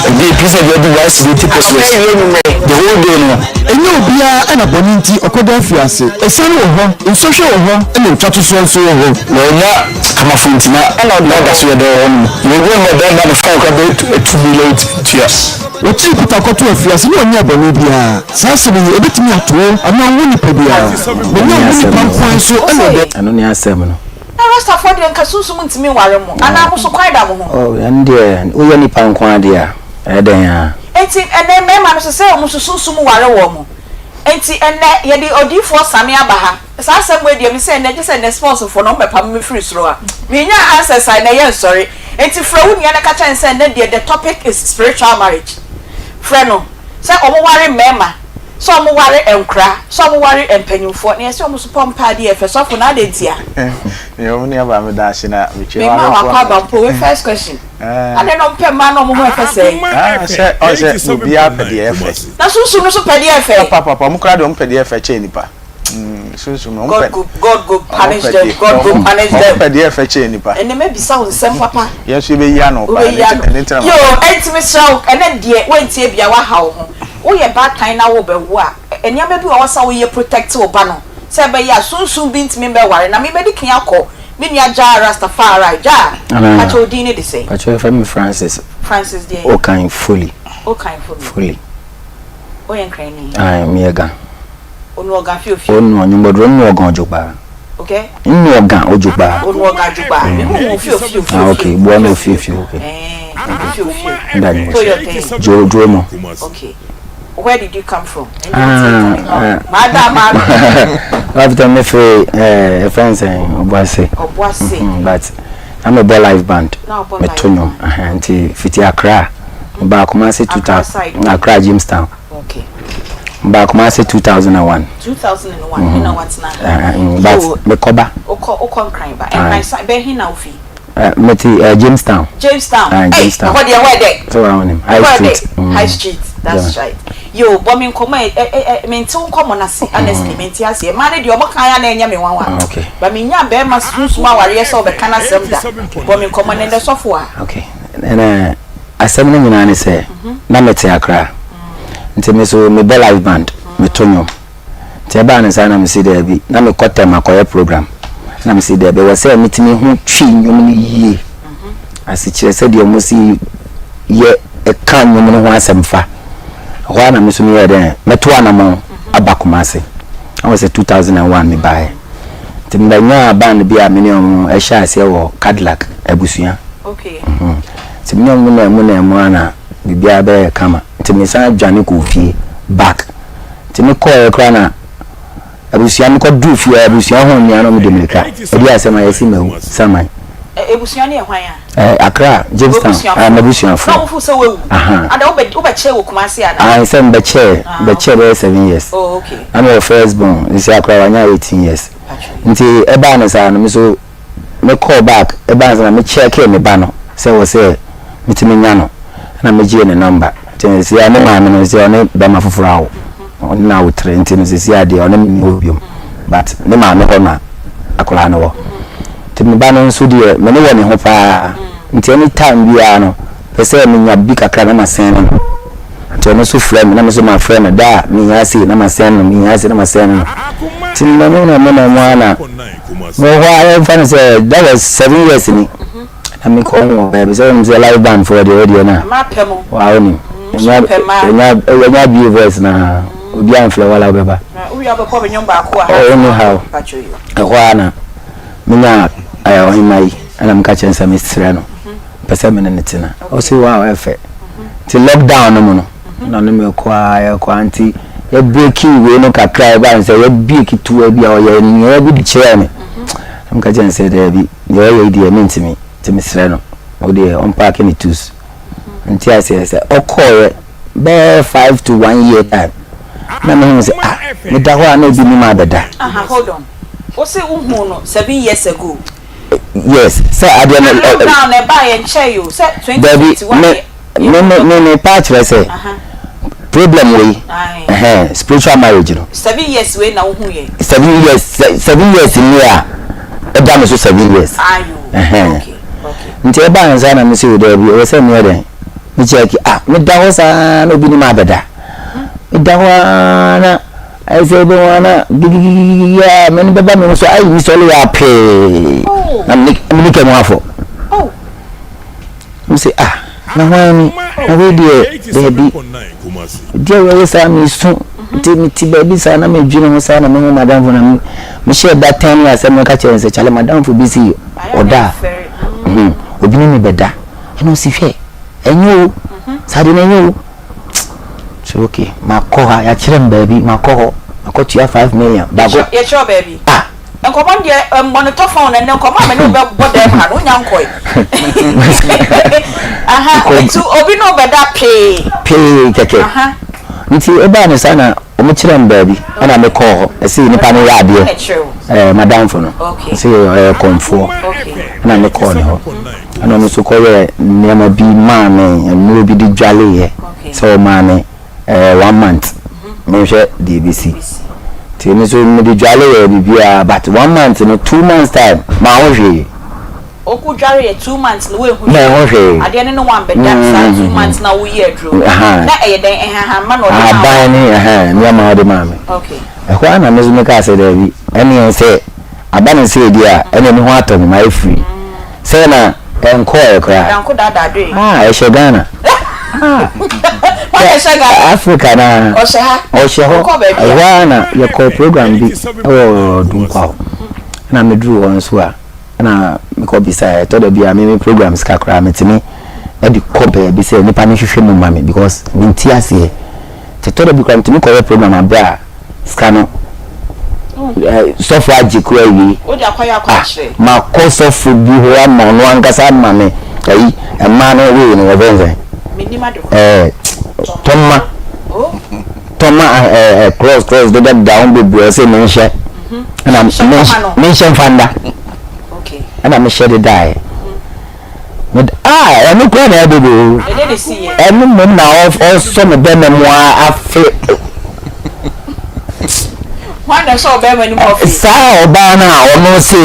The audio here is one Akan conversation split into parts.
Ebi pisa bi ɔdi 1 cedi 80 pesewas the whole day no. Ɛnyɛ obiara ɛna bɔne nti ɔkɔda afiase. Ɛsiane wɔ hɔ, nsɔhwɛ wɔ hɔ, ɛna otwa to soɔ nso wɔ hɔ. Na ɔnya kamafo ntina ɛna ɔda so yɛ dɛ wɔ hɔ nom na ebi wɔ dɛm na ne fine kora bɛyɛ 2 million tua. Wɔkyiri Peter kɔto afiase ne ɔnyɛ bɔne biara. Saa asɛm yi ɛbɛtumi ato wo anaa wo nipa biara, na ɛnyɛ wo nipa nkwan so ɛna ɔdɛ. Ɛno ne asɛm no. Na Rastafoɔ deɛ, nka sunsum ntumi nware mo anaa mo so kwan da mo ho? Oh, ɛno deɛ, woyɛ nipa nko adeɛ a, ɛyɛ dɛn a? Enti ɛnɛ mmarima no so sɛ wɔn nso sunsum ware wɔn mo. Enti ɛnɛ yɛde odiyifoɔ Same aba ha. Saa asɛm wei deɛ, mesɛ ɛnɛ gye sɛ ɛnɛ sportsfoɔ no wɔbɛpam me firi soro a menya answers a, ɛnɛ yɛ nsɔre. Enti frɛ wo nua no ka kyerɛ no sɛ ɛnɛ deɛ, the topic is spiritual marriage. Frɛ no sɛ wɔn ware mmarima, sɛ wɔn ware nkora, sɛ wɔn ware mpanyinfoɔ, na yɛsɛ wɔn nso pɔ mpa adeɛ ɛfɛ sɔfo na ade ntia. Yɛ wo nua me da ase na mekyia Mema wakɔ aba mpo. We first question, ade na ɔmpɛ mmaa na ɔmo ho ɛfɛ sɛ? Sɛ ɔsɛ obiara pɛ deɛ ɛfɛ. Na sunsun no so pɛ deɛ ɛfɛ. Papa, ɔmo koraa deɛ, ɔmo pɛ deɛ ɛfɛ kyɛn nipa sunsun no. God go, God go punish them. God go punish them. Ɔmo pɛ deɛ ɛfɛ kyɛn nipa. Ɛnɛ mɛbisa wo nsɛm papa. Yɛn nso yɛbɛyi ano paa. Wobɛyi ano. Ɛne ntena. Yo, ɛnti mesrɛ wo, ɛnɛ deɛ woantie bia woaha wo ho. Woyɛ baatan na wobɛwo a, nneɛma bi wɔ hɔ sɛ woyɛ protect wo ba no sɛ ɛbɛyɛ a sunsun bi ntumi mbɛware. Na mebɛdi kan akɔ me nua Gyaa Rastafari. Gyaa, pakyɛ, wo din ne de sɛ? Pakyɛ, yɛfrɛ me Francis. Francis deɛ? Okan Foli. Okan Foli. Foli. Woyɛ Nkrani? Ayi, meyɛ Ga. Onu ɔga fiofio? Onu ɔnyumbɔduro nnu ɔgan ɔdzogbaa. Okay. Nnu ɔgan odzogba. Onu ɔga adzogba. Mehu wo fiofio. Ah, okay, bua no fiofio, okay. Fiofio. Nda nyumbɔ. So your thing. Jo jo mo. Okay, where did you come from? Ah, ah. Maada maada. After me firi ɛfɛn sɛn, Ɔbuase. Ɔbuase. But na me bɔ live band. Na ɔbɔ Me live to nnwom. Nti fiti Accra. Ba Kumasi two Accra thousand. Side. Accra Jamestown. Ba Kumasi 2001. 2001 ɛna watena ha? But Yo. me kɔba. Wokɔ Nkran ba? Nkran sa bɛhe na wofi? Mete Jamestown. Jamestown. Ah, Hey, Jamestown. ɛhɔ deɛ, hɔ ɛdɛ. So wa wonim High Hɔ ɛdɛ. Street. High Street, that's right. Yo, bɔ me nkɔmmɔ. ɛ ɛ ɛ mente wo nkɔmmɔ no ase. Honestly, mente aseɛ. Mmaa no deɛ, ɔmo kan ya na ɛnyɛ me nwanwa. Ah, okay. Ba menya bɛrima sunsum awareɛ sɛ ɔbɛka n'asɛm da. Bɔ me nkɔmmɔ ne ndɛ sɔfo a. Okay, ɛnɛ asɛm no nyinaa ne sɛ na mete Accra, nti me so mebɔ live band, meto nnwom. Nti ɛbaa ne saa na mesi daabi, na mekɔ tɛm akɔyɛ program, na mesi daabi, ɛwɔ sɛ metumi ho twi nnwom no yie asekyerɛ sɛdeɛ ɔmo si yɛ ɛka nnwom no ho asɛm fa ɛhɔ a. Na me so meyɛ dɛn, mɛto anammɔn aba Kumase. Ɛwɔ sɛ 2001 mebaeɛ, nti mebɛnyaa band bi a me ne ɔmo ɛhyɛ aseɛ wɔ Cadillac Abusua. Nti me ne ɔmo na mu ana biribiara bɛyɛ kama, nti mesan dwane kɔɔ fie back. Nti mekɔɔɛ koraa na abusua, mekɔduru fie a, abusua ho nnua no, ɔmo de mirika ɛdi asɛm a yɛsi mawu saman. Ebusua no yɛ hwan a? Accra Jamestown. W'abusuafoɔ. Ah, m'abusuafoɔ. Na wofo sɛ woawu? Aha. Ada wobɛkyɛɛ wɔ Kumase ana? Ah, sɛ mbɛkyɛɛ bɛkyɛɛ bɛyɛ 7 years. Na mewɔ first born nsi akora wanya 18 years. Nti ɛbaa ne saa no, me so mekɔɔ back. Ɛbaa ne saa na mekyɛɛkee me ba no sɛ wɔ sɛ metumi nya no, ɛna megyee ne number. Nti sisi a ne maame no sɛ ɔne bɛrima foforɔ awo, ɔne no awo tere, nti no sisi a deɛ ɔne me wɔ biom, but ne maame hɔ na akwaraa no wɔ. Nti me ba no nso deɛ, me ne wɔ ne ho paa, nti anytime biara no pɛ sɛ menya bi kakra na masɛn no. Nti ɔno nso frɛ me na me nso mafrɛ no da a mehia sei na masɛn no, mehia sei na masɛn no. Nti na mu ara na mewɔ hɔ a, yɛmfa no sɛ that was 7 years ni na mekɔ ho baabi sɛ wɔn sɛ live band foɔ deɛ, wɔdeɛ na Mmaa pɛ mo. Waa, wonim So pɛ mmaa. ɛnya bie voice na obi amfrɛ wala wobɛba. Na wowie a, wobɛkɔ bɛnwom baako a. Oh, anyhow. Patro yi. Ɛhɔ a na menya ɔhema yi, ɛna meka kyerɛ no sɛ mesrɛ no, pɛ sɛ me ne ne tena. Ɔse wow, ɛfɛ. Nti lockdown no mu no na ɔne me kɔ a, yɛkɔ a, nti yɛbreki wei no kakra, ɛba no sɛ yɛbie ketewa bi a ɔyɛ nneɛma bi de kyerɛɛ me, na meka kyerɛ no sɛ daabi, deɛ ɔyɛ yi deɛ mentimi, nti mesrɛ no, wodeɛ ɔmpaake ne tools. Nti aseɛ sɛ ɔkɔɔyɛ bɛyɛ 5 to 1 year time na mehu sɛ, ah, meda hɔ a na obi nim abɛda. Aha, hold on. Wo se wohuu no 7 years ago? Yes, sɛ adeɛ no Na lockdown na ɛbaa yɛ nkyɛn yi o, sɛ Dabi. 2021 Me me pa kyerɛ sɛ problem wei, ɛhɛn, spiritual marriage no. 7 years wei na wohu yɛ? 7 years, 7 years ni a ɛda me so, 7 years. Ayo. Ɛhɛn. Okay. Nti ɛbaa no saa na mese o daabi ɛwɔ sɛ meyɛ dɛn me check ah meda hɔ saa na obi ne me abɛda meda hɔ ara na ayɛ sɛ wobɛhu ara na gigigigigi a m'ani bɛba me ho so ayi me sɔle yɛ apee na me ne ka mu afɔ me se ah na hwan ni na wei deɛ daabi deɛ wɔyɛ saa mesu nti mete baabi saa na medwene ho saa na mehu madamfo na mehyɛ da tɛn ne asɛm no ka kyerɛ no sɛ kyale madamfo bi si ɔda a hmm, obi ne me bɛda ɛna ɔsi hwɛ ɛnyɛ o saa deɛ no ɛnyɛ o so ok makɔ ha yɛakyerɛ me baabi makɔ hɔ makɔtua 5 million baako. Yɛkyerɛ baabi. Ah. Nkɔmɔ no deɛ mmɔ no tɔfa o, na nnɛ nkɔmɔ a me ne wo bɛbɔ dɛm ha no wonya nkɔe. Aha, nti obi ne wo bɛda pee. Pee kɛkɛ. Nti ɛbaa no saa na wɔn kyerɛ me baabi ɛna me kɔɔ hɔ. Ɛsɛ nipa no yɛ adeɛ. Ɛɛ madamfo no. Ɛsɛ ɔyɛ kɔnfoɔ. Ɛna me kɔɔ ne hɔ. Ɛna ɔno nso kɔyɛɛ nneɛma bi maa me, nnuro bi de dwaleeɛ sɛ ɔmaa me. Ɛɛ one month menhwɛ deɛ ɛbɛsi nti me nso mede dwale yɛ biribiara but one month no 2 months time maa ho hwee. Oko dware yɛ 2 months no woehu hwee. Na ɛho hwee. Adeɛ no ne wo ambɛda saa 2 months na woyɛ aduro no na ɛyɛ dɛn nhahamma na ɔde maa wo? Ahaban ne ɛhɛn nneɛma a ɔde maa me. Okay. Ɛhɔ ara na me nso mekaa sɛ daabi ɛneɛ sɛ aba no sei deɛ a ɛneɛ me ho atɔ me mayɛ free. Sɛ na ɛnkɔɔɛ koraa. Danko daadaa doe. Ah ɛhyɛ Ghana. Ah. Hwan na ɛhyɛ Ghana? Africa naa. Ɔhyɛ ha. Ɔhyɛ hɔ. Wokɔ baabi a. Ɛhɔ ara na yɛkɔɔ program bi wɔ Dunkwa hɔ. Ɛna meduru hɔ nso a ɛna mekɔ bisaeɛ. Ɛtɔ da bi a me me program sika koraa metumi de kɔ baabi sɛ nipa no nhwehwɛ mu ma me because mente aseɛ. Nti ɛtɔ da bi koraa metumi kɔyɛ program aberɛ a sika no sɔfo agye kura awie. Ah, makɔ sɔfo bi hɔ ama ɔno ankasa ama me ayi mmaa no wei no wɔfɛn sɛn ɛɛ tɔma tɔma ɛɛ cross cross deda deda ho bebree ɔsɛ menhyɛ ɛna menhyɛ nfa nda ɛna mehyɛ dedaeɛ. Med ah ɛno koraa na ɛyɛ dodo o. Ɛno mmom na ɔsɔ me bɛrima mu afe. Hwan na ɛsɔ ɔbɛrima no mu afe? Saa ɔbaa no a ɔno se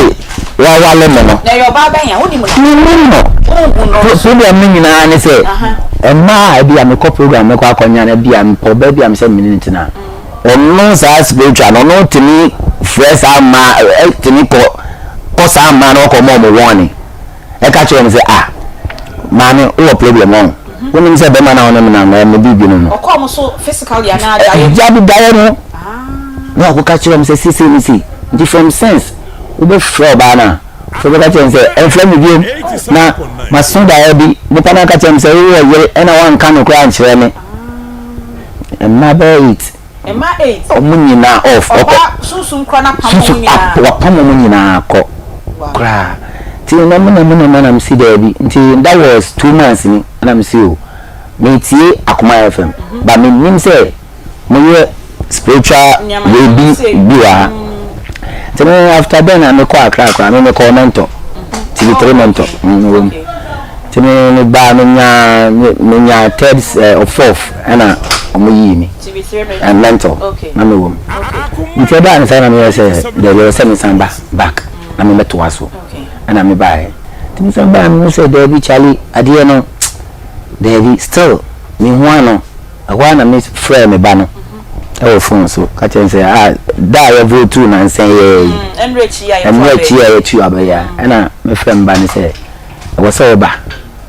wawale me no. Na ɛyɛ ɔbaa bɛn a wonim no? Menim no. Wonhu no. Program no nyinaa ne sɛ mmaa a ebi a mekɔ program mekɔ akɔnya no ebi a mepɛ ɔbaa bi a mesɛ mene no tena. Ɔno saa spiritual no ɔno tumi frɛ saa mmaa tumi kɔ kɔ saa mmaa no ɔkɔ ma ɔmo wɔne. Ɛka kyerɛɛ no sɛ, Ah, maame, wowɔ problem wahu. Wonim sɛ bɛrima no a wo ne me nam no, ɛyɛ me biribi no no. Ɔkɔɔ mo so physically anaa daeɛ mu? Dabi, daeɛ mu. Na wakɔka kyerɛ wɔn sɛ seisei ne sei. Nti from since wobɛfrɛ ɔbaa no a, afei wobɛka kyerɛ no sɛ, ɛmfrɛ me biom. Na maso daeɛ bi, nipa no aka kyerɛ me sɛ wowɔ yere ɛna woanka nokorɛ ankyerɛ me. Mmaa bɛyɛ eight. Mma eight. Ɔmo nyinaa off. Ɔba sunsum kora no apam ɔmo nyinaa. Wapam ɔmo nyinaa kɔ koraa. Nti na mo na mo na mo na mesi daabi. Nti that was 2 months ni na mesi o. Metie Akoma FM but menim sɛ moyɛ spiritual wei bi bi wɔ ha. Nti me after then na mekɔ Accra koraa me mekɔɔ mentor. TV3 mentor mewɔ mu. Nti me me baa me nyaa me nyaa third or fourth ɛna ɔmo yii me. And mentor na me wɔ mu. Nti ɛbaa no saa na meyɛ sɛ daabi ɛwɔ sɛ mesan ba back na me mɛtoa so ɛna me baeɛ. Nti me san baeɛ mehu sɛ daabi Charlie adeɛ no daabi still mehu ano. Ɛhɔ ara na me frɛɛ me ba no wɔ phone so ka kyerɛ no sɛ ah da a yɛ vote nansa yi ara yi ɛmmerɛ akyi a yɛtu aba yi a ɛna me frɛ me ba no sɛ ɛwɔ sɛ ɔba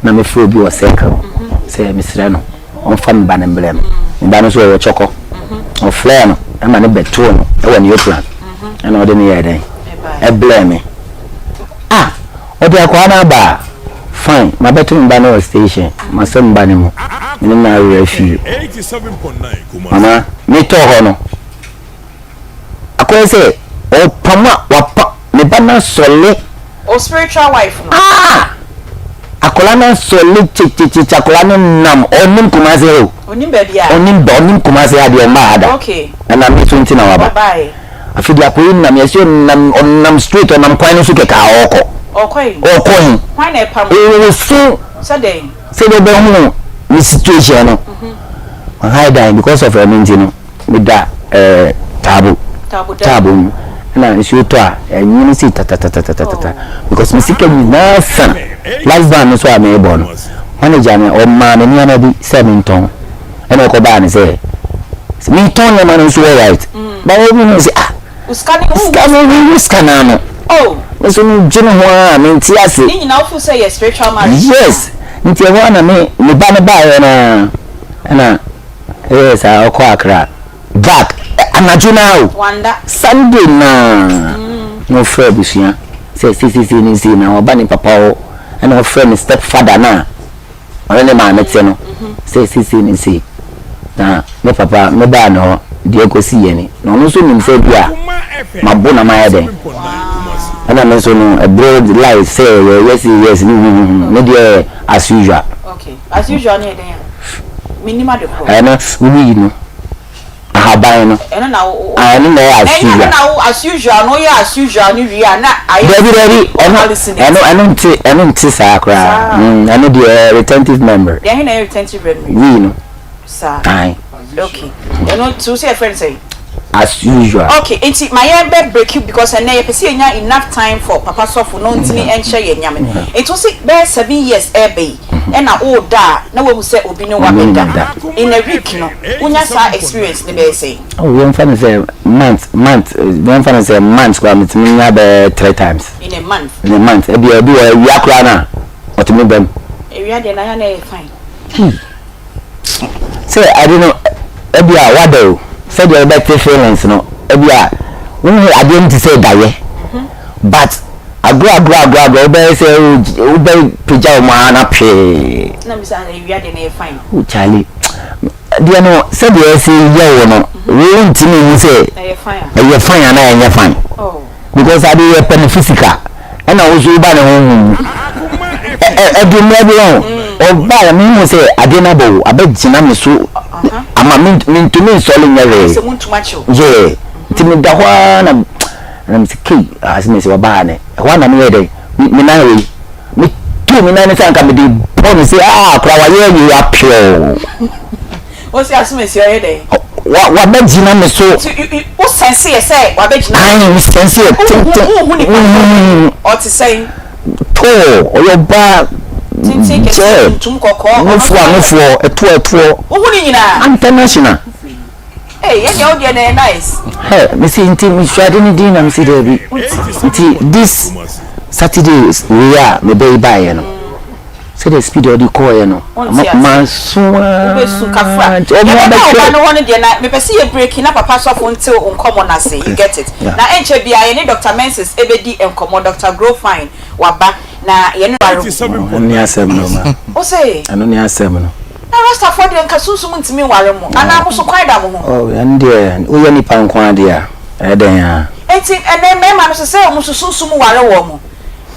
na me frɛ obi wɔ circle sɛ mesrɛ no ɔmfa me ba no mbrɛ me. Me ba no nso ɔwɔ kyɔkɔ ɔfrɛɛ no ɛma no bɛtoo no ɛwɔ Neoplan ɛna ɔde no yɛɛ dɛn ɛbrɛɛ me. Ah ɔde akwaa no aba a fine mabɛto me ba no wɔ station masɔ me ba no mu me ne no awerɛ fie mama metɔɔ hɔ no akɔyɛ sɛ ɔpam a wapa me ba no asɔle. O spiritual wife no. Ah! Akwadaa no asɔle kyekyekye akwadaa no nam ɔnim Kumasi o. Onim baabi a. Onim ba onim Kumasi ha deɛ ɔmmaa ha da. Okay. Ɛnam me so nti na waba. Ɔbaeɛ. Afei deɛ akwadaa yi nam yɛsɛ ɔnam ɔnam straight ɔnam kwan no so kɛkɛ a ɔrekɔ. Ɔrekɔ he? Ɔrekɔ he? Hwan na ɛpam no? Ɔresu. Sɛ dɛn? Sɛdeɛ ɔbɛhunu ne situation no. Ɔhae dan because of ɛno nti no. Meda ɛɛ taabo taabo mu. Ɛna nsuo tɔ a ɛnwene sei tatatatatata because me sika nyinaa sa. Last band no so a merebɔ no, manager no ɔmaa me nneɛma bi sɛ mentɔn. Ɛna ɛkɔbaa no sɛ metɔn nneɛma no nso alright. But obi hu sɛ ah sika no wohu sika no ano. Me nso medwene ho ara mente ase. Ne nyinaa wofu sɛ yɛ spiritual marriage. Yes, nti ɛhɔ ara na me me ba no baeɛ no ara ɛna ɛyɛɛ saa ɔkɔ Accra. Back anadwo no ara o, Sunday no ara na ɔfrɛ abusua sɛ seisei ne sei na waba ne papa hɔ ɛna ɔfrɛ ne step father no a ɔne ne maame te no sɛ seisei ne sei na me papa me baa ne hɔ deɛ ɛkɔsi yɛ ni na ɔno nso nim sɛ bi a mabo na mayɛ dɛn ɛna me nso no ɛberɛ life sɛ yɛyɛ sei yes ne huhuhu me deɛ as usual. Okay. As usual no yɛ dɛn a? Mennim ade korɔ. Ɛno woyi no ahaban no. Ɛno na wo. Ah, ɛno na ɛyɛ as usual. Ɛnyɛ na wo as usual no woyɛ as usual no wie a na ayɛ. Dabi dabi ɛno ɛno ɛno nte ɛno nte saa koraa. Mm, ɛno deɛ retentive memory. Deɛ ɛhe na ɛyɛ retentive memory? Wii no. Saa. Ae. Okay. Ɛno nti wo sɛ yɛfrɛ no sɛn? As usual. Okay, nti ma yɛn bɛ break you because ɛnɛ yɛpɛ sɛ yɛnya enough time for papa sɔfo na ɔntumi nkyerɛ yɛn nyame. Nti wo se bɛyɛ 7 years ɛɛba yi ɛna wo da a na wahu sɛ obi ne wo abɛda. In a week no wonya saa experience no bɛyɛ sɛn? Oh, yɛmfa no sɛ month, month, yɛmfa no sɛ month koraa metumi nya bɛyɛ three times. In a month? In a month. Ebia ebi wɔ awia koraa no a ɔtumi bam. Awia deɛ na yɛ na ɛyɛ fine. Hmm. Sɛ ade no ebia wada o, sɛdeɛ wobɛte feelings no, ebia wohu adeɛ no te sɛ dayɛ, but agorɔ agorɔ agorɔ agorɔ wobɛyɛ sɛ wobɛpagya wɔn ara na pwee. Na bisa na ewia deɛ na yɛ fine. Oh Charlie, deɛ no sɛdeɛ ɛsɛ yɛ wo no, wontumi nhu sɛ ɛyɛ fine anaa ɛnyɛ fine. Oh. Because ade yɛ pɛ no physical ɛna wo nso woba ne honhom mu. Ɛde mmerɛ bi wɔn ɔba a mehu sɛ adeɛ no abɔ wo abɛgyina me so ama mentumi nsɔre nyɛ hwee. Yeah, nti meda hɔ ara na na mesɛ kei asɛ mesɛ wɔbaa ne ɛhɔ ara na meyɛ dɛn me nan wei metuu me nan no sɛ anka mede bɔ no sɛ ah kora wayɛ awie apeɔ. Wo se asomasi ɔyɛ dɛn? Wa wabɛgyina me so. Nti wo sense yɛ sɛ wabɛgyina. Ayi me sense yɛ tenten. Wo hu nipa ko ɔte sɛn? Tall, ɔyɛ ɔbaa. Tenten kɛse tuntum kɔkɔɔ. Nufoɔ a nufoɔ ɛtoɔ ɛtoɔ. Wo hu ne nyinaa? International. Ee yɛ deɛ wo deɛ na ɛyɛ nice. Hɛ me se nti me sua ade ne din na me se daabi. Nti this Saturday wei a me bɛ yi baayɛ no. Sɛdeɛ speed a ɔde kɔɔeɛ no, manso ara Wobɛsu kafra. nti ɔmo Yɛbɛba wo ba abɛhwɛ. no hɔ no deɛ na mepɛ sɛ yɛ breaki na papa sɔfo nte wo nkɔmmɔ no ase, you get it. Yeah. Na ɛnkyɛ biara yɛne Doctor Mensis ɛbɛdi nkɔmmɔ, Doctor Grofine waba na yɛne no. Ɛno ne asɛm no ma. Wo se? Ɛno ne asɛm no. Na Rastafoɔ deɛ nka sunsum ntumi nware mo anaa mo so kwan da mo ho? Oh, ɛno deɛ woyɛ nipa nko ara deɛ a, ɛyɛ dɛn ara. Enti ɛnɛ mmarima no so sɛ wɔn nso sunsum ware wɔn.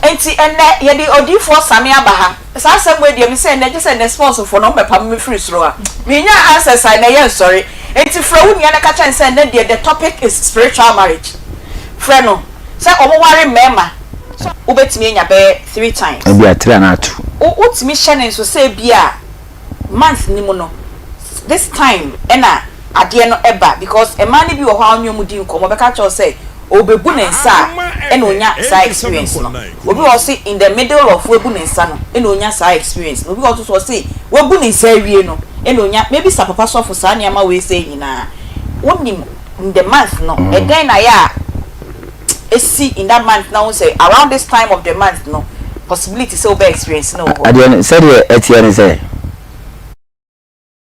Enti ɛnnɛ, yɛde Odiyifoɔ Same aba ha. Saa asɛm wei deɛ, mesɛ ɛnnɛ, gye sɛ nnɛ sportsfoɔ no, wɔbɛpamo me firi soro a. Mennya answers a, ɛnnɛ yɛnsɔre. Enti frɛ wo nua na ka kyerɛ no sɛ ɛnnɛ deɛ, the topic is spiritual marriage. Frɛ no sɛ wɔware mmarima, sɛ wobɛtumi anya bɛyɛ three times. Ebia three anaa two. Wo, wotumi hyɛ no nso sɛ ebia month no mu no, this time ɛna adeɛ no ɛba because mmaa no bi wɔ hɔ a wo ne wɔn di nkɔmmɔ, wɔbɛka akyerɛ wo sɛ ɔrebɛbu ne nsa a ɛna ɔnya saa experience no. Obi wɔ hɔ ɔse in the middle of wabu ne nsa no ɛna ɔnya saa experience no. Obi wɔ hɔ nso so ɔse wabu ne nsa awie no ɛna ɔnya. Mɛbisa papa sɔfo saa nneɛma wei sei nyinaa. Wonim in the month no ɛdɛn na ayɛ a ɛsi in that month na wohu sɛ around this time of the month no possibility sɛ wobɛ experience no wɔ hɔ. Adeɛ no sɛdeɛ ɛteɛ ne sɛ.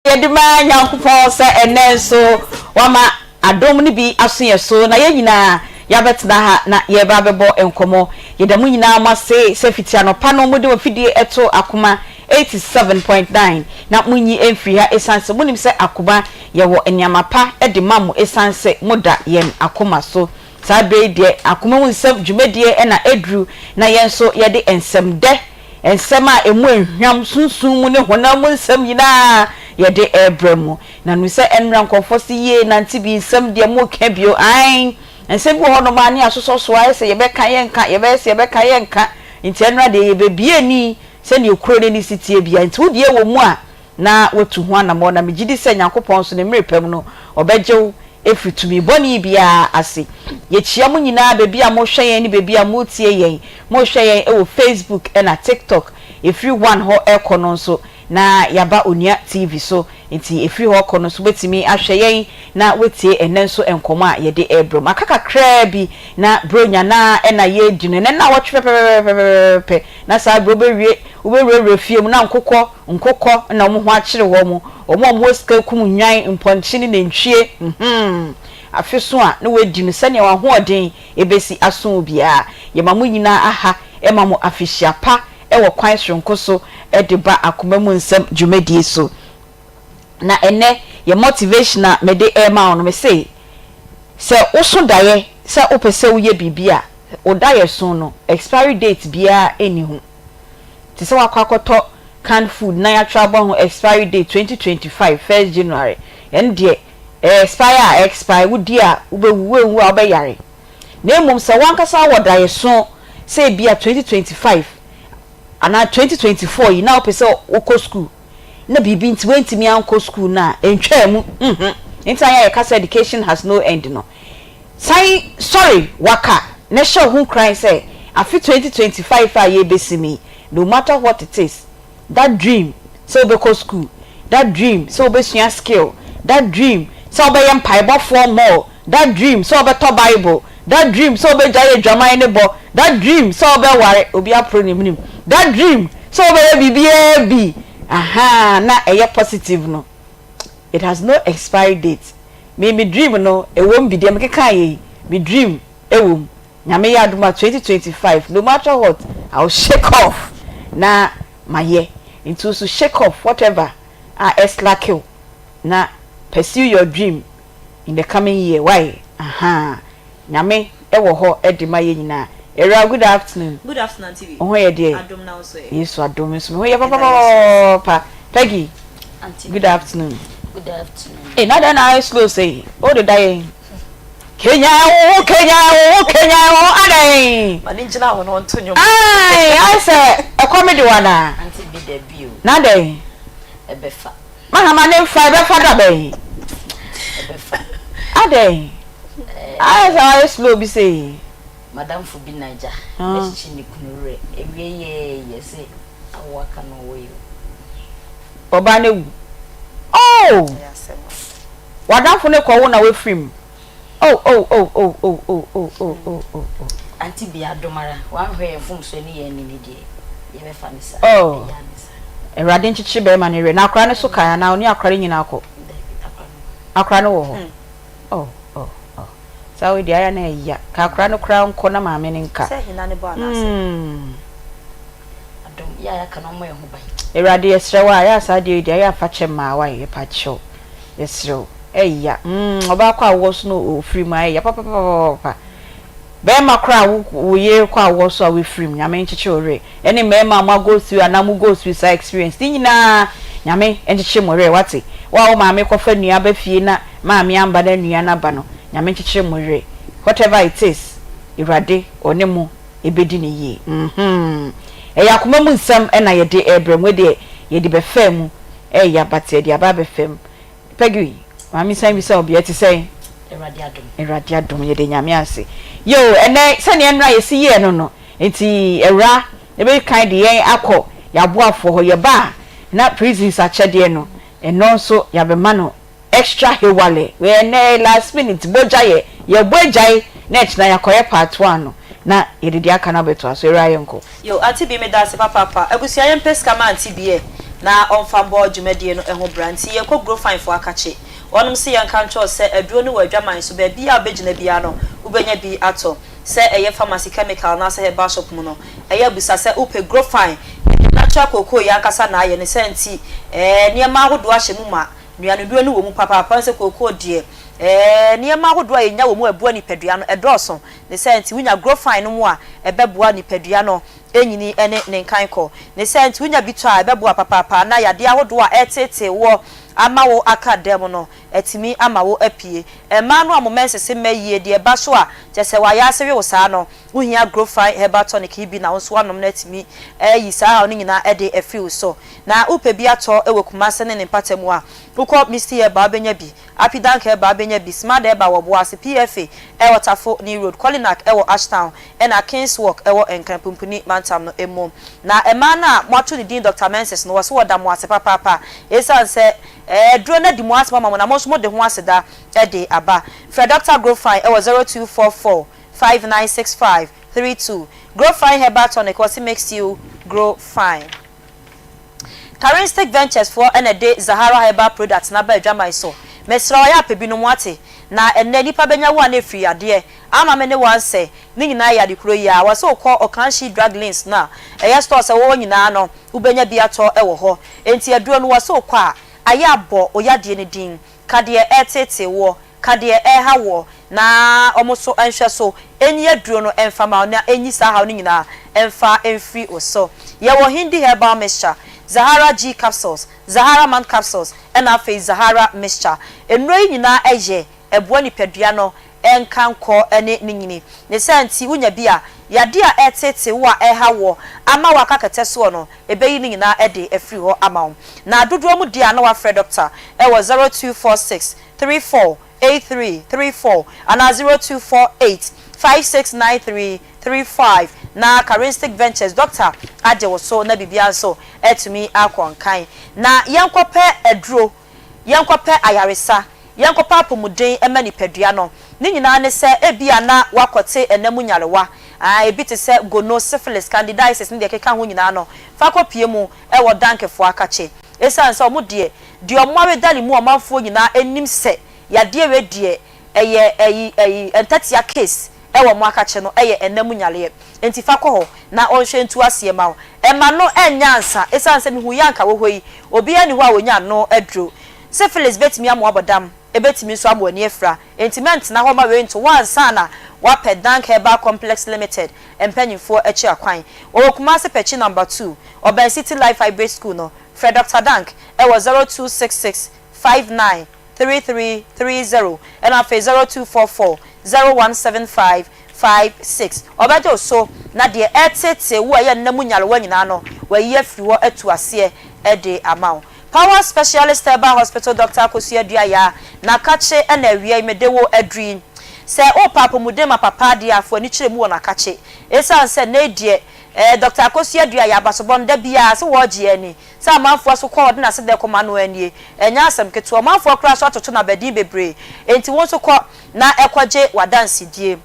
Yɛde ma Nyankopɔn sɛ ɛnnɛ nso wama adom no bi aso yɛn so na yɛn nyinaa yɛabɛtena ha na yɛreba abɛbɔ nkɔmmɔ. Yɛda mo nyinaa mo ase sɛ fiti anɔpa no mode mo afidie to Akoma 87.9 na monyi mfiri ha ɛsiane sɛ monim sɛ Akoma yɛwɔ nneɛma pa de ma mo ɛsiane sɛ moda yɛn akoma so. Saa berɛ yi deɛ Akoma mu nsɛm dwumadie na aduru na yɛn nso yɛde nsɛmdɛ Nsɛm a emu nhwam, sunsum mu ne honam mu nsɛm nyinaa yɛde rebrɛ mo. Na nim sɛ ɛnora nkurɔfoɔ se yie nante bi nsɛm deɛ moreka bio ae. Nsɛm bi wɔ hɔnom a ne yɛasosɔ so ayɛ sɛ yɛbɛka yɛnka, yɛbɛyɛ sɛ yɛbɛka yɛnka. Nti ɛnora deɛ yɛbɛbue ani sɛdeɛ kuro no ani si teɛ biara. Nti wo deɛ wɔ mu a na woatu ho anammɔn. Na megye di sɛ Nyankopɔn nso ne mmerɛ pa mu no ɔbɛgye wo. Ɛfiri tumi bɔne biara ase. Yɛkyia mo nyinaa baabi a mohwɛ yɛn ne baabi a moretie yɛn. Mohwɛ yɛn wɔ Facebook ɛna TikTok. Ɛfiri one hɔ rekɔ no nso na yɛaba Onua TV so. Nti ɛfiri hɔ rekɔ no nso wobɛtumi ahwɛ yɛn na woatie ɛnnɛ nso nkɔmmɔ a yɛde rebrɛ mo. Aka kakraa bi na Buronya no ara na yɛredi no. Ɛnnɛ nnawɔtwe pɛpɛpɛpɛpɛpɛ na saa berɛ wobɛwie, wobɛwurawura fie mu na nkokɔ Nkokɔ na wɔn ho akyere wɔn, wɔn a wɔwɔ sika kum nnwan, mpɔnkye ne nantwie, mm-hmm, afe so a na wɔadi no sɛnea wɔn ahoɔden bɛsi aso obiara. Yɛma mo nyinaa aha ma mo afehyia pa wɔ kwan soronko so de ba Akoma Mu Nsɛm dwumadie so. Na ɛnnɛ yɛ motivation a mede rema wo no, mese sɛ woso daeɛ sɛ wopɛ sɛ woyɛ biribi a, wo daeɛso no expiry date biara nni ho. Te sɛ woakɔ akɔtɔ canned food na yɛatwerɛ abɔ ho expiry date 2025 first January, ɛno deɛ ɛ expire a expire, wodi a wobɛwu, woanwu a wobɛyare. Na mmom sɛ wo ankasa wɔ daeɛso sɛ ebia 2025 anaa 2024 yi na wopɛ sɛ wokɔ sukuu na biribi nti woantumi ankɔ sukuu no a, ɛntwaa mu, mhm, nti na yɛ a yɛka sɛ education has no end no. San sɔre waka na hyɛ wo ho nkuran sɛ afe 2025 a yɛrebɛsim yi, no matter what it is, that dream sɛ wobɛkɔ school, that dream sɛ wobɛsua skill, that dream sɛ wobɛyɛ mpaebɔfoɔ more, that dream sɛ wobɛtɔ bible, that dream sɛ wobɛgyae adwaman no bɔ, that dream sɛ wobɛware, obi aporo ne menim, that dream sɛ wobɛyɛ biribiara bi, ahaa, na ɛyɛ positive no, it has no expiry date. Me me dream no ɛwom bi deɛ me keka yɛ yi me dream ɛwom Nyame yɛ adom a 2025 no matter what I will shake off na mayɛ nti wo so shake off whatever a ɛslacke wo na pursue your dream in the coming year wai ahaa Nyame wɔ hɔ de ma yɛ nyinaa Awuraa good afternoon. Good afternoon Auntie Bee. Wo ho yɛ deɛ? Adom na wo so ɛ? Yesu adom me nso me ho yɛ papapapapa Peggy Auntie good afternoon. Good afternoon. Ei na dɛn na ayɛ slow sei? Wo deda yɛn. Kenyan wo ho kenyan wo ho kenyan wo ho adɛn? Ma ne ngyina hɔ na ɔnto nnwom. Ae ayɛ sɛ ɛkɔm de wo anaa? Auntie Bee dabi o. Na dɛn? Ɛbɛfa. Mahama ne mfa ɛbɛfa da bɛn? Ɛbɛfa. Adɛn? Ayɛ sɛ wayɛ slow bi sei. Madamfo bi Naija bɛkyekye ne kunu werɛ awiei yɛɛ yɛse awo aka no ɔwɔ yi o. Ɔbaa no awu oh! W'adamfo no rekɔwo na wafiri mu oh oh oh oh oh oh oh oh oh oh oh. Auntie Bea adom ara wanhwɛ yɛn mfomsoɔ ne yɛn anini deɛ yɛbɛfa no saa Oh ɛyɛ a ne saa. Awurade nkyekyere bɛɛma no werɛ. Na akora no so kae anaa ɔne akora no nyinaa kɔ? Dabi akora no wɔ hɔ. Akora no wɔ hɔ oh oh oh saa wei deɛ ayɛ a na ɛya ka akora no koraa nkɔ na maame no nka. Sɛ hena ne bɔ anaasɛ. Mm. Adom yɛ a yɛaka no ɔmmɔ yɛn ho ban. Awurade yɛsrɛ wo a yɛ a saa adeɛ wei deɛ ayɛ a fa kyɛ mmaa wai yɛpakyɛw yɛsrɛ wo ɛya mm ɔbaa kɔ awoɔ so na ɔfiri mu a ɛya papapapapa bɛɛma koraa wo wo yere kɔ awoɔ so a wafiri mu Nyame nkyekyere wo werɛ ɛne mmarima a mo a go through anaa mo go through saa experience ne nyinaa Nyame nkyekyere mo werɛ wate wo a wo maame kɔfa nua ba fie na maame amba na nua no aba no Nyame nkyekyere mo werɛ whatever it is Awurade ɔne mo ɛbɛdi no yie mm-hmm ɛyɛ akoma mu nsɛm na yɛde rebrɛ mo wei deɛ yɛde bɛfaa mu ɛɛya but yɛde aba abɛfa mu Peggy maame san bisa wo bio ɛte sɛn? Awurade adom. Awurade adom yɛda Nyame ase yoo ɛnɛ sɛdeɛ nnora yɛsi yɛɛ no no nti Awura ɛbɛdi kan de yɛn akɔ yɛaboafoɔ hɔ yɛba a na prisons akyɛdeɛ no ɛno nso yɛabɛma no Extra hewale wei ɛnɛ last minute bogya yɛ yɛbɔ agyae na ɛkyena yɛakɔyɛ part one no na yɛde deɛ aka no abɛtoa so awuraa yɛnkɔ. Yo auntie bi medase papaapa abusua yɛmpɛ sika ma auntie bi ɛ na ɔmfa mbɔ dwumadie no ho bra nti yɛkɔ gro fine foɔ akakye wɔnom se yɛnka nkyerɛ wo sɛ aduro no wɔ adwaman so baabiaa wobɛgyina biaa no wobɛnya bi atɔ sɛ ɛyɛ pharmacy chemical anaasɛ herbal shop mu no ɛyɛ abusa sɛ wopɛ gro fine yɛde natural cocoa yi ankasa na ayɛ ne saa nti ɛɛ nneɛma ahodoɔ ahyɛ mu ma Nnuanennuro no wɔ mu papaapa ɛne sɛ kookoo deɛ ɛɛ nneɛma ahodoɔ a yɛnya wɔ mu a ɛboa nipadua no ɛdɔɔso. Ne saa nti wonya Grofine no mu a ɛbɛboa nipadua no nyini ne ne nkankɔ. Ne saa nti wonya bi tɔ a ɛbɛboa papaapa na yadeɛ ahodoɔ a ɛreteetee woɔ ama wo aka dɛm no atumi ama wo apue. Mmaa no a mo mɛnsese mmɛ yie deɛ ɛba so a kyerɛ sɛ w'ayaase we wo saa no wohia Grofine herbal tonic yi bi na wo nso woanom na atumi ayi saa haw no nyinaa de afiri wo so. Na wopɛ bi atɔ wɔ Kumase ne ne mpata mu a, wokɔ Misty Herbal wobɛnya bi, Apidank Herbal wobɛnya. wobɛnya bi. Smart Herbal wɔ Boase, PFA ɛwɔ Tafo New Road, Kolinak ɛwɔ Ashtown, ɛna Kings Walk ɛwɔ Nkran Pumpuni mantam no mu. Na mmaa no a moato ne din Doctor Menses no, wɔse wɔda mo ase papaapa esiane sɛ aduro no adi mo asɛm ama mo na mo nso mode ho aseda de aba. Frɛ Doctor Grofine ɛwɔ 0244 5965 32. Grofine Herbal Tonic, wɔse makes you grow fine. Karinstic Ventures foɔ na ɛde Zahara Herbal Products no aba adwaman so. Mesrɛ wo ayɛ apɛ binom wate. Na ɛnnɛ nnipa bɛnya wo a na ɛfiri yadeɛ ama me ne wo ansɛ. Ne nyinaa yɛ ade koro yi ara. Wɔse wokɔ Okanshi Drug Lanes no a ɛyɛ stores a ɛwɔ hɔ nyinaa no wobɛnya bi atɔ wɔ hɔ. Enti aduro no wɔse wokɔ a ayɛ abɔ wo yadeɛ no din. Ka deɛ ɛreteetee woɔ, ka deɛ ɛreha woɔ, na wɔn nso nhwɛ so nyi aduro no mfa ma wo na ɛnyi saa haw no nyinaa mfa mfiri wo so. Yɛwɔ Hindi Herbal Mixture, Zahara G Capsules, Zahara Man Capsules, ɛna afei Zahara Mixture. Nnuro yi nyinaa yɛ, ɛboa nipadua no nkankɔ ne ne nyini. Ne saa nti wonya bi a, yadeɛ a ɛreteetee wo a ɛreha woɔ ama woaka kɛtɛ soɔ no, ɛbɛyi ne nyinaa de afiri hɔ ama wo. Na dodoɔ mu deɛ a na woafrɛ dɔkta wɔ 0246 34 8334 anaa 0248 5693 35 na Karinstic Ventures dɔkta agye wo so na biribiara nso atumi akɔ nkan. Na yɛnkɔpɛ aduro, yɛnkɔpɛ ayaresa, yɛnkɔpɛ apɔmuden ma nipadua no. Ne nyinaa ne sɛ ebia na woakɔte ɛna mu nyarewa, ae, ebi te sɛ gono, syphilis, candidiasis ne deɛ ɛkeka ho nyinaa no, fa kɔpue mu wɔ Dankfoɔ akakye. Esiane sɛ wɔn deɛ, deɛ wɔn awedare mu ɔmanfoɔ nyinaa nim sɛ yadeɛ wei deɛ ɛyɛ ɛyi ɛyi ntatia case ɛwɔ wɔn akakye no ɛyɛ ɛna mu nyareɛ nti fa kɔ hɔ na ɔnhwɛ ntu aseɛ ma wo. Ɛma no ɛnyɛ ansa esiane sɛ mehu yɛ anka wɔ hɔ yi obiara nni hɔ a ɔnya ano aduro. Syphilis bɛtumi ama wabɔ dam, ɛbɛtumi nso ama w'ani afira enti mɛntena hɔ ma wei nto wo ansa na woapɛ Dank Herbal Complex Limited mpanyinfoɔ akyi akwan. Wɔwɔ Kumasi Pɛkyi Number 2, ɔbɛn City Life Hybrid School no. Frɛ Dɔkta Dank wɔ 0266 59 3330 ɛna afei 0244 0175 56. Ɔbɛgye wo so na deɛ ɛreteetee wo a ɛyɛ nna mu nyarewa nyinaa no, wayi afiri hɔ atu aseɛ de ama wo. Power Specialist Herbal Hospital Dɔkta Akosua Aduayaa, Nakakye na awia yi mede wo aduru yi. Sɛ worepɛ apɔmuden ma papa deɛ a, fa w'ani kyerɛ mu wɔ Nakakye. Esiane sɛ nnɛ yi deɛ eh, Dɔkta Akosua Aduayaa abasobɔ no da biara sɛ wɔregye yɛn ani, Sɛ amanfoɔ so kɔ a ɔde n'aseda kɔma no ara nie. Ɛnyɛ asɛm ketewa. Ɔmanfoɔ koraa nso atoto no abadin bebree. Enti wo nso kɔ na kɔgye w'adansedie.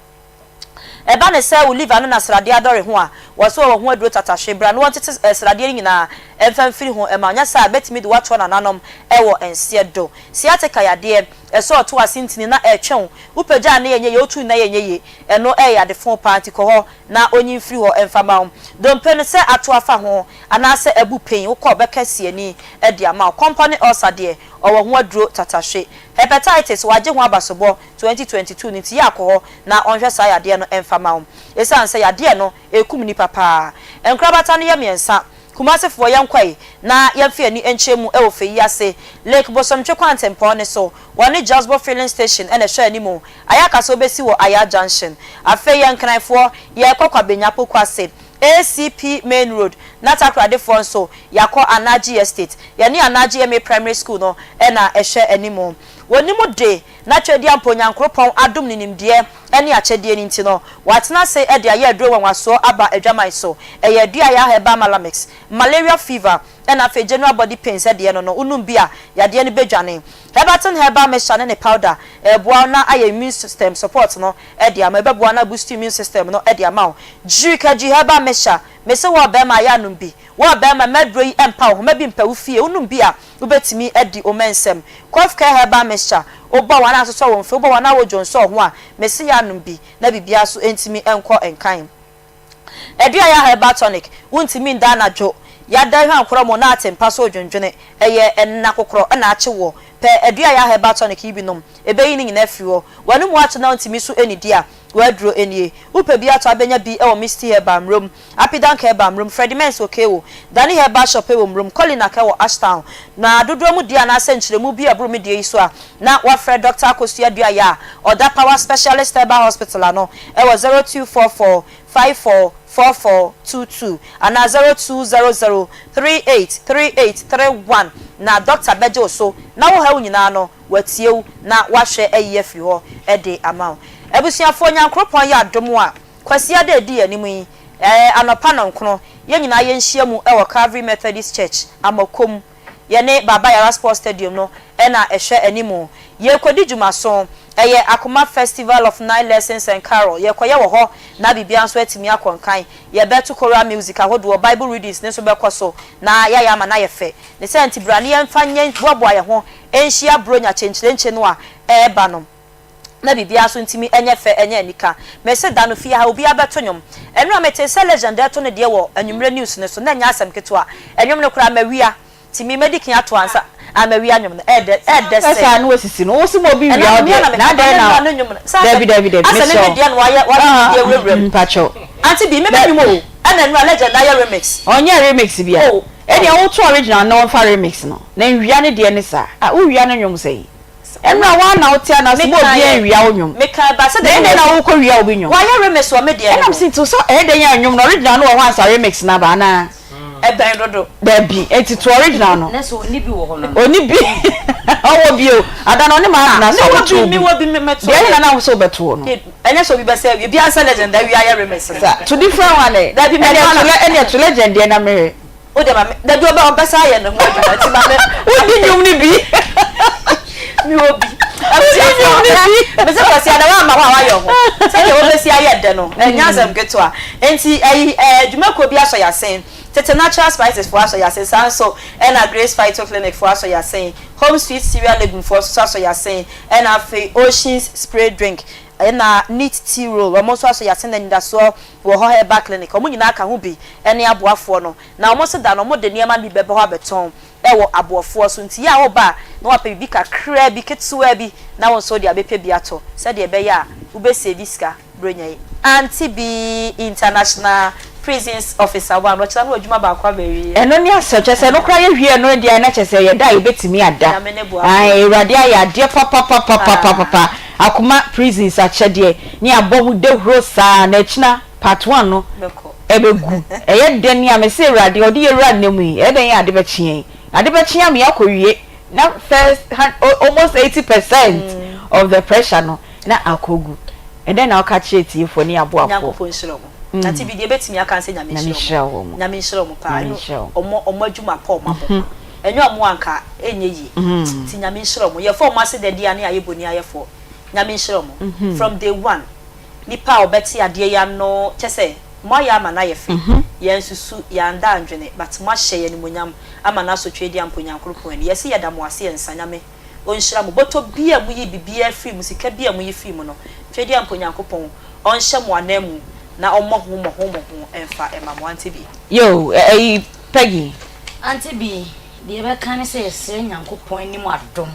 Ɛba no sɛ wo liver no na sradeɛ adɔre ho a, wɔse wɔwɔ ho aduro tatahwe. Bra na wɔntete sradeɛ no nyinaa mfa mfiri ho mma wo. Nyɛ saa a, ɛbɛtumi de wo atoa nananom wɔ nseɛ do. Sciatica yadeɛ, ɛsɛ ɔto ase ntini na ɛretwe wo. Wopagya a na ɛnyɛ yie, wotu na ɛnyɛ yie. Ɛno yɛ ade fo paa nti kɔ hɔ na ɔnyi mfiri hɔ mfa mma wo. Dompe no, sɛ ato afa ho anaasɛ abu pen, wokɔ a ɔbɛka siani de ama wo. Kɔmpɔ ne ulcer deɛ, ɔwɔ ho aduro tatahwe. Hepatitis, wagye ho abasobɔ 2022 no nti yɛ akɔ hɔ na ɔnhwɛ saa yadeɛ no mfa ma wo. Esiane sɛ yadeɛ no ɛrekum nnipa paa. Nkorabata no yɛ mmiɛnsa. Kumasefoɔ yɛnkɔe na yɛmfa yɛn ani nkyerɛ mu wɔ fɛ yi ase. Lake Bosomtwe kwantempɔn no so, wɔne Josbo Filling Station na ɛhwɛ anim. Ayɛ aka sɛ wobɛsi wɔ Aya Junction. Afei yɛn Nkranfoɔ, yɛrekɔ Kwabenya Pokuase, ACP Main Road, na Takoradefoɔ nso, yɛakɔ Anagye Estate. Yɛne Anagye MA Primary School no na ɛhwɛ anim. Wɔnim de, na Tweaduampɔ Onyankoropɔn adom no nimdeɛ ne akyɛdeɛ no nti no, watena ase de ayɛ aduro nwanwasoɔ aba adwaman so. Ɛyɛ Aduaya Herbal Malamix, Malaria Fever, ɛna afei General Body Pains deɛ no no, wonom bi a, yadeɛ no bɛdwane. Herbatin Herbal Mixture ne ne powder, ɛreboa wo na ayɛ immune system support no de ama, ɛbɛboa wo na aboost immune system no de ama wo. Gyirikadwi Herbal Mixture, mese wo ɔbarima ayɛ anom bi. Wo ɔbarima, mma aduro yi mpa wo ho, mma bi mpa wo fie, wonom bi a, wobɛtumi adi wo mɛnsɛm. Cough Care Herbal Mixture, wobɔ wo anaa asosɔ wo mfe, wobɔ wo anaa wodwonsɔ wo ho a, mese yɛ anom bi na biribiara so ntumi nkɔ nkan. Aduaya Herbal Tonic, Wontumi nda anadwo, yada hwankorɔ mo na ate mpa so redwendwene, ɛyɛ nna kokorɔ na akye woɔ. Pɛ Aduaya Herbal Tonic yi bi nom, ɛbɛyi ne nyinaa afiri hɔ. W'anomu ato na wontumi so nnidi a, w'aduro nie. Wopɛ bi atɔ a bɛnya bi wɔ Misty Herbal, Mmrom, Apidank Herbal, Mmrom, Freddie Mens wɔ Kewo, Danny Herbal Shop wɔ Mmrom, Kolinak wɔ Ashtown. Na dodoɔ mu deɛ anaasɛ nkyerɛmu bi a ɛboro me deɛ yi so a, na woafrɛ Dɔkta Akosua Aduaya a ɔda Power Specialist Herbal Hospital ano wɔ 0244 54 44 22 anaa 0200 38 38 31. Na dɔkta bɛgye wo so na wo haw nyinaa no, watie wo na wahwɛ ayi afiri hɔ de ama wo. Abusuafoɔ, Nyankoropɔn yɛ adom a, Kwasiada a ɛdi yɛn anim yi, ɛɛ, anɔpa nnɔnkron, yɛn nyinaa yɛnhyia mu wɔ Calvary Methodist Church, Amakom. Yɛne Baba Yara Sports Stadium no na ɛhwɛ anim. Yɛrekɔdi dwumaso. Ɛyɛ Akoma Festival of Nine Lessons and Carol. Yɛrekɔyɛ wɔ hɔ na biribiara nso atumi akɔ nkan. Yɛbɛto choral music ahodoɔ, Bible readings no nso bɛkɔ so na yɛayɛ ama no ayɛ fɛ. Ne saa nti bra na yɛmfa nyɛ boaboa yɛn ho nhyia Buronya kyenkyerenkye no a ɛreba no na biribiara nso ntumi nyɛ fɛ nyɛ anika. Mese da no fie ha obiara bɛto nnwom. Ɛno a metee sɛ Legend reto ne deɛ wɔ anwummerɛ news no so na ɛnyɛ asɛm ketewa. Nnwom no koraa mawia. Nti me mɛdi kan ato ansa ah mawia nnwom no. Ɛɛdɛ ɛɛdɛ sɛ. Sɛ saa na wasisi no wo se ma obi wia wo deɛ na adɛn na dabi dabi dabi mesrɛ wo. Asɛ me me deɛ na wayɛ wayɛ me deɛ wurawura mu. Mpakyɛw. Auntie B me bɛ nnwom o ɛna nnura Legend ayɛ remix. Ɔnyɛɛ remix bia. Oh. Ɛnea wo to original no na ɔnfa remix no na nwia ne deɛ ne saa ah wo wia ne nwom sɛn ɛnora woa na wote anaa sɛ ma obiaa nwia wo nwom na ɛdɛn na wokɔ wia obi nwom Wayɛ remix wɔ me deɛ no ɛnam ho. se nti sɛ ɛyɛ dɛn a nwom no original no wɔ hɔ ansa remix no aba anaa. Ɛbɛn dodo. Dabi enti to original no. Na sɛ ɔnni bi wɔ hɔ no no. Ɔnni bi ɔwɔ bi o ada no ɔne maa na sɛ ɔbɛto obi deɛ ɛhe na na wo sɛ wobɛto no. Ɛnyɛ sɛ obi bɛsɛ awie biara sɛ legend awie ayɛ remix no. Sa to different one ɛ. Dabi mɛ ɛneɛ to ɛneɛ to legend deɛ na mehwɛ. Wo deɛ ma me dabi ɔbɛ ɔbɛsa ayɛ ne ho adwuma nti ma me. Wodi nnwom no bi. Mi wɔ bi. Wodi nnwom no bi. Mese Kwasi ada wamma hɔ a wayɛ ho. Sɛdeɛ wobɛsi ayɛ dɛ no ɛnyɛ asɛm ketewa. Nti ɛyi ɛɛ dwumakuo bi asɔ yasen. Tete Natural Spices foɔ asɔ yasen saa nso ɛna Grace Phyto Clinic foɔ asɔ yasen. Home Sweet Cereal Legume foɔ nso asɔ yasen. Ɛna afei Oceans Spray Drink ɛna Neat Tea Roll wɔn nso asɔ yasen na anidasoɔ wɔ hɔ Herbal Clinic wɔn nyinaa ka ho bi ne aboafoɔ no na wɔn nso da no wɔde nneɛma no bi bɛba hɔ abɛtɔn wɔ aboɔfoɔ so nti yɛ a woba a na wapɛ biribi kakraa bi ketewaa bi na wo nso wode abɛpɛ bi atɔ sɛdeɛ ɛbɛyɛ a wobɛ save sika Buronya yi. Auntie Bee International Prisons Officer one ɔkyena no adwuma baako aba awieɛ. Ɛno ne asɛm, kyerɛ sɛ ɛno koraa yɛwie ɛno deɛ a na kyerɛ sɛ ɛyɛ da a yɛbɛtumi ada. Nyame ne boafoɔ. Ae Awurade ayɛ adeɛ papapapapapapa. Akoma prisons akyɛdeɛ ne abɔ ho dawuro saa na akyina part one no ɛbɛgu. Ɛyɛ dɛn a mese Awurade ɔde yɛ wura nna mu yi ɛyɛ dɛn a ade bɛkye yɛn. Ade bɛkye ama yɛakɔ wie na first almost 80% of the pressure no na akɔgu. Ɛdɛn na woka kyerɛ atiefoɔ ne aboafoɔ? Nyankopɔn nhyira wɔn. Ante bi deɛ ɛbɛtumi aka ne sɛ Nyame nhyira wɔn. Nyame nhyira wɔn paa. Nyame nhyira wɔn. Wɔn wɔn adwuma pa wɔn abɔ. Ɛnyɛ wɔn a anka ɛnyɛ yie. Nti Nyame nhyira wɔn. Yɛfa wɔn ase da di a ne yɛayɛ boni ayɛfoɔ. Nyame nhyira wɔn. From day one, nipa a ɔbɛte adeɛ yi ano kyɛ sɛ moayɛ ama no ayɛ fɛ. Yɛansusu, yɛanda andwene but moahyɛ yɛn animuonyam ama no asɔ Tweediampo Nyankoropɔn ani. Yɛse yɛda mo ase yɛnsa Nyame Ɔnhyira mo. Bɔtɔ bi a moyi biribiara firi mu, sika bi a moyi firi mu no, Twedeɛ mpo Nyankopɔn ɔnhyɛ mo ananmu na ɔmmɔ ho mmɔho mmɔho mfa mma mo. Auntie Bee. Yo, ɛyi Peggy. Auntie Bee, deɛ yɛbɛka ne sɛ yɛsrɛ Nyankopɔn anim adom,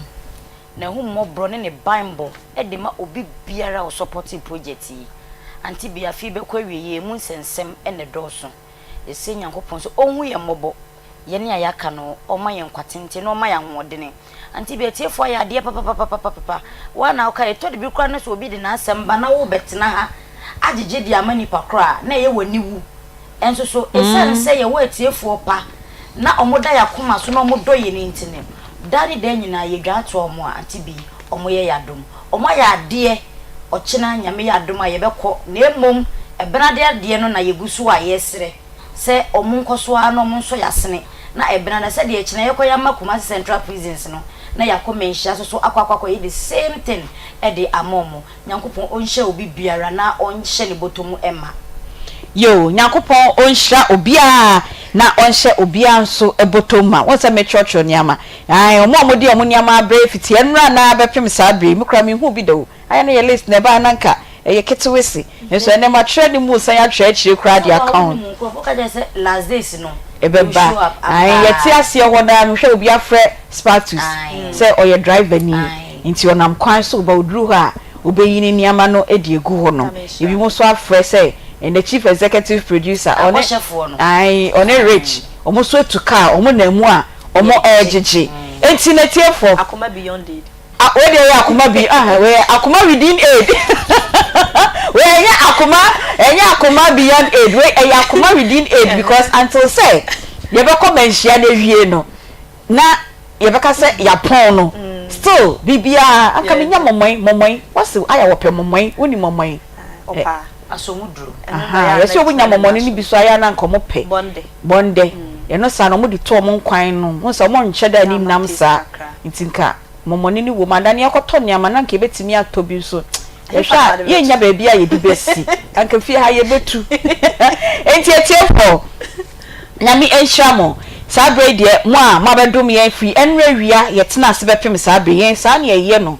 n'ahummɔborɔ ne ne banbɔ de ma obi biara a ɔsɔpɔtee project yi. Auntie Bee, afe yi bɛkɔ awieɛ, emu nsɛnsɛm na ɛdɔɔso. Yɛsrɛ Nyankopɔn sɛ ɔnhu yɛn mmɔbɔ Yɛne a yɛaka no, ɔma yɛn nkwa tenten na ɔma yɛn ahoɔdene. Auntie bi, atiefoɔ ayɛ adeɛ papapapapapa. Wo ara na woka, ɛtɔ da bi koraa na sɛ obi de n'asɛm ba na worebɛtena ha agyegye de ama nipa korɔ a, na ɛyɛ w'aniwu. Nso so, ɛsiane sɛ yɛwɔ atiefoɔ pa na wɔda yɛn akoma so na wɔdɔ yɛn nti no, daa ne daa nyinaa yɛdwan toa wɔn a, Auntie bi, wɔyɛ yɛn adom. Wɔayɛ adeɛ, ɔkyena Nyame yɛ adom a yɛbɛkɔ, na mmom ɛbenade adeɛ no na yɛgu so a yɛresrɛ. sɛ ɔmo nkɔ so ara na ɔmo nsɔ y'asene na ɛbena na sɛdeɛ ɛkyena yɛkɔ yɛ ama Kumasi Central Prisons no na yɛakɔ Manhyia so so akɔ akɔ akɔyɛ the same thing de ama ɔmo. Nyankopɔn ɔnhyira obi biara na ɔnhyɛ ne bɔtɔ mu ma. Yoo Nyankopɔn ɔnhyira obiara na ɔnhyɛ obiara nso bɔtɔ mu ma. Wohu sɛ metwerɛtwerɛ nneɛma ae ɔmo a ɔmo de ɔmo nneɛma abrɛ fiti ɛnora no ara bɛpem saa berɛ yi me koraa menhuu bi da o. Ayɛ no yɛ list na ɛbaa na nka ɛyɛ ketewese nso ɛnɛ matwerɛ ne mu san atwerɛ akyire koraa de aka ho. Ɛbɛba ae yɛte aseɛ hɔ no ara mehwɛ obi afrɛ Spartus sɛ ɔyɛ driver ni nti ɔnam kwan so reba ɔduru hɔ a ɔbɛyi ne nneɛma no de agu hɔ nom. Ebinom nso afrɛ sɛ ɛnɛ chief executive producer ɔne ae ɔne Rich wɔn nso atu car wɔn nam mu a wɔn regyegye nti n'atiefoɔ. Akoma beyond aid. Ah wei deɛ ɛyɛ akoma bi ah wei yɛ akoma within aid wei ɛnyɛ akoma ɛnyɛ akoma beyond aid wei ɛyɛ akoma within aid because until sɛ yɛbɛkɔ manhyia no awie no na. Yɛbɛka sɛ yɛapɔn no still biribiara anka menya mɔmɔe mɔmɔe wase ayɛ wɔpɛ mɔmɔe wonim mɔmɔe ɛ ahaa yɛsɛ ɔmo nya mɔmɔne no bi so ayɛ a na anka ɔmo pɛ bɔndɛ ɛno saa no ɔmo de to ɔmo nkwan no wohu sɛ ɔmo nhyɛ da nni nam saa nti nka mɔmɔne no wom anaa nea yɛkɔtɔ nneɛma no anka yɛbɛtumi atɔ bi nso Yɛhwɛ a, yɛnnya baabi a yɛde bɛsi. Anka fie ha yɛbɛtu. Enti atiefoɔ, Nyame nhyira mo. Saa berɛ yi deɛ, mo a moabɛdom yɛn firi ɛnnora awia yɛtena ase bɛpem saa berɛ yi, yɛn saa na yɛyɛ no.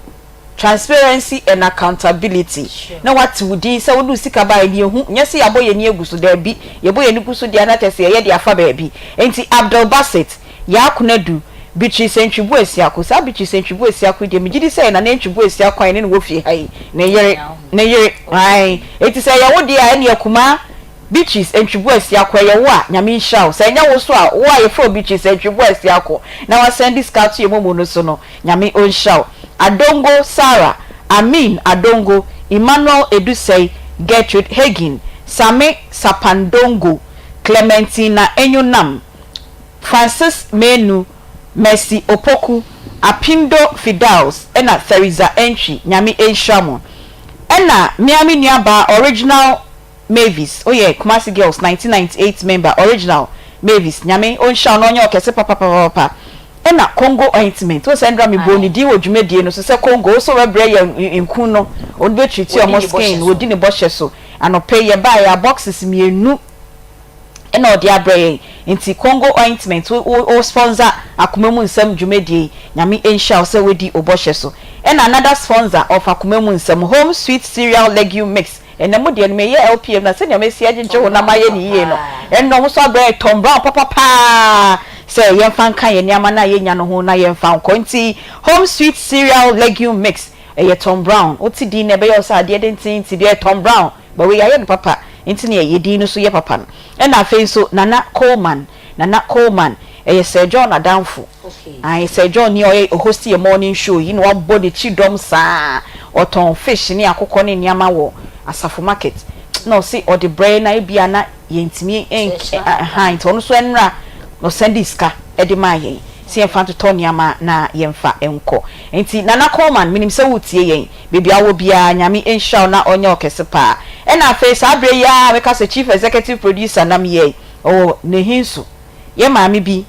Transparency and accountability. Na woate wo din sɛ wode wo sika baeɛ no, yɛhu. Nyɛ sɛ yɛabɔ yɛn ani agu so, daabi. Yɛbɔ yɛn ani gu so deɛ a na kyerɛ sɛ yɛyɛ de afa baabi. Enti Abdul Basit, Yaa Konadu, Beatrice Antwi Boasiako, saa Beatrice Antwi Boasiako yi deɛ megye di sɛ ɛyɛ Nana Antwi Boasiako a yɛne no wɔ fie ha yi, ne yere, ne yere, ae. Enti sɛ ɛyɛ wo deɛ a, ɛnneɛ Kumaa Beatrice Antwi Boasiako, ɛyɛ wo a, Nyame nhyira wo. Sɛ ɛnyɛ wo nso a, wo a yɛfrɛ wo Beatrice Antwi Boasiako na woasan de sika ato yɛn momo no so no, Nyame ɔnhyira wo. Adongo Sarah, Amin Adongo, Emmanuel Edusei, Gertrude Hagin, Same Sapandongo, Clementina Enyonam, Francis Manu, Mercy Opoku, Apindo Fidaus ɛna Theresa Antwi Nyame nhyira mo. Ɛna me ara me nua baa Original Mavis woyɛ Kumasi Girls 1998 member Original Mavis Nyame ɔnhyira wo na ɔnyɛ wo kɛse papapapapa. Ɛna Congo Ointment wohu sɛ ndra me bɔɔ ne din wɔ dwumadie no so sɛ Congo wo so wobɛbrɛ yɛn nku no ɔno bɛ treat ɔmo skin wɔdi ne bɔhyɛ so. Anɔpa yi yɛbaeɛ a boxes mmienu na ɔde abrɛ yɛn nti Congo ointment wo wo sponsor akoma mu nsɛm dwumadie yi Nyame nhyira wo sɛ wadi wo bɔhyɛ so ɛna another sponsor of akoma mu nsɛm Home sweet cereal legume mix ɛnɛ mo deɛ no meyɛ LPM na sɛnea masi agyegye ho na mayɛ no yie no ɛnna ɔmo nso abrɛ yɛn Tom Brown papa paa sɛ yɛmfa nka yɛn nneɛma no a yɛnya no ho na yɛmfa nkɔ nti Home sweet cereal legume mix ɛyɛ Tom Brown wote din no ɛbɛyɛ wo sɛ adeɛ denten nti deɛ ɛyɛ Tom Brown But wei yɛayɛ no papa nti na yɛ din no nso yɛ papa no. Ɛna afei nso Nana Coleman, Nana Coleman, ɛyɛ Sir John adamfo. Ae, Sir John ni a ɔyɛ ɔhosti yɛ morning show yi na wabɔ n'akyi dɔm saa. Ɔtɔn fish ne akokɔ ne nneɛma wɔ Asafo market. Na ɔse ɔde brɛ yɛn na ebia na yɛntumi nk ahaa nti ɔno nso ɛnra na ɔsɛnde sika de maa yɛn sɛ yɛmfa ntotɔ nneɛma na yɛmfa nkɔ. Nti Nana Coleman, menim sɛ woretie yɛn. Baabi a wowɔ biara Nyame nhyira wo na ɔnyɛ wo kɛse paa. Ɛna afei saa berɛ yi ara meka sɛ Chief Executive Producer nam yɛi ɔwɔ Nehinsu, yɛ maame bi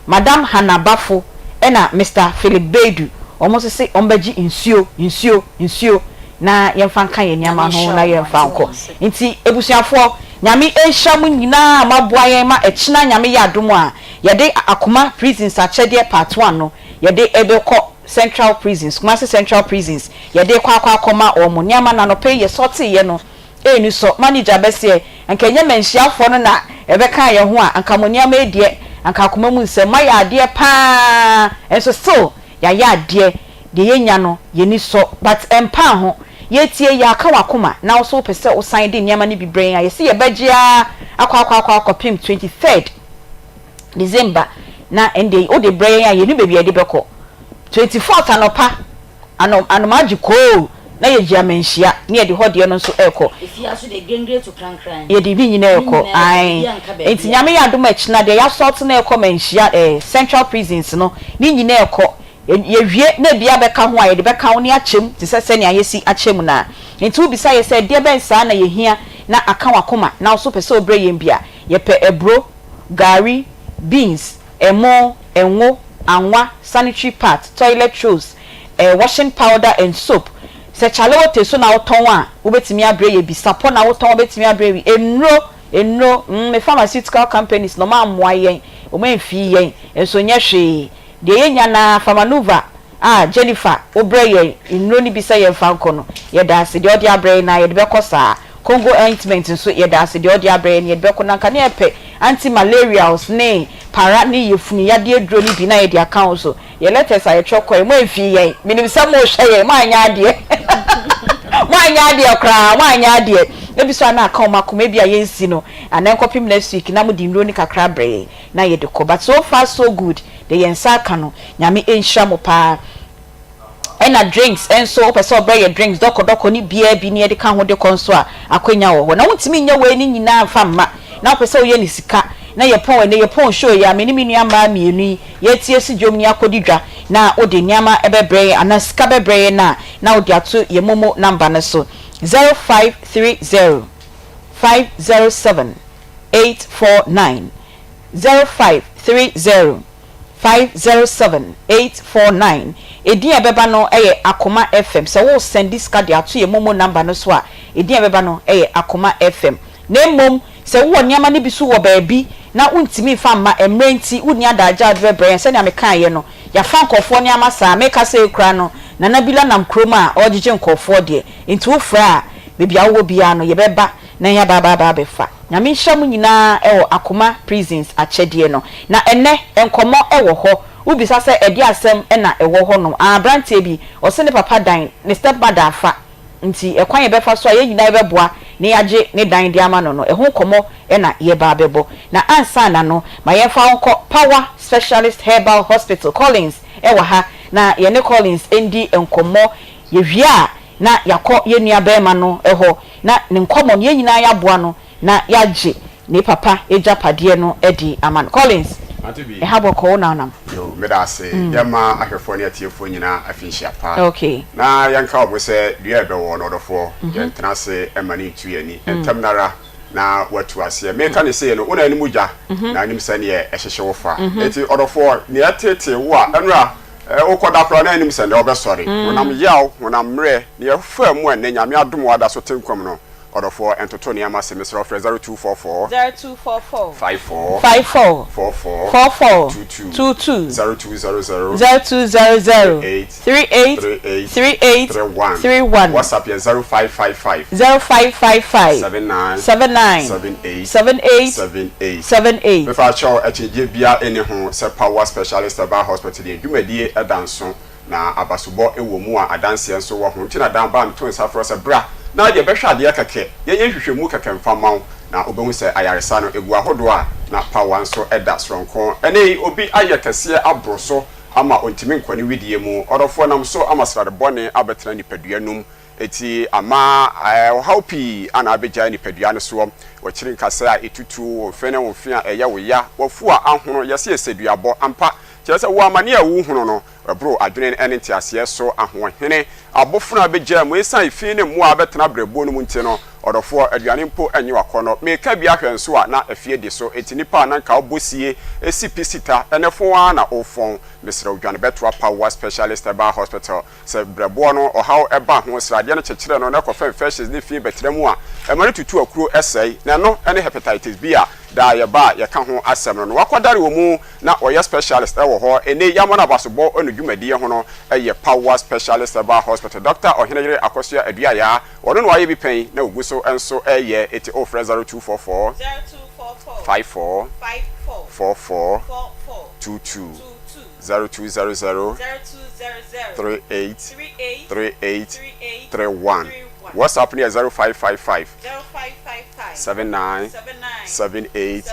Madam Hannah Bafo ɛna Mister Philip Baidu wɔn nso se wɔn bɛgye nsuo, nsuo, nsuo na yɛmfa nka yɛn nneɛma ho na yɛmfa nkɔ. Nti abusuafoɔ Nyame nhyira mo nyinaa a moaboa yɛn ma ɛkyena Nyame yɛ adom a yɛde Akoma Prisons akyɛdeɛ part one no yɛde bɛkɔ Central Prisons, Kumasi Central Prisons, yɛde rekɔ akɔ akɔma wɔn nneɛma no anɔpa yi yɛsɔteeɛ no ɛnni sɔ. Manager bɛseɛ, anka ɛnyɛ manhyiafoɔ no na ɛbɛkaa yɛn ho a, anka mo nneɛma yi deɛ, anka akoma mu nsɛm, moayɛ adeɛ pa ara, nso still yɛayɛ adeɛ, deɛ yɛnya no yɛni sɔ, but ɛmpaa ho, yɛretie yi aka w'akoma na wo nso wopɛ sɛ wosan de nneɛma no bi brɛ yɛn a, yɛse yɛbɛgye ara akɔ akɔ akɔ akɔpem 23rd. December na ɛnde wode brɛ yɛn a yɛnni baabi a yɛde bɛkɔ. 24th anɔpa ano anomaa gye koo na yɛgye amanhyia na yɛde hɔ deɛ no nso ɛrekɔ. Yɛde ne nyinaa ɛrekɔ ae nti Nyame yɛ adom a ɛkyena deɛ yɛasɔɔte no ɛrekɔ manhyia eh central prisons no ne nyinaa ɛrekɔ. Yɛwie na ebi abɛka ho a yɛde bɛka ho ne akyɛm te sɛ sɛnea yɛasi akyɛ mu no ara. Nti wobisa yɛ sɛ ɛdeɛ bɛn saa na yɛhia na aka w'akoma na wo nso wopɛ sɛ wobrɛ yɛn bi a, yɛpɛ aburo, gari, beans, ɛmo, ngo, anwa, sanitary pads, toilet rolls, eh, washing powder and soap. Sɛ chalewote so na wotɔn a, wobɛtumi abrɛ yɛ bi. Sapɔ na wotɔn a, wobɛtumi abrɛ bi. Nnuro, nnuro, mm, me pharmaceutical companies no, wɔn ammoa yɛn, wɔn amfii yɛn, nso nyɛ hwee. Deɛ yɛnya no ara, Pharmanuva a Jennifer wobrɛ yɛn nnuro no bi sɛ yɛmfa nkɔ no, yɛda ase. Deɛ ɔde abrɛ yɛn no ara, yɛde bɛkɔ saa. Congo ointment nso, yɛda ase. Deɛ ɔde abrɛ yɛn no, yɛde bɛkɔ. Na anka na yɛpɛ anti-malarials ne para ne yafunu yadeɛ aduro no bi na yɛde aka ho nso. Yɛn letters a yɛtwerɛ kɔeɛ, moamfii yɛn. Menim sɛ mohwɛ yɛn. Moanyɛ adeɛ. Moanyɛ adeɛ koraa. Moanyɛ adeɛ. Ebi nso a na aka wɔn akoma, ebia yɛnsi no anaa ɛnkɔpem next week na mode nnuro no kakra abrɛ yɛn. na yɛde kɔ but so far so good deɛ yɛn nsa aka no Nyame nhyira mo paa ɛna drinks nso wopɛ sɛ ɔbrɛ yɛ drinks dɔkɔdɔkɔ ne biaa bi ne yɛde ka ho de kɔ nso a akwanya wɔ hɔ na wontumi nyɛ wei ne nyinaa mfa mma na wopɛ sɛ woyɛ ne sika na yɛpɔn ɛnɛ yɛpɔn show yi a me ne me nua mmaa mmienu yi yɛtie si dwom ni akɔdi dwa na wode nneɛma ɛbɛbrɛ yɛn anaa sika bɛbrɛ yɛn na na wode ato yɛn momo number no so, 0530 507 849, 0530 507 849. Edin a ɛbɛba no yɛ Akoma FM. Sɛ wo send sika de ato yɛ momo number no so a, edin a ɛbɛba no yɛ Akoma FM. Na mmom sɛ wowɔ nneɛma no bi so wɔ baabi na wontumi nfa mma mmerɛ nti wonni adagye a wode bɛbrɛ yɛn, sɛnea mekaeɛ no, yɛafa nkɔfoɔ nneɛma saa. Meka sɛ ekura no Nana Bila nam kurom a ɔregyegye nkɔfoɔ deɛ, nti wofrɛ a, baabi a wowɔ biara no yɛbɛba na yɛaba aba aba abɛfa. Nyame nhyira mu nyinaa ɛwɔ Akoma Prisons akyɛdeɛ no. Na ɛnɛ nkɔmmɔ ɛwɔ hɔ. Wobisa sɛ ɛde asɛm ɛna ɛwɔ hɔ nom a, aberanteɛ bi ɔse ne papa dan ne step mother afa, nti ɛkwan yɛbɛfa so a yɛn nyinaa yɛbɛboa na yɛagye ne dan de ama no no, ɛho nkɔmmɔ ɛna yɛba abɛbɔ. Na ansa na no, ma yɛmfa wo nkɔ Power Specialist Herbal Hospital. Collins ɛwɔ ha na yɛne Collins ndi nkɔmmɔ. Yɛwie a, na yɛakɔ yɛn nua bɛrima no hɔ na ne nkɔmmɔ no yɛn nyinaa yɛaboa no na yɛagye ne papa agyapadeɛ no de ama no. Collins, ɛha bɔkɔ wo nanam? Yo, meda ase. Yɛma ahwɛfoɔ ne atiefoɔ nyinaa afinhyia pa. Na yɛnka wɔ mo sɛ dua a ɛbɛwɔ no, ɔdɔfoɔ, yɛntena ase ma ne ntu yɛn ani ntɛm nara na watu aseɛ. Meka ne sei no, wo na anim gya na anim sɛneɛ ɛhyehye wo fa. Enti ɔdɔfoɔ, nea ɛtetee wo a ɛnora wokɔda koraa na anim sɛ nnɛ wobɛsɔre, honam yaw, honam mmerɛ, nea ɛfaa mu a nnɛ Nyame adom wo ada so te nkwa mu no, ɔdɔfoɔ, ɛntoto nneɛma ase. Mesrɛ wo frɛ 0244 0244 54 54 44 44 22 22 0200 0200 38 38 38 38 31. 31. WhatsApp yɛ 0555 0555 79 79 78 78 78. 78. Mefa akyɛw, akyinnyegye bia ɛni ho sɛ Power Specialist Herbal Hospital deɛ, dwumadie ɛda nso na abasobɔ wɔ mu a adanseɛ nso wɔ ho. Nti na dan ba meto nsa frɛ sɛ bra na deɛ bɛhwɛ adeɛ kɛkɛ, yɛnyɛ nhwehwɛmu kɛkɛ mfa ma wo na wobɛhu sɛ ayaresa no ɛgu ahodoɔ a na Power nso ɛda soronko. Ɛnɛ yi obi ayɛ kɛseɛ aboro so ama ɔntumi nkɔ ne widie mu. Ɔdɔfoɔ, nam so ama srade bɔne abɛtena nipadua num, eti ama ɔhaw pii ana abɛgyae nipadua no soɔ. Wɔkyiri nkasɛ a ɛtutu wo mfe ne wo mfe a ɛyɛ wo ya, wafu a ahono, yɛse ɛsɛ duabɔ ampa, kyerɛ sɛ wo amane a wohunu no ɛboro adwene ne nteaseɛ so. Ahoɔhene abofra bɛgyaa mu ɛsiane fi ne mmoa a bɛtena brɛboɔ no mu nti no, ɔdɔfoɔ, aduane mpo nye wakɔnnɔ. Meka bi ahwɛ nso a na afie di so, enti nipa a na nka wobɔ sie si pi sita ɛnɛ fon ara na wofɔn. Mesrɛ wo, dwane bɛtoa Power Specialist Herbal Hospital. Sɛ brɛboɔ no ɔhaw ɛba ho, sradeɛ no kyekyerɛ no na ɛkɔfa infections ne fi bɛtena mu a, ɛma no tutu akuro ɛsɛe, na ɛno ne hepatitis B a daa yɛba a yɛka ho asɛm no. No wakɔdare wɔ mu na ɔyɛ specialist ɛwɔ hɔ. Ɛnɛ yɛama no abasobɔ no dwumadie ho no ɛyɛ Power Specialist Herbal Hospital, Dr. Ɔheneyere Akosua Aduayaa. Ɔno na wayɛ bi pɛn na ogu so nso ɛyɛ. Eti ofrɛ 0244 54 44 22, 0200 38 38 31. WhatsApp no yɛ 0555 79 78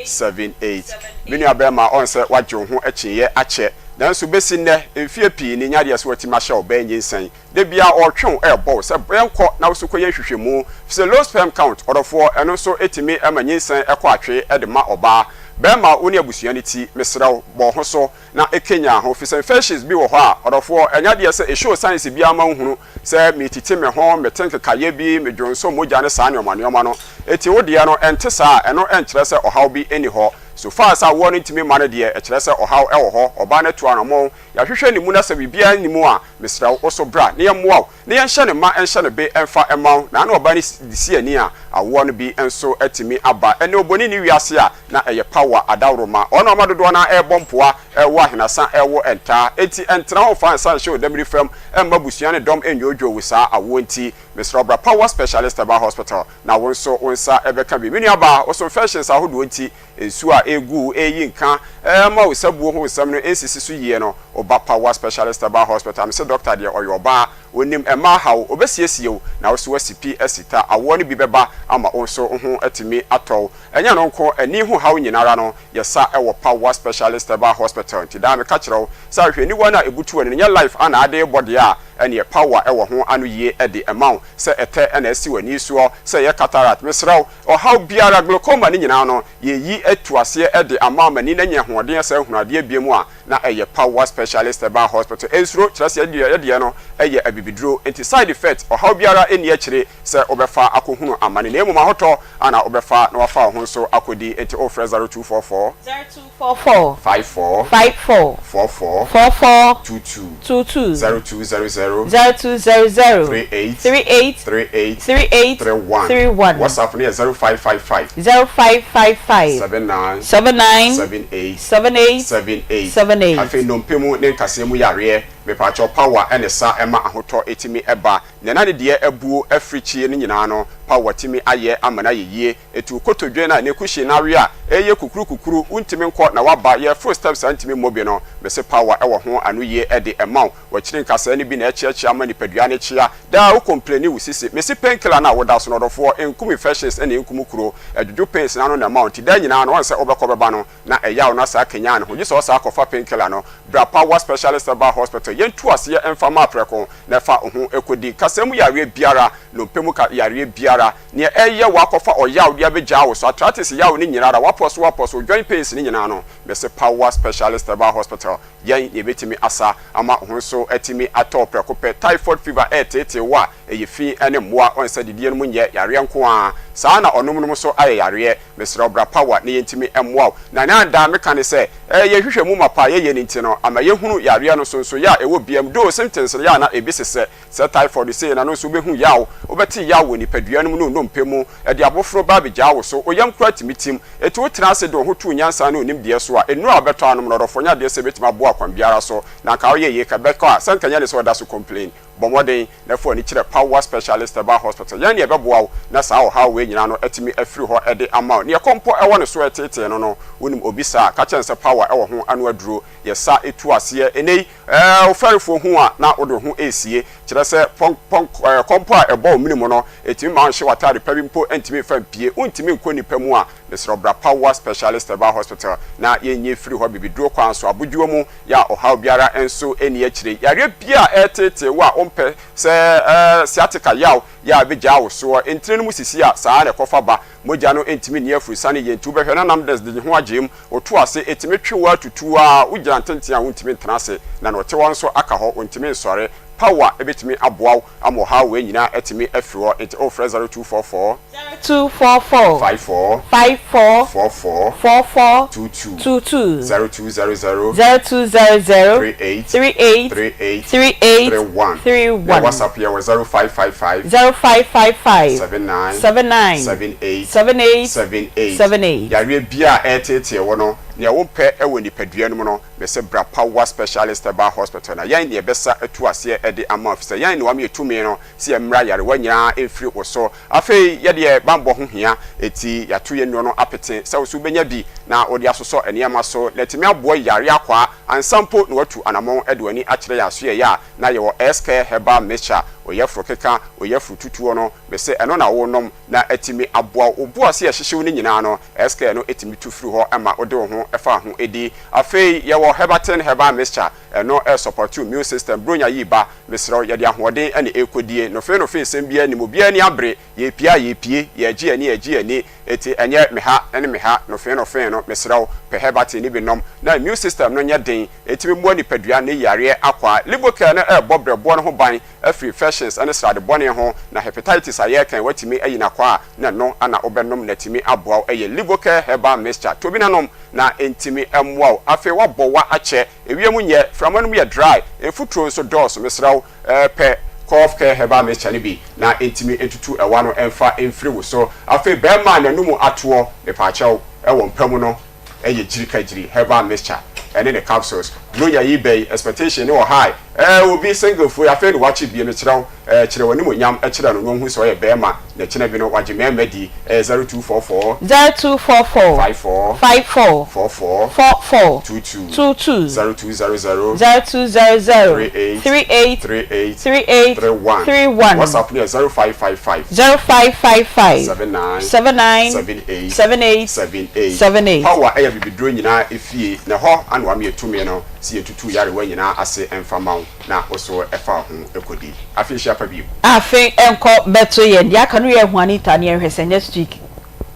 78. Me nua bɛrima, ɔn sɛ wagye wo ho akyinyɛ akyɛ, nanso bɛsi nnɛ mfeɛ pii ne nyadeɛ so watumi ahyɛ ɔbaa nyinsɛn. Da biara ɔretwe wo ɛrebɔ wo sɛ yɛnkɔ na wo so kɔyɛ nhwehwɛmu sɛ low sperm count. Ɔdɔfoɔ, ɛno nso ɛtumi ma nyinsɛn ɛkɔ atwe de ma ɔbaa. Bɛrima, wo ne abusua no ti, mesrɛ wo, bɔ wo ho so na ɛkenya ho, fi sɛ infections bi wɔ hɔ a, ɔdɔfoɔ, ɛnyɛ adeɛ sɛ ɛshow signs biara ma wohunu sɛ metiti me ho, mete nkekayɛ bi, medwonso mogya ne saa nneɛma nneɛma no. Eti wo deɛ no ɛnte saa a, ɛno ɛnkyerɛ sɛ ɔhaw bi nni hɔ. So far sɛ awoɔ no ntumi ma no deɛ, ɛkyerɛ sɛ ɔhaw ɛwɔ hɔ. Ɔbaa no atu anammɔn, yɛahwehwɛ ne mu na sɛ biribiara nni mu a, mesrɛ wo, wo so bra na yɛmmoa wo na yɛnhyɛ ne ma nhyɛ no be mfa mma wo. Na ano ɔbaa no de si ani a, awoɔ no bi nso atumi aba. Ɛnnɛ oboni nni wiase a na ɛyɛ power adaworoma. Ɔno ama dodoɔ no ara ɛrebɔ mpoa, ɛrewo ahenasa, ɛrewo ntaa. Enti ɛntena hɔ mfa nsa nhyɛ odamiri fam mma abusua ne dɔm nnwoodwoo wo saa awoɔ nti. Mesrɛ wo bra Power Specialist Herbal Hospital na wo nso wo nsa bɛka bi. Me nuabaa, wo so infections ahodoɔ nti, nsuo a ɛregu wo, ɛreyi nka, ɛrema wo sabuo ho nsɛm no nsisi so yie no, Woba Power Specialist Herbal Hospital a, mese dɔkta deɛ ɔyɛ ɔbaa, ɔnim mmaa haw, ɔbɛsiesie wo na wo nso woasi pi asi ta. Awoɔ no bi bɛba ama wo nso wo ho atumi atɔ wo. Ɛnyɛ ɛno nko, ani ho haw nyina ara no, yɛsa wɔ Power Specialist Herbal Hospital. Nti daa meka kyerɛ wo sɛ ahwehwɛniwa no a ɛbutu w'ani no nyɛ life a na ade rebɔ deɛ a, ɛneɛ Power wɔ ho ano yie de ma wo. Sɛ ɛtɛ na asi w'ani soɔ, sɛ ɛyɛ cataract, mesrɛ wo, ɔhaw biara, glaucoma ne nyinaa no, yɛyi atu aseɛ de ama wo ma ani no anya ahoɔden asan ahunu adeɛ biom a, na ɛyɛ Power Specialist Herbal Hospital. Nsuro, kyerɛ sɛ yɛdeɛ yɛdeɛ no yɛ abibiduro, nti side effect, ɔhaw biara nni akyire sɛ wobɛfa akɔhunu amane, na mmom ahotɔ na wobɛfa na wafa wo ho nso akɔdi, nti wofrɛ 0244. 0244. 54. 54. 44. 44. 22. 22. 0200. 0200. 38. 38. 38. 38. 31. 31. WhatsApp no yɛ 0555. 0555. 79. 79. 78. 78. 78. 78. Afei nnompe mu ne nkasɛɛ mu yareɛ, mepaakyɛw power ne sa ɛma ahotɔ ɛtumi ɛba. Nea na ne deɛ abuo afiri kyie no nyinaa no, power tumi ayɛ ama no ayɛ yie. Ɛtu kotodwe no a ne kuhyin no awe a ɛyɛ kukuru kukuru, wontumi nkɔ na waba, yɛforo steps a ntumi mmɔ bi no, mese power ɛwɔ ho ano yie ɛde ɛma wo. Wakyiri nkasɛɛ no bi na ɛkyeakyea ma nipadua no kyea. Daa wo complaini wo sisi. Mese pain killer no a woda so no ɔdɔfoɔ, ɛnkum infections ɛna ɛnkum kuro. Ɛdwodwo pains no ano na ɛma wo nti daa nyinaa no wɔn sɛ wobɛkɔ bɛba no na ɛyaw no asaa kanyan ne ho gye sɛ ɔsaa kɔfa pain killer no. Bra Power Specialist Herbal Hospital yɛntu aseɛ mfa ma prɛko na ɛfa wo ho kɔdi. Kasɛɛ mu yareɛ biara, nnompe mu ka yareɛ biara, neɛ ɛyɛ wo akɔfa ɔyaw de abɛgyaa wo so, arthritis yaw no nyinaa ara, wapɔ so wapɔ so, joint pains no nyinaa no, mese Power Specialist Herbal Hospital yɛn na yɛbɛtumi asa ama wo ho nso atumi atɔ wo prɛko pɛ. Typhoid fever ɛreteetee wo a, ɛyɛ fi ne mmoa, ɔn sɛ didie no mu nyɛ yareɛ nko ara, saa ara na ɔnom nom nso ayɛ yareɛ. Mesrɛ wo bra Power na yɛntumi mmoa wo. Na nea daa meka ne sɛ, ɛɛ yɛn nhwehwɛmu mapa a yɛyɛ no nti no, ama yɛhunu yareɛ no sonsoyɛ a ɛwɔ biam, though symptoms no yɛ a na ebi sesɛ, sɛ typhoid sei na no nso wobɛhu yaw, wobɛte yaw wɔ nipadua no mu ne wo nnompe mu, ɛde aboforo ba abɛgyaa wo so, wo yam koraa tumi tim. Enti wotena ase de wo ho to wo nyansa ne wo nimdeɛ so a, nnuro a wobɛtɔ anom no ɔdɔfoɔ nyɛ adeɛ sɛ ɛbɛtumi aboa kwan biara so, na anka woyɛ yei ka ɛbɛkɔ a, sɛ anka nyɛ ne sɛ ɔda so complain. Bɔ mmɔden na fa w'ani kyerɛ Power Specialist Herbal Hospital. Yɛn na yɛbɛboa wo na saa ɔhaw wei nyinaa no atumi afiri hɔ de ama wo. Nea ɛkɔmpɔ wɔ ne so a ɛteetee no no, wonim obi saa a, ka kyerɛ no sɛ Power wɔ ho ano aduro. Yɛ sa tu aseɛ. Ɛnnɛ yi, ɛɛ, wo fɛrefoɔ hu a, na wode wo ho resie. Kyerɛ sɛ, pɔn, pɔn, ɛɛ, kɔmpɔ a ɛbɔ wo mene mu no, ɛtumi ma wonhyɛ w'ataade pa bi mpo ntumi mfa mpue. Wontumi nkɔ nnipa mu a, mesrɛ wo bra Power Specialist Herbal Hospital na yɛnyi mfiri hɔ bibiduro kwan so, abodwoɔ mu. Yɛ a ɔhaw biara nso nni akyire. Yareɛ biara a ɛreteetee wo a wompɛ sɛ sciatica yaw yɛ a ɛbɛgyaa wo soɔ, ntini no mu sisi a saa ara na ɛkɔfa ba, mogya no ntumi nni afurusane yie nti wobɛhwɛ na numbness de ne ho agyem, woto ase, ɛtumi twe wo ara tutu ara, wogyina ntenten a wontumi ntena ase, na nea ɔte hɔ nso aka hɔ, ɔntumi nsɔre. Power bɛtumi aboa wo ama ɔhaw wei nyinaa atumi afiri hɔ, nti wofrɛ 0244. 0244. 54. 54. 44. 44. 22. 22. 0200. 0200. 38. 38. 38. 38. 31. 31. Yɛn WhatsApp yɛ wɔ 0555. 0555. 79. 79. 78. 78. 78. 78. Yareɛ biara a ɛreteetee wo no, nea wompɛ wɔ nipadua no mu no, mese bra Power Specialist Herbal Hospital na yɛn na yɛbɛsa atu aseɛ de ama wo, efisɛ yɛn na wɔama yɛn tumi no sɛ yɛmmra nyarewa nyinaa mfiri wo so. Afei yɛdeɛ banbɔ ho hia, enti yɛato yɛn nnuro no apete sɛ wo nso wobɛnya bi na wode asosɔ nneɛma so na atumi aboa yareɛ akwaa ansa mpo na woatu anamɔn de w'ani akyerɛ yɛn asoɛeɛ a na yɛwɔ S-Care Herbal Mixture, oyafuro keka, oyafuro tutuo no, mese ɛno na wonom na atumi aboa wo, wo bo ase a ɛhyehye wo no nyinaa no S-Care no tumi tu firi hɔ ma wode wo ho fa ho di. Afei yɛwɔ Herbatin Herbal Mixture, Ɛno ɛresɔpɔte wo immune system. Bronya yi ba, mesrɛ wo, yɛde ahoɔden na ɛrekɔdie. Nofee nofee sɛm biara nnim, obiara ani abere, yɛrepie a yɛrepie, yɛregye yɛn ani a yɛregye yɛn ani. Enti ɛnyɛ me ha ne me ha, nofee nofee no, mesrɛ wo, pɛ herbal tea no bi nom na immune system no nyɛ den, ɛtumi mmoa nipadua ne yareɛ akwaa. Livocare no ɛrebɔ brɛboɔ no ho ban afiri infections ne srade bɔne ho, na hepatitis a yɛreka yi, woatumi ayi no akwaa a, na ɛno na wobɛnom na atumi aboa wo. Ɛyɛ Livocare Herbal Mixture. Tɔ bi na nom na ɛntumi mmoa wo. Afei woabɔ wa akyɛ. Ewiem nyɛ, frama no mu yɛ dry, mfuturo nso dɔɔso, mesrɛ wo pɛ Cough Care Herbal Mixture no bi na ɛntumi ntutu ɛwa no mfa mfiri wo so. Afei barima a n'anomu atoɔ, mepaakyɛw, wɔ mpa mu no yɛ Gyirikagyiri Herbal Mixture ɛne ne capsules. Buronya yi bɛyi, expectation no wɔ high, ɛɛ obi single foɔ yi afei na wakye bie, mesrɛ wo. Kyerɛ w'animuonyam kyerɛ no na ɔnhu sɛ ɔyɛ barima, na kyena bi no wagye mmarima adi. Ɛyɛ 0244. 0244. 54. 54. 44. 44. 22. 22. 0200. 0200. 38. 38. 38. 38. 31. 31. WhatsApp no yɛ 0555. 0555. 79. 79. 78. 78. 78. 78. Power yɛ abibiduro nyinaa fie, na ɛhɔ na wɔama yɛn tumi no sɛ yɛntutu yarewa nyinaa ase mfa mma wo. Na wo so fa wo ho kɔdi. Afei hyia pa bio. Afe nkɔ bɛto yɛn deɛ aka no yɛ Juanita ne yɛnhwɛ sɛ next week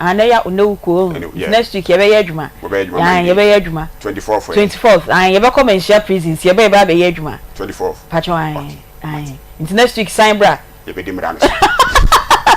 ah nɛ ya onɛ wo kuo oh yeah. next week yɛbɛyɛ adwuma Wɔbɛyɛ adwuma ah Monday yɛbɛyɛ adwuma 24th ɛ. 24th ah yɛbɛkɔ Manhyia prisons yɛbɛ yɛbɛ abɛyɛ adwuma 24th pakyɛw ae Okay ae mate. nti next week san bra. Yɛbɛdi mmara no so.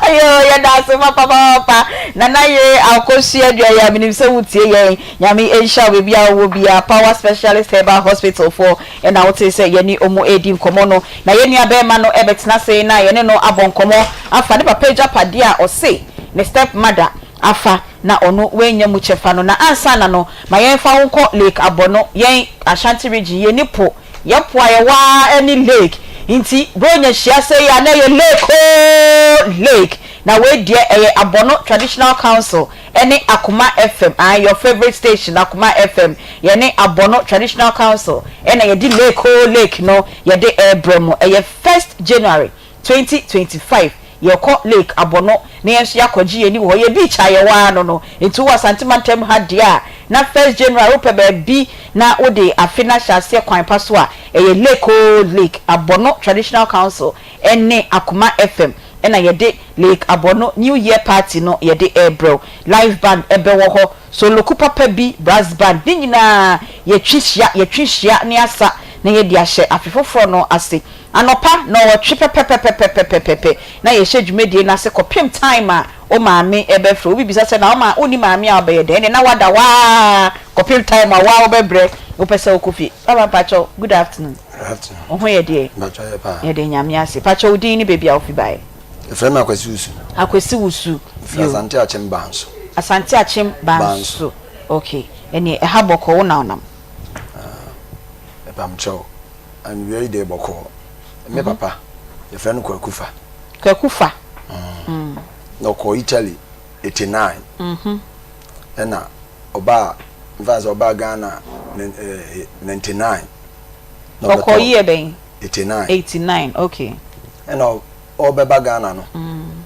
Yoo yɛda ase papapapa Nana Yere Akosua Aduaya menim sɛ wotie yɛn Nyame nhyira wo baabi a wowɔ biara Power Specialist Herbal Hospital foɔ na wotee sɛ yɛne ɔmo redi nkɔmmɔ no na yɛn nua bɛɛma no ɛbɛtena ase na yɛne no abɔ nkɔmmɔ afa ne papa agyapadeɛ a ɔse ne step mother afa na ɔno wannya mu kyɛfa no na ansa na no ma yɛnfa wo nkɔ Lake Abɔno yɛn Ashanti region yɛnni po Yɛ po a yɛwɔ ara ne lake nti bronya hyia sei a na ɛyɛ lake oo lake na wei deɛ ɛyɛ Abono traditional council ɛne Akoma FM ae your favourite station Akoma FM yɛne Abono traditional council ɛna yɛde lake oo lake no yɛde ɛrebrɛ mo ɛyɛ first January 2025 yɛkɔ lake Abono na yɛn nso yɛakɔgye yɛn ani wɔ hɔ. Yɛ beach a yɛwɔ ara no no. Nti wowɔ Asante mantam ha deɛ a, na first January wopɛ baabi na wode afe no ahyɛ aseɛ kwan pa so a, ɛyɛ lake oo lake Abono Traditional Council ne Akoma FM na yɛde Lake Abono New Year Party no yɛde rebrɛ wo. Live band bɛwɔ hɔ, soloku papa bi, brass band, ne nyinaa yɛtwi hyia, yɛtwe hyia ne asa na yɛde ahyɛ afe foforɔ no ase. Anɔpa nnɔnwɔtwe pɛpɛpɛpɛpɛpɛpɛ na yɛhyɛ dwumadie no ase kɔpem time a wo maame bɛfrɛ wo. Obi bisa sɛ na wo maa wonni maame a wobɛyɛ dɛn? Ɛnneɛ na woada hɔ ara kɔpem time a wo ara wobɛbrɛ wopɛ sɛ wokɔ fie. Papa mpakyɛw good afternoon. Good afternoon. Wo ho yɛ deɛ? Mpakyɛw yɛ paa. Yɛda Nyame ase. Pakyɛw wo din ne baabi a wofi baeɛ? Yɛfrɛ me Akwasi Wusu. Akwasi Wusu. Mefiri Asante Akyem Banso. Asante Akyem Banso. Okay. Ɛnneɛ ɛha bɔkɔɔ wo na wonam? Ah, mepamkyɛw. Anwia yi deɛ bɔkɔɔ. Me papa, yɛfrɛ no Kwaku Fa. Kwaku Fa. Na ɔkɔɔ Italy 89. Ɛna ɔbaa, nfa sɛ ɔbaa Ghana 99. Ɔkɔɔ year bɛn? 89. 89, okay. Ɛna ɔbɛba Ghana no,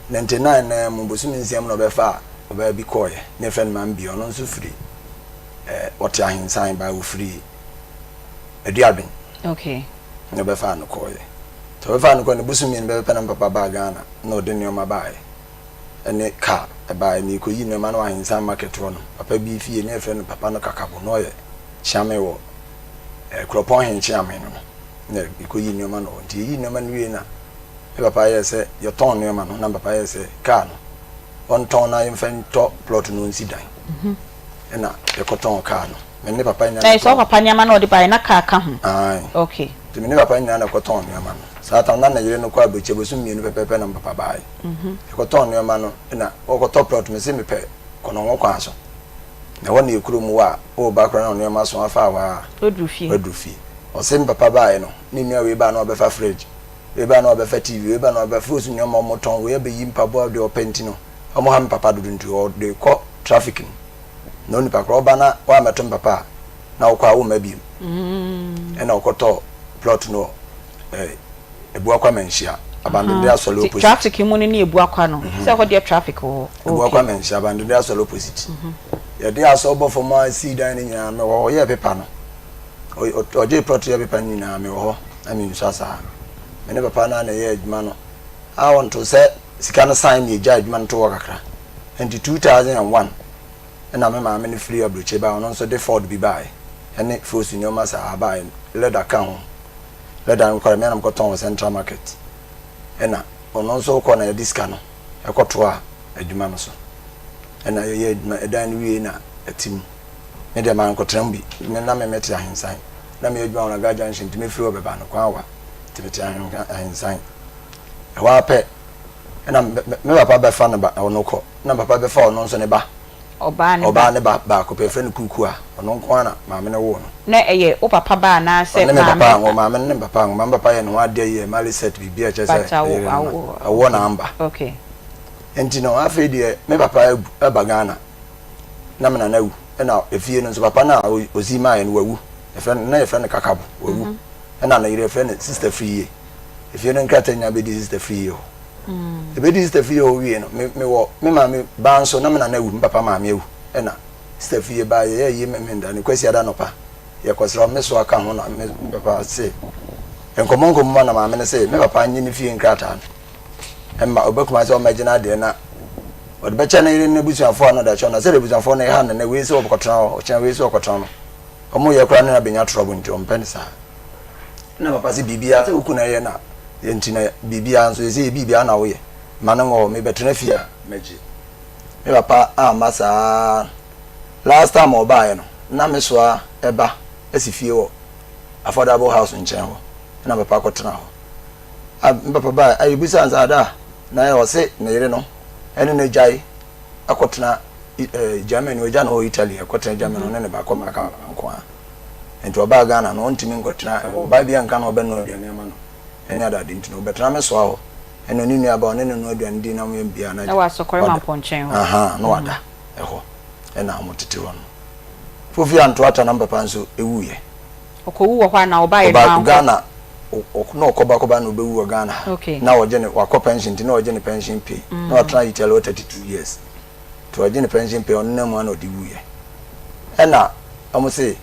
99 naa mu, bosome nsia mu na ɔbɛfaa ɔbaa bi kɔɔeɛ. Na yɛfrɛ no Maame Bia, ɔno nso firi, ɔte Ahensan, but ɔfiri Aduaben. Okay. Na ɔbɛfaa no kɔɔeɛ. Nti ɔbɛfaa no kɔɔeɛ no bosom mmienu bɛpɛpɛ na me papa baa Ghana na ɔde nneɛma baeɛ ɛne car ɛbaeɛ. Meekɔyi nneɛma no wɔ Ahensan market hɔ nom. Papa bi fie na yɛfrɛ no papa no Kakabo na ɔyɛ kyeame wɔ eh, Kuropɔn hen kyeame no no na yɛkɔyi nneɛma no hɔ. Nti yɛyi nneɛma no wie na me papa yɛɛ sɛ yɛtɔn nneɛma no na me papa yɛɛ sɛ car no ɔntɔn na yɛmfa ntɔ plot no nsi dan. Ɛna yɛkɔtɔn car no. Me ne papa nyinaa na ɛsɛ wo papa nneɛma na ɔde baeɛ na kaa ka ho? Ae. Okay. Nti me ne papa nyinaa na ɛkɔtɔn nneɛma no. Saa tam na ne yere no kɔ aburokyire bosom mmienu pɛpɛɛpɛ na me papa baeɛ. Yɛkɔtɔn nneɛma no na wɔkɔtɔ plot me se mepɛ Kɔnɔngo kwan so. Na ɛhɔ na yɛ kurom wɔ a woba koraa na nneɛma so afa hɔ a Waduru fie. waduru fie. Ɔse me papa baeɛ no ne nua wei baa na ɔbɛfa fridge, wei baa na ɔbɛfa TV, wei baa na ɔbɛfa frozen nneɛma a wɔtɔn, wei abɛyi mpaboa deɛ ɔpɛ nti no wɔha me papa dodo nti ɔde kɔ traffic mu. Na onipa korɔ ɔba na wammɛto me papa a, na wokɔ a womma biom. Ɛna ɔkɔtɔɔ plot no wɔ eh, Ebuakwa Manhyia, Abandonde Asɔre opposite. Traffic mu no ne Ebuakwa no, sɛ ɛhɔ deɛ traffic wɔ hɔ. Ebuakwa Manhyia, Abandonde Asɔre opposite. Yɛde asɔ bɔ fam a sii dan no nyinaa, mewɔ hɔ, ɔyɛɛ pepa no. Ɔgyee plot yɛɛ pepa no nyinaa, mewɔ hɔ, na mensua saa. Me ne papa no a na ɛyɛ adwuma no, a ɔnto sɛ sika no san na yɛgyae adwuma no to hɔ kakra. Nti 2001 na me maame no firii aburokyire baeɛ, ɔno nso de Ford bi baeɛ ɛne Frost nneɛma saa baeɛ, leather ka ho. Leather no koraa me ara na mekɔtɔn wɔ Central Market. Ɛna ɔno nso kɔ na yɛde sika no ɛkɔtoaa adwuma no so. Ɛna yɛyɛ adwuma, ɛdan no wie na ɛte mu. Me deɛ mankɔtena mu bi, me na me mete Ahensan. Na meyɛ adwuma wɔ Naga Junction nti mefiri hɔ bɛba no kwan wa nti mete Ahensan. Ɛhɔ ara pɛ ɛna me papa bɛfa ne ba ɔno kɔ na papa bɛfa ɔno nso ne ba. Ɔbaa ne ba. Ɔbaa ne ba baako pɛ, yɛfrɛ no Kuukua. Ɔno nko ara na maame no woo no. Na ɛyɛ wo papa ba anaasɛ Ɔne me maame? papa anwo, maame no ne me papa anwo. Maame papa yɛ ne ho adeɛ yɛ marriage cert biribiara a ɛkyerɛ sɛ But awo, ne yere no no, awo, awoɔ na okay, amba. okay. Nti no afei deɛ me papa awu, aba Ghana na me nana awu. Ɛna efie no nso papa no a ɔsii maeɛ no wawu. Yɛfrɛ no, na yɛfrɛ no Kakabo, wawu. Ɛna ne yere yɛfrɛ no Sister Friyie. Efie no nkrataa nyinaa bɛdii Sister Friyie hɔ. Ɛbɛdii Sister Friyie hɔ wie no, me, mewɔ me maame ba nso, na me nana awu, me papa maame awu. Ɛna Sister Friyie baeɛ, yɛyɛɛ ayie Memenda ne Kwasiada anɔpa, yɛkɔsra wɔn, me soa ka ho na me papa se, nkɔmmɔ nkɔmmɔ mu a na maame no se me papa nye ne fie nkrataa no mma, ɔba Kumasi a ɔmmɛgye n'adeɛ na ɔde bɛkyɛ ne yere ne n'abusuafoɔ a na ɔde akyɛ wɔn, na sɛdeɛ abusuafoɔ no ɛha no nnɛ, wei se ɔkɔtena hɔ, ɔkyena wei se ɔkɔtena hɔ no, wɔyɛ koraa ne no abɛnya trouble nti ɔmpɛ no saa. Na papa se biribiara sɛ wo kunu ɛyɛ na yɛ nti na biribiara nso ɛsɛ yɛ biribiara na woyɛ ma no nwɔ hɔ mebɛtena fie a mɛgye. Me papa amma saa last time ɔbaeɛ no na me soa ɛba asi fie wɔ affordable house nkyɛn hɔ na papa kɔtena hɔ. A me papa baeɛ a yɛbisaa no sɛ ada na ɔse ne yere no ɛne no agyae akɔtena Germany ɔgya no hɔ Italy akɔtena Germany ɔne ne ba kɔ maka nko ara. Nti ɔbaa Ghana no ɔntumi nkɔtena ɛhɔ, ɔbaa biara nka na ɔbɛnoa aduane ama no ɛne adade nti no ɔbɛtena me soa hɔ ɛna ɔne nua ba ɔne no noa aduane di na ɔmo yɛ biara na Ɛwɔ Asɔkɔre wada Mampɔnkyɛn hɔ. ahaa na wada ɛhɔ ɛna ɔmo tete hɔ no. Fofi anto ata na me papa nso ɛwuiɛ. Ɔkɔwu wɔ hɔ anaa ɔbaeɛ no Ɔba ankɔ? Ghana na ɔkɔba kɔba na ɔbɛwu wɔ Ghana ha Okay. na ɔgye ne wakɔ pension nti na ɔgye ne pension pay na watena Italy hɔ 32 years. Nti ɔgye ne pension pay ɔno nam mu ana ɔde wuiɛ. Ɛna wɔn se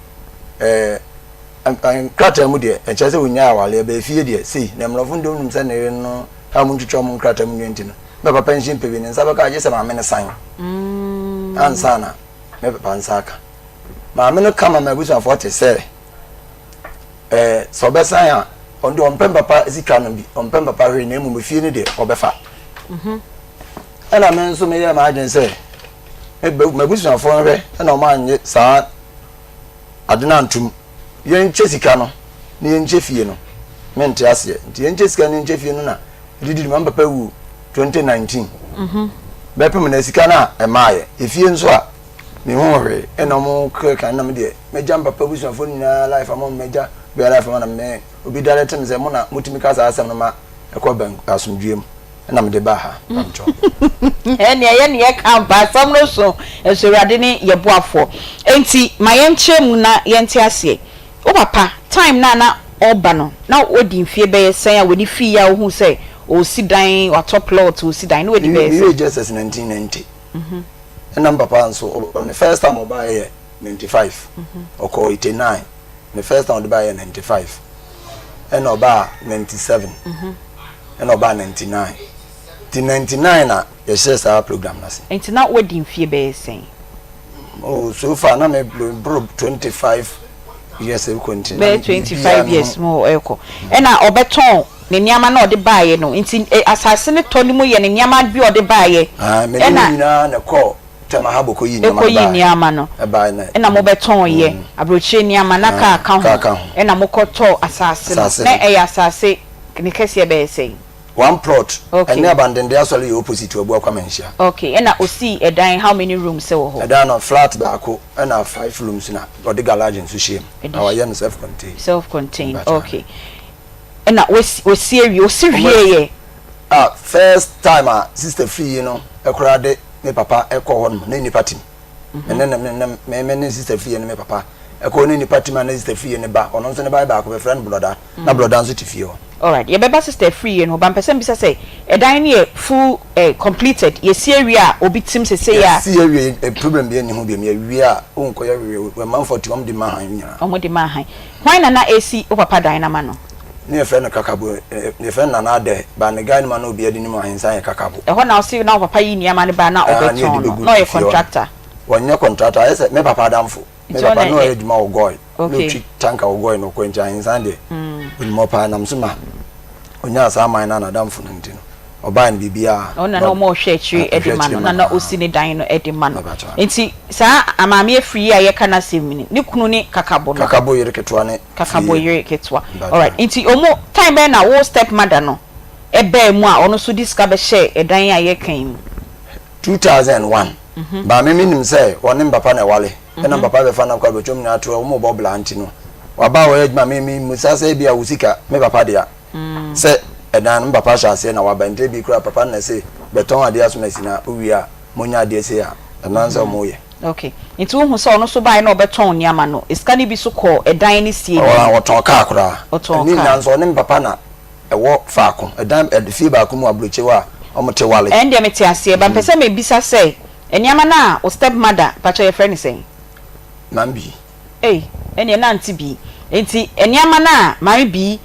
ɛɛ nkrataa mu deɛ ɛkyerɛ sɛ ɔnyaa awareɛ bɛɛ fie deɛ sei na mmorɔfo no deɛ ɔnum sɛ ne yere no a wɔn ntwitwa wɔn nkrataa mu nwie nti no me papa pension pay bi ne nsa bɛka agye sɛ maame no san mm. ansa na me papa nsa aka maame no ka ma m'abusuafoɔ te sɛ ɛɛ sɛ ɔbɛsan a ɔno deɛ ɔmpɛ papa sika no bi ɔmpɛ papa hwee na mmom efie no deɛ ɔbɛfa. Mhm. Ɛna me nso meyɛɛ m'adwene sɛ m'abusuafoɔ nhwɛ na wɔn annye saa ade no antom. Yɛnkyɛ sika no na yɛnkyɛ fie no. Mente aseɛ. Nti yɛnkyɛ sika no yɛnkyɛ fie no na ɛdidi ma papa wu 2019. Mhm. Bɛpem na sika no a ɛmaayɛ. Efie nso a mehu hwee ɛna wɔn keka na me deɛ mɛgya me papa abusuafoɔ nyinaa life ama wɔn mɛgya bɛyɛ life ama na me obi direct me sɛ mo na motumi ka saa asɛm no ma ɛkɔ bɛn asomdwoeɛ mu. ɛna mede baa ha mpakyɛw. Ɛnneɛ yɛ ne yɛka ampa, asɛm no so nso Awurade ne yɛ boafoɔ. Enti ma yɛnkyerɛ mu na yɛnte aseɛ. Wo papa, time no a na ɔreba no, na wadi mfeɛ bɛyɛ sɛn a w'ani fiiɛ a wohuu sɛ ɔresi dan, watɔ plot, ɔresi dan, na wadi bɛyɛ sɛn? Mewie JSS 1990. Ɛna me papa nso, ne first time ɔbaeɛ yɛ 95. Ɔkɔɔ 89. Ne first time ɔde baeɛ yɛ 95. Ɛna ɔbaa 97. Ɛna ɔbaa 99. Nti 99 na yɛhyɛɛ saa program no ase. Nti na wadi mfie bɛyɛ sɛn? Oh, so far na me boro 25 years rekɔ nti. Bɛyɛ 25 years mu rekɔ. Ɛna ɔbɛtɔn ne nneɛma na ɔde baeɛ no. Nti asase no tɔ no mu yɛ ne nneɛma bi a ɔde baeɛ. Ah, me ne ne nyinaa na ɛkɔɔ Tema Harbour kɔyii nneɛma no Ɛkɔyii nneɛma no. Ɛbaeɛ na. Ɛna mobɛtɔn yɛ aburokyire nneɛma na kaa ka ho. Kaa ka ho. Ɛna mokɔtɔɔ asase no. Asase Na no. ɛyɛ asase ne kɛseɛ bɛyɛ sɛn? One plot. Okay. Ɛne Abandende Asɔre yɛ opposite wɔ Abuakwa Manhyia. Okay, ɛna osii ɛdan how many rooms wɔ hɔ? Ɛdan no flat baako ɛna five rooms na ɔde garage nso hyɛɛ mu. Ɛde Na wayɛ no self contained. Self contained, Mpakyɛ. okay. Ɛna wasi wasi awie, osi Ɔmo wieeɛ. Ah first time a sister firi yi no koraa de me papa kɔɔ hɔ nom na nnipa te mu. Me ne ne me ne me ne sister fie ne me papa ɛkɔɔ ne nnipa te mu a na sister fie ne ba ɔno nso ne ba yɛ baako bɛfrɛ no blɔda na blɔda nso te fie hɔ. Alright yɛbɛba sister fie no hɔ but mpɛ sɛ mbisa sɛ ɛdan no yɛ full eh completed yɛsi awie a obi te mu sesei a. Yɛsi awie eh problem biara nni ho biom yɛwie a wonkɔ yɛ hwee amanfoɔ te mu wɔn de ma han nyinaa. Wɔn de ma han. Hwan na na esi wo papa dan no ama no? Ne yɛfrɛ no Kakabo, yɛfrɛ no Nana Adɛ, but ne guy no ma na obiara de nim Ahensan yɛ Kakabo. Ɛhɔ na ɔse na wo papa yi nneɛma no ba na Ah, ne yɛde ɔbɛtɔn no, bɛgu na ɔyɛ fie hɔ no. contractor? Ɔnyɛ contractor, ayɛ sɛ me papa adamfo. Me Nti papa ɔna na ɔyɛ adwuma wɔ Goi, na Okay. ɔtwi tanker wɔ Goi na ɔkɔ nti Ahensan deɛ, ɔnim hɔ paa, nam so ma ɔnyaa saa man no a n'adamfo no nti no. Ɔbae no biribiara. Ɔno na na wɔn ɔhwɛ akyire de ma no, na na ɔsi ne dan no de ma no. Nti saa Maame Afiri yi a yɛka n'asɛm yi, ne kunu ne Kakabo no. Kakabo yere ketewa ne Kakabo yere ketewa. Alright, nti wɔn time bɛn na wo step mother no baa mu a ɔno nso de sika bɛhyɛɛ ɛdan a yɛreka yi mu? 2001. But me menim sɛ ɔne me papa na ɛwale ɛna me papa bɛfa no akɔ abrɛkyɛ ɔmo nyinaa to ɔmo bɔ bla nti no waba a ɔyɛ adwuma me me musa sɛ ebia wo sika me papa dea sɛ ɛdan no me papa hyɛ aseɛ na waba nti ebi koraa papa no na ɛse bɛtɔn adeɛ asom asi na wowie a monya adeɛ sei a ɛno ara sɛ ɔmo yɛ. Ok nti wohu sɛ ɔno nso baeɛ na ɔbɛtɔn nneɛma no sika no bi nso kɔɔ ɛdan no sie no mu? Ɔtɔn kaa koraa. Ɔtɔn Ne kaa. nyinaa nso ɔne me papa na ɛwɔ faako, ɛdan ɛ fie baako mu aburokyi hɔ a wɔte wale. Ɛndeɛ mete aseɛ but mepɛ sɛ mebisa sɛ nneɛma no a wo step mother, mpakyɛw yɛfrɛ no sɛn? Maame Bii. Ei ɛnneɛ na nte bii. Nti nneɛma no a Maame Bii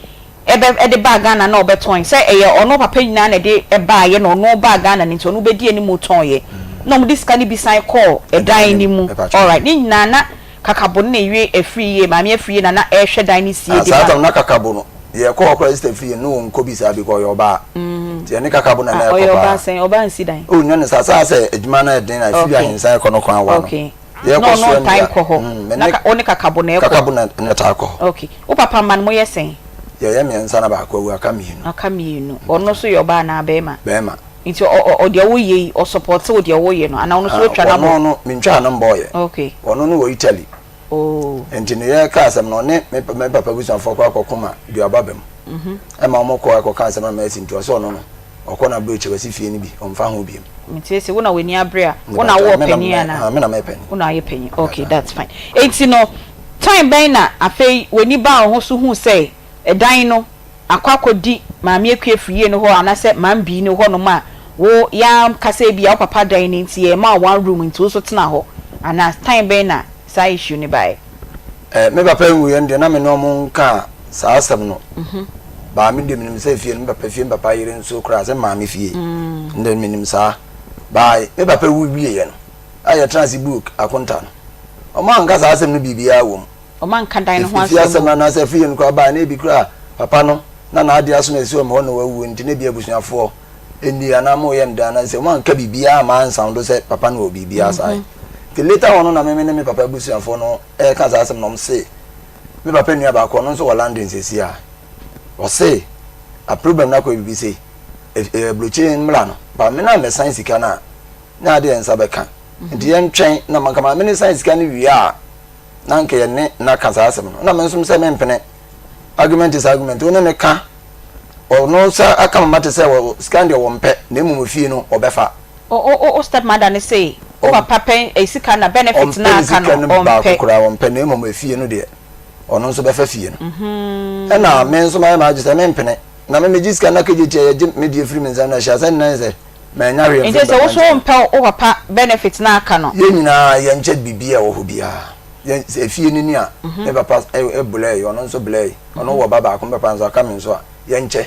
ɛbɛ ɛde baa Ghana na ɔbɛtɔn sɛ ɛyɛ ɔno papa nyinaa na ɛde ɛbaeɛ na ɔno baa Ghana no nti ɔno bɛdi anim tɔnyɛ na wɔde sika no bi san kɔɔ ɛdan no mu alright ne nyinaa na Kakabo no na ewie afiri yie, maame afiri yie na na ɛrehwɛ dan no sie Ah de saa ma. tam na kakabo no yɛ kɔ hɔ koraa sister fie no wɔn kɔ bi saa because ɔyɛ ɔbaa nti ɛne kakabo na na Ah ɛkɔ ɔyɛ ɔbaa paa. sɛn, ɔbaa nsi dan. Oh nyɛ ne saa saa sɛ adwuma no ɛden na ɛfiri Okay ahensan ɛkɔ no kwan wa no okay yɛ na kɔ ɔno soɛ ntae no nkɔ hɔ mm me na ne ka wo ne kakabo na ɛkɔ. kakabo na na ɛtaa kɔ hɔ. Okay wo papa mma no mo yɛ sɛn? Yɛyɛ mmiɛnsa na baako awu aka mmienu. Aka mmienu ɔno nso yɛ ɔbaa anaa bɛɛma? Bɛɛma. Nti ɔ ɔ deɛ woyɛ yi ɔ supporte wo deɛ woyɛ no anaa ɔno nso Ah watwa no abɔ? ɔno no mentwaa no mbɔɔyɛ. Okay. Ɔno no wɔ Italy. Oh. Nti no yɛreka asɛm no ɔne me me papa abusuafoɔ kɔ akɔko ma duaba ba mu. Ɛma wɔn kɔɔ ɛkɔka asɛm ama asi nti ɔsɛ ɔno no ɔkɔ n'aburokyire wasi fie no bi ɔmfa ho biom. Nti ese wo na w'ani abere a wo na wowɔ panin anaa? Ah me na meyɛ panin. Wo na ayɛ panin okay that's fine. Nti no time bɛn na afei w'ani baa wo ho so huu sɛ ɛdan no akɔ akɔdi Maame Akua Afriyie no hɔ anaasɛ Maame Bii no hɔ nom a wo yɛanka sɛ ebia wo papa dan no nti yɛmaa wo one room nti wo nso tena hɔ anaa time bɛn na saa issue no baeɛ? Eh, me papa nwuiɛ no deɛ na me ne ɔmo nkaa saa asɛm no. Baa me deɛ menim sɛ fie no me papa fie, me papa yere nso koraa sɛ maame fie. Ndɛ menim saa. Baa me papa wu wieɛ no a yɛtena ase buu akonta no, ɔmo anka saa asɛm no biribiara wɔ mu. Wɔanka dan no ho Efie asɛm asɛm o. anaasɛ afie no koraa bae na ebi koraa papa no na n'ade aso na esi wɔn hɔ na wawu nti na ebi abusuafoɔ nni anaa moyɛ no dɛn anaasɛ wɔanka biribiara amma ansound sɛ papa no wɔ biribiara saa nti later on no na me ne me papa abusuafoɔ no ɛreka saa asɛm na wɔn se me papa nua baako ɔno nso wɔ London seesei a ɔse a problem no akɔ biribi sei aburokyire mmra no ba me na mɛsan sika no a na adeɛ nsa bɛka nti yɛntwɛn na manka maame no san sika no wie a na anka yɛne no aka saa asɛm no na me nso sɛ mempene argument is argument wo ne ne ka ɔno nsa aka mama te sɛ wɔ sika deɛ wɔmpɛ na mmom fie no ɔbɛfa. O o o o step mother no se wo papa pɛ eh, sika na benefit na aka no ɔmpɛ baako ɔmpɛ. koraa ɔmpɛ na mmom efie no deɛ ɔno nso bɛfa fie no ɛna me nso mayɛ m'adwene sɛ mempene na me megye sika na kegye tia yɛgye me deɛ firi me nsam na ɛhyɛ asɛ nnan sɛ Mannya hwee Nti mfiri sɛ wo bɛma nso nkyɛn. wompɛ wo papa benefit no aka no. Yɛn nyinaa yɛnkyɛ biribiara a ɛwɔ hɔ biara. Yɛn, sɛ efie no ni a, me papa blɛe, ɔno nso blɛe. Ɔno wɔ ba baako, me papa nso aka me nso a, yɛnkyɛ.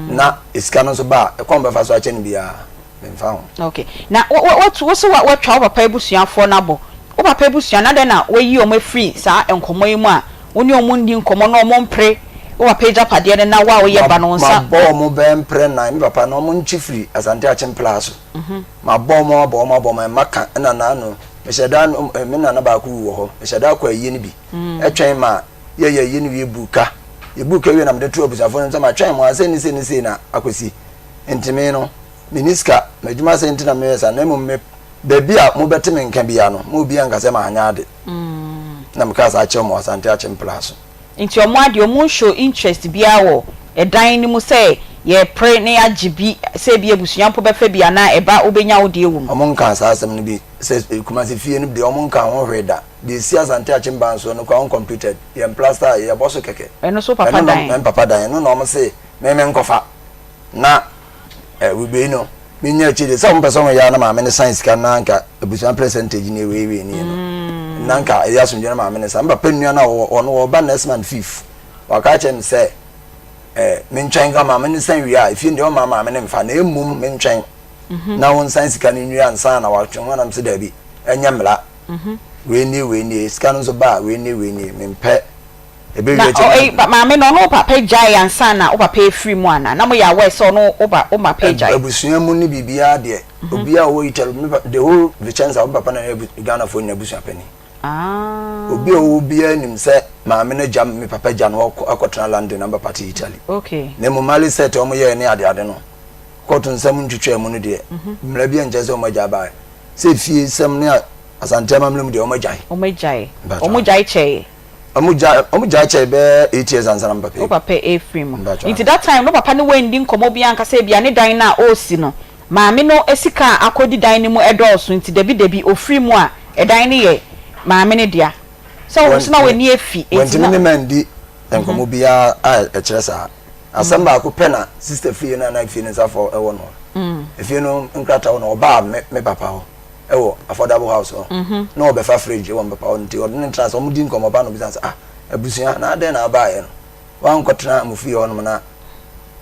Na sika no nso ba a, ɛkwan a ɔbɛfa so akyɛ no biara, memfa ho. Okay. Na wo, wo, woatu, wo se woatwa wo papa abusuafoɔ no abɔ. Wo papa abusua no, adɛn na woayi wɔn afiri saa nkɔmmɔ yi mu a wo ne wɔn nni nkɔmmɔ na wɔmpere wo papa agyapadeɛ no na wo a woyɛ ba no wo nsa. Mabɔ wɔn bɛyɛ mprɛ nnan, me papa no wɔn nkye firi Asante Akyem Plaa so. Mabɔ wɔn abɔ wɔn abɔ wɔn ɛmma ka ɛna naano mehyɛ da me nana baako wu wɔ hɔ mehyɛ da kɔ ayie no bi ɛtwɛn ma yɛyɛ ayie no wie buu ka yɛbuu ka wie na mede to abusuafoɔ no sɛ matwɛn mo a sei ne sei ne sei na akɔsi nti me no menni sika m'adwuma sɛ nti na meyɛ saa na mmom me baabi a mobɛte me nka biara no mo obiara nka sɛ manyɛ ade. Na mekaa saa kyerɛ wɔn wɔ Asante Akyem Plaa so. Nti ɔmo adeɛ ɔmo nshow interest biara wɔ ɛdan no mu sɛ yɛpere na yɛagye bi sɛ ebia abusua mpo bɛfa bi anaa ɛba wobɛnya wo deɛ wɔ mu. Ɔmo nkaa saa asɛm no bi sɛ Kumasi fie no deɛ ɔmo nkaa ho hwee da. Deɛ esi Asante Akyem ban soɔ no koraa uncompleted, yɛn plaster a yɛbɔ so kɛkɛ. Ɛno nso wo papa Ɛno na dan? me papa dan, ɛno na ɔmo se me menkɔfa na wei no. Menya akyire deɛ sɛ wɔn pɛ sɛ wɔn yɛ na maame no san sika na anka abusua percentage ne wei wei nie no na anka ɛyɛ asomdwe na maame no san papa nua no a ɔno ɔba next month fifth waka akyerɛ me sɛ ɛɛ mentwɛn nka maame no san wie a efie deɛ ɔma maame no mfa na emom mentwɛn mhm. na wɔn san sika no nwie ansa na watwe ho anam sɛ daabi ɛnyɛ mmara mhm. wei nie wei nie sika no nso ba wei nie wei nie mempɛ. Na ɔ ei maame no ɔne wo papa gyae ansa na wo papa efiri mu anaa? Na mo yɛ aware sɛ ɔne wo ba wo papa agyae? Abusua mu ne biribiara deɛ obiara a ɔwɔ Italy me pa the whole Vicenza me papa na ɛyɛ Ghanafoɔ nyinaa abusua panin. Ah. Obi a ɔwɔ biara nim sɛ maame no agya me papa agya no ɔkɔ akɔtena London na me papa te Italy. Okay. Na mmom Mali set a wɔyɛɛ ne adeade no kɔɔto nsɛm ntwitwaa mu no deɛ mmara bi nkyerɛ sɛ wɔn agya baeɛ. Sɛ fie sɛm ne Asante amammerɛ mu deɛ wɔn agyae. Wɔn agyae. Mpakyɛw. Wɔn gyae kyɛe. Wɔn gyae wɔn gyae kyɛe bɛyɛ 8 years ansa na me papa Wo ewu. papa efiri mu. Mpakyɛw. Nti that time no papa ne wo anndi nkɔmmɔ biara anka sɛ ebia ne dan no a ɔresi no maame no sika a akɔdi dan no mu dɔɔso nti dabi dabi ɔfiri mu a ɛdan no yɛ maame no dea. Sɛ wo nso na w'ani afi nti Wantumi na. ne me andi nkɔmmɔ biara a ɛkyerɛ saa. Asɛm baako pɛ na sister fie no a na fie no nsafoa wɔ no hɔ. Efie no nkrataa wɔ no ɔbaa me me papa hɔ wɔ affordable house hɔ na ɔbɛfa fridge wɔ me papa hɔ nti ɔde no tena ase wɔn di nkɔmmɔ ba na obisa no sɛ ah abusua na adɛn na abaayɛ no wankɔtena mo fie hɔnom na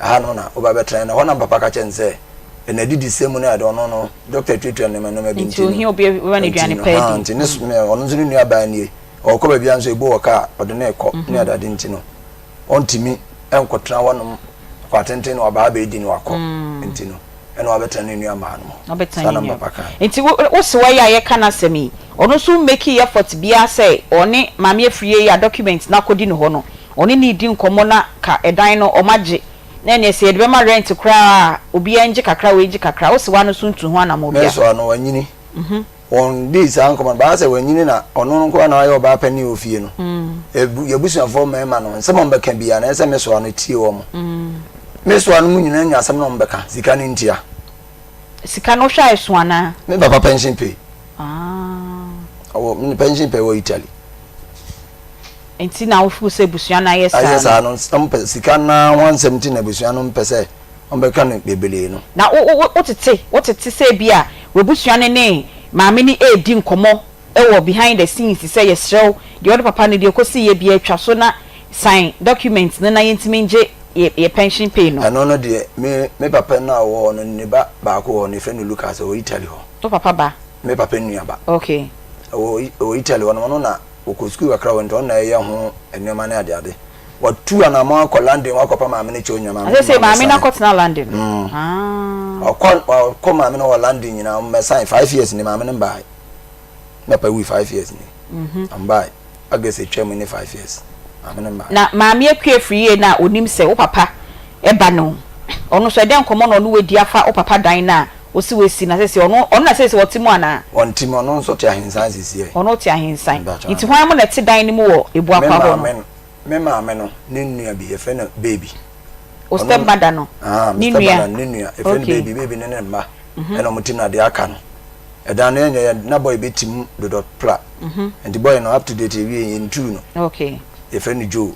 ɛha no na woba bɛtena na ɛhɔ na me papa ka kyerɛ no sɛ ɛna didi sɛ mu no ade ɔno no doctor tuatua nneɛma nneɛma bi Nti nti no ohia obi bɛma no nti aduane no pa ha adi. nti ne ɔno nso ne nua baa nie ɔkɔ baabi a nso ebo wɔ kaa ɔde no rekɔ ne adade nti no ɔntumi nkɔtena hɔnom kwa tenten na waba abɛdi na wakɔ nti no ɛna wabɛtena ne nua maa no mu Ɔbɛtena saa ne na nua. papa kan. Nti wo wo sewa yi a yɛka n'asɛm yi, ɔno nso mmekii effort biara sɛ ɔne Maame Afriyie yi a document no akɔdi ne hɔ no, ɔne no redi nkɔmmɔ na ka ɛdan no wɔagye na ɛneɛ sɛ yɛde bɛma rent koraa a obiara ngye kakra wei ngye kakra, wo sewa no nso ntu ho anammɔn biara. Mɛsoa no wanyini. Wɔn dii saa nkɔmmɔ no, baa sɛ wanyini na ɔno no nko ara na wayɛ ɔbaa panin wɔ fie no. Yɛn abusuafoɔ mmarima no, nsɛm a wɔbɛka biara no, ɛsɛ sɛ mesoa no tie wɔn. Mesoa no mu nyinaa nya asɛm na wɔbɛka, sika no ntia. Sika no wohwɛ a ɛso anaa? Me papa pension pay. Ah. Ɔwɔ me pension pay wɔ Italy. Nti na wofeel sɛ abusua no ayɛ saa no? Ayɛ saa no, wɔmpɛ sika no ara ho asɛm nti na abusua no mpɛ sɛ wɔbɛka no bebree no. Na wo wo wotete wotete sɛ ebia w'abusua no ne maame no redi nkɔmmɔ wɔ behind the scenes sɛ yɛsrɛ wo deɛ wode papa no deɛ ɛkɔsiiɛ biara twa so na sign document no na yɛntumi ngye yɛ yɛ pension pay no. Ɛno no deɛ me me papa no a ɔwɔ hɔ no ne ba baako wɔ hɔ no yɛfrɛ no Lucas ɔwɔ Italy hɔ. Wo papa ba? Me papa nua ba. Okay. Ɔwɔ ɔwɔ Italy hɔ no ɔno na ɔkɔ sukuu kakra wɔ nti ɔno na ɛyɛ ho nneɛma ne adeade. Watu anamɔn akɔ London wakɔpa maame no kyɛw nyina maame no Ase sɛ maame no mɛsan. akɔtena London. Mm. Ah. Ɔkɔ ɔkɔ maame no wɔ London nyina ɔmmɛsan 5 years ni maame no mbae. Me papa wui 5 years ni. Mhm. Ɔmbae. August etwa mu ne 5 years. Maame no mbae. Na maame Akua Afriyie no a onim sɛ wo papa ba no, ɔno nso ɛdɛn nkɔmmɔ na ɔne wo adi afa wo papa dan no a ɔsi wasi na seesei ɔno ɔno na seesei ɔte mu anaa? Ɔnte mu, ɔno nso te Ahensan seesei. Ɔno te Ahensan. Mpakyɛw, Nti hwan mo na ɛte dan no mu wɔ Me Ebuakwa hɔ no? maame no, me maame no ne nua bi, yɛfrɛ no Baby. Wo Ɔno step mother no ah, me ne step nua? mother no ne nua, yɛfrɛ no Okay. Baby, Baby ne ne mma ɛna wɔn te mu na deɛ aka no, ɛdan no yɛnyɛ yɛn, na boy bɛte mu dodɔ pra. Nti boy no up to date yɛwie yɛntuu no. Okay. Yɛfrɛ no Joe.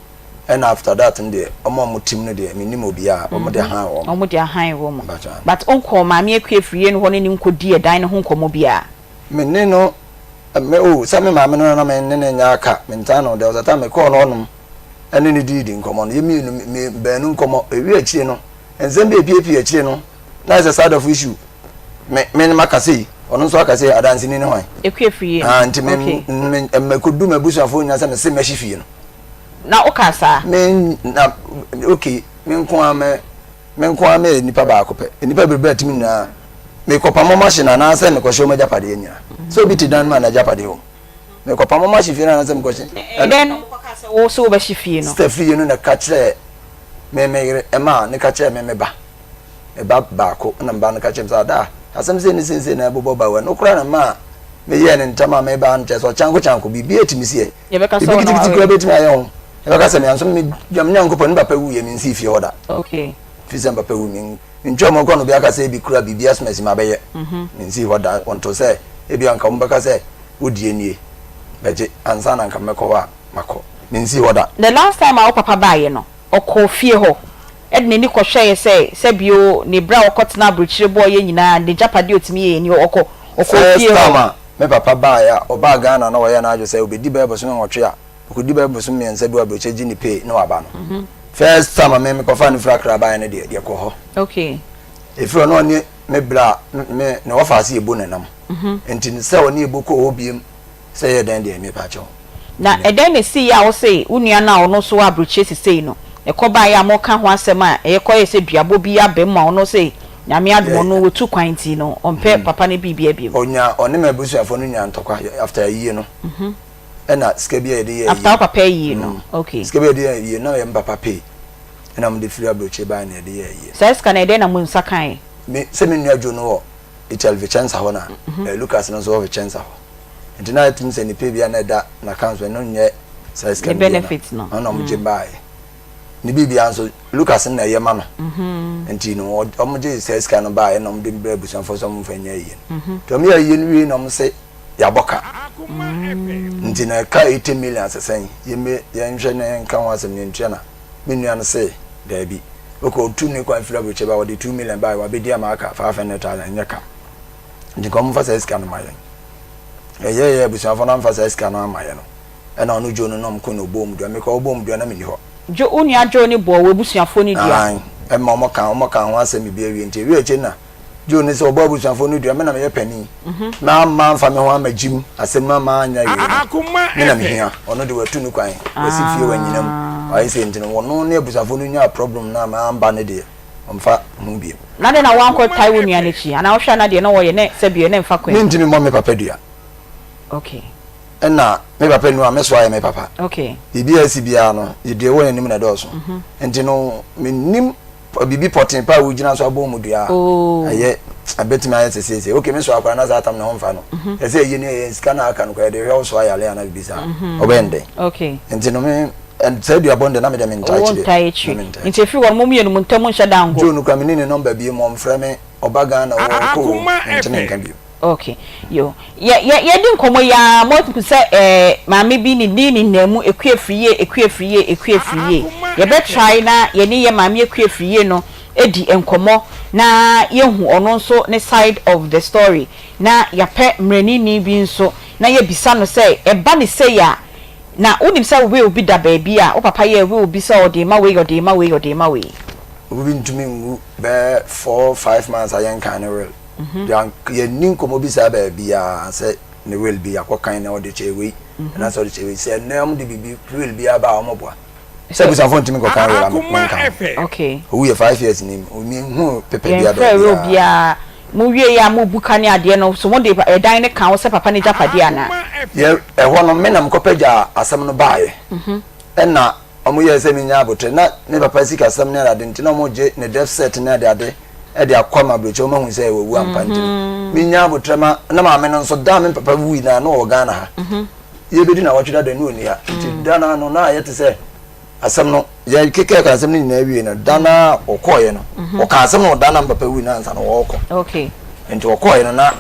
Ɛna after that no deɛ ɔmo a ɔmo tim no deɛ mennim obiara ɔmo de ahan wɔn. Ɔmo de ahan wɔn. Mpakyɛ. But wonkɔɔ Maame Akua Afriyie no hɔ ne no nkɔdii ɛdan no ho nkɔmmɔ biara? Me ne no me oh sɛ me maame no na me ne no nyɛ aka mentaa no there was a time mekɔɔ no hɔnom ɛne no dii di nkɔmmɔ no yɛ mmienu me baanu nkɔmmɔ ewie akyire no nsɛm bi epiepie akyire no na ayɛ sɛ saa adɔfo issue me me ne maka sei ɔno nso aka sei adanseni ne hwan? Akua Afriyie no Ah nti me okay. me mɛkɔdu m'abusuafoɔ nyinaa sɛ mese mɛhye fie no. Na wo kaa saa? Me na okay me nko ara me me nko ara meyɛ nipa baako pɛ nnipa bebree a tumi nyinaa mekɔpam wɔn ahye no anaasɛ mekɔhyɛ wɔn agyapadeɛ nyinaa sɛ obi te dan mu a n'agyapadeɛ wɔ mu mekɔpam wɔn ahye fie no anaasɛ mekɔhyɛ. Ɛdɛn na wɔkɔkaa sɛ wo sɛ wobɛhye fie no? Sista fie no na ɛka kyerɛɛ me me yere ɛmaa ne ka kyerɛɛ me me ba me ba baako na me ba no ka kyerɛ me sɛ ada asɛm sei ne sei sei na ɛbobɔ ba wɔ ɛno koraa na maa meyɛɛ ne ntam a meba no kyerɛ sɛ ɔkyanko kyanko biribi atumi siɛ Yɛbɛka sɛ Ebi ɔno kitikiti aware. koraa bɛtumi ayɛ ho. Yɛbɛka sɛ me nso me me Nyankopɔn ne papa wuiɛ mensii fie hɔ da. Okay. Firi sɛ me papa wu me mentwa mu kɔ no obi aka sɛ ebi kura biribi asomasi mabɛyɛ. Mensii hɔ da. Wɔnto sɛ ebi anka wɔn bɛka sɛ wodie nie bɛgye ansa na anka mɛkɔ hɔ a makɔ. Mensii hɔ da. The last time a wo papa baeɛ no, ɔkɔɔ fie hɔ de n'ani kɔhwɛeɛ sɛ sɛbio ne berɛ a ɔkɔtena aburokyire bɔeɛ nyinaa n'agyapadeɛ a ɔtumi yɛeɛ ni, ɔkɔ ɔkɔɔ First fie hɔ. time a me papa baeɛ a ɔbaa Ghana na ɔyɛɛ n'adwene sɛ ɔbɛdi bɛyɛ bosome nwɔtwe a, ɔkɔdi bɛyɛ bosome mmiɛnsa bi wɔ aburokyire gye ne pay na waba no. First time a me mekɔfaa no firi Accra baeɛ no deɛ, yɛkɔɔ hɔ. Okay. Ɛfiri hɔ na ɔne me bra me ne wɔfa ase yɛbu ne nam. Nti sɛ ɔne yɛbu kɔɔ hɔ biom Sɛ ɛyɛ dɛn deɛ, mepa kyɛw. Na ɛdɛn na esiiɛ a wose wo nua no a ɔno nso wɔ aburokyire sesei no, ɛkɔbaeɛ a moreka ho asɛm a ɛyɛ kɔyɛɛ sɛ duabɔ bi aba mu a ɔno se Nyame adom ɔno watu kwan nti no ɔmpɛ papa no biribiara bio? Ɔnya, ɔne m'abusuafoɔ no nyaa ntɔkwa after ayie no, ɛna sika bi a yɛde yɛɛ ayie After wo papa ayie no, okay. Sika bi a yɛde yɛɛ ayie no, na ɛyɛ me papa pay ɛna wɔde firi aburokyire baeɛ na yɛde yɛɛ ayie. Saa sika no ɛdɛn na mo nsa kaeɛ? Me, sɛ me nua Joe no wɔ. Italy Vicenza hɔ na mhm. Lucas no nso wɔ Vicenza hɔ. Nti na ɛtumi sɛ nipa bi a na ɛda n'account so ɛno nyɛ saa sika no bi na ɔna ɔmo gye mm. baeɛ. Ne biribiara nso Lucas no na ɛyɛ ma no. Mhm. Nti no ɔmo gye saa sika no baeɛ na ɔmo de brɛ abusuafoɔ sɛ ɔmo mfa nyɛ ayie no. Mhm. Nti ɔmo yɛ ayie no wie na ɔmo se yɛabɔ ka. Nti na ɛka 80 million sɛsɛn yɛmmɛ yɛnhwɛ na yɛnka ho asɛm na yɛntua na me nua no se daabi. Ok ɔtu ne kwan firi aburokyire ba ɔde 2 million baeɛ wabɛdi ama aka 500,000 ɛnyɛ ka. Nti nka ɔmo mfa saa sika no ma yɛn. Ɛyɛɛyɛ abusuafoɔ no amfa saa sika no amma yɛn no ɛna ɔno Joe no na ɔmo ko na ɔbɔɔ mu dua. Me koraa ɔbɔɔ mu dua na menni hɔ. Joe, wo nua Joe no bɔɔ w'abusuafoɔ no dua? Aane, ɛma ɔmo ka ɔmo kaa ho asɛm biribi awie nti ɛwie akyire na Joe ne sɛ ɔbɔ abusuafoɔ no dua, me na meyɛ panin. Na mamfa me ho ammɛgyem asɛm no amma anyɛ yie no, me na mehia. Ɔno de watu ne kwan, wasi fie, wanyina mu, wayɛ sei nti no, ɔno ne abusuafoɔ no nyaa problem no a mamba no deɛ, ɔmfa ho bio. Na adɛn na woankɔ tae wo nua no akyi? Anaa wohwɛ a na deɛ na ɔyɛ ne sɛdeɛ na ɛmfa kwan mu? Mentumi mmɔ me papa dua. Okay. Ɛna me papa nu a, me so ayɛ me papa. Okay. Biribi a asi biara no, deɛ ɛwɔ n'anim na ɛdɔɔso. Nti no, mennim biribi pɔtee paa a wogyina so abɔ mu dua a oh. ɛyɛ ɛbɛtumi ayɛ sɛ seesei ok me so akora na saa tam ne ho mfa no mhm. ɛsɛ ɛyɛ ne ɛyɛ sika na aka no kora yɛde hwɛ wo so ayale ana biribi saa mhm. ɔbɛyɛ ndɛn nti no me saa duabɔ no deɛ na mede mentaa akyire nti ɛfiri wɔn mo mmienu mo ntam nhyɛ da ngo Joe no kora me ne ne nɔmba bie mu ɔmfrɛ me ɔba Ghana ɔkɔ mente ne nka bio. Ok yo yɛ yɛ yɛdi nkɔmɔ yi ara moahu sɛ ɛɛ maame bi ne din nenam mu Akua Afriyie Akua Afriyie Akua Afriyie yɛbɛ try na yɛne yɛ maame Akua Afriyie no adi nkɔmɔ na yɛhu ɔno nso ne side of the story na yɛapɛ mmaranini bi nso na yɛabisa no sɛ ɛba ne sei a na wonim sɛ will bi da baabi a wo papa yɛɛ will bi sɛ ɔde rema wei ɔde rema wei ɔde rema wei. Obi ntumi nwu bɛyɛ four five months a yɛnkan ne will. Yɛnni nkɔmmɔ bi saa baabiara sɛ ne will bi akɔkan na ɔde kyɛ wei anaasɛ ɔde kyɛ wei. Sɛ nnɛ wɔde biribi will bi aba a wɔboa. Sɛ abusuafoɔ ntumi nkɔkan will a menka ho. Owu yɛ 5 years ni menhuu paper biara Yɛmfrɛ will biara. Mo wie yɛ a mo bu ka ne adeɛ no so mo de ɛdan no ka ho sɛ papa no agyapadeɛ anaa? Yɛ ɛhɔ no me na mekɔpagyaa asɛm no baeɛ ɛna wɔyɛɛ sɛ menya aboterɛ na me papa sikasɛm ne adeade nti na wɔgye ne death cert ne adeade de akɔ ama aburokyire wɔn ahu sɛ wawu ampa nti no menya aboterɛ ma na maame no nso da me papa wui na na ɔwɔ Ghana ha yɛbɛdi na wɔtwe dada ne ɔni ha nti da no ano na ayɛ te sɛ asɛm no yɛkeka ka asɛm no nyinaa wie no da no a ɔkɔɔeɛ no ɔka asɛm no ɔda na me papa wui no ansa na ɔrekɔ nti ɔkɔɔeɛ no na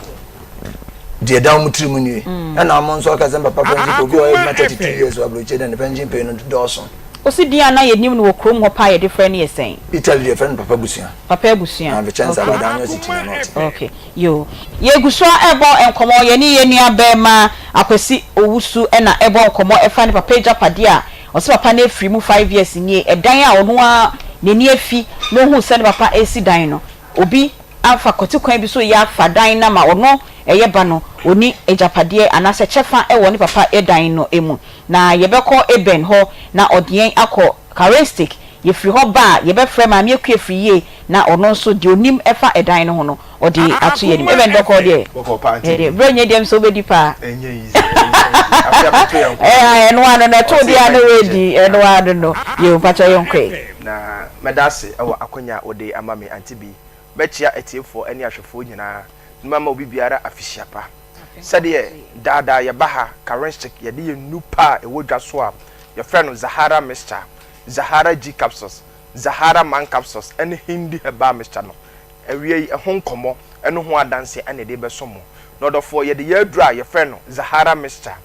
deɛ da wɔn tiri mu nie ɛna wɔn nso aka sɛ papa pension pay obi a ɔyɛ adwuma 32 years wɔ aburokyire dɛ ne pension pay no dɔɔso. Osi din a na yɛnim no wɔ kurom hɔ paa a yɛde frɛ no yɛ sɛn? Italy deɛ yɛfrɛ no Papa Abusua. Papa Abusua. Na Vicenza okay. Abadanyɔ City na na ɔte. Okay. Yoo. Yɛgu so ara ɛrebɔ nkɔmmɔ, yɛne yɛn nua barima Akwasi Owusu na ɛrebɔ nkɔmmɔ ɛfa ne papa agyapadeɛ a ɔse papa no afiri mu five years nie, ɛdan a ɔno ara n'ani afi na ɔhuu sɛ ne papa resi dan no, obi afa kwati kwan bi so reyɛ afa dan no ama ɔno ɛyɛ ba no, ɔnni agyapadeɛ anaasɛ kyɛfa wɔ ne papa dan no mu. Na yɛbɛkɔ Eben hɔ na ɔde yɛn akɔ Karestik. Yɛfiri hɔ ba a, yɛbɛfrɛ Maame Akua Afriyie na ɔno nso deɛ ɔnim fa ɛdan no ho no, ɔde ato yɛn anim. Eben, bɔkɔɔ deɛ? Bɔkɔɔ paa nti. Ɛdeɛ, berɛ nyɛ deɛ sɛ wobɛdi paa. Ɛnyɛ easy, ɛnyɛ easy. Afei abɛto yɛn nko. Ɛɛ, ɛno ano no, ɛto deɛ a na woadi, ɛno ano no. Yoo, mpakyɛ yɛnkɔ ɛ. Na mɛda ase wɔ akwanya a wode ama me, Auntie Bee. Mɛkyea atiefoɔ ne ahwɛfoɔ nyinaa na mama obi biara afehyia pa. Sɛdeɛ daa daa yɛba ha, Karenschik, yɛde yɛn nnu pa a ɛwɔ dwa so a yɛfrɛ no Zahara Mixture, Zahara G Capsules, Zahara Man Capsules ne Hindi Herbal Mixture no, awia yi ɛho nkɔmmɔ ne ho adanseɛ na yɛde rebɛso mo. Na ɔdɔfoɔ, yɛde yɛn aduro a yɛfrɛ no Zahara Mixture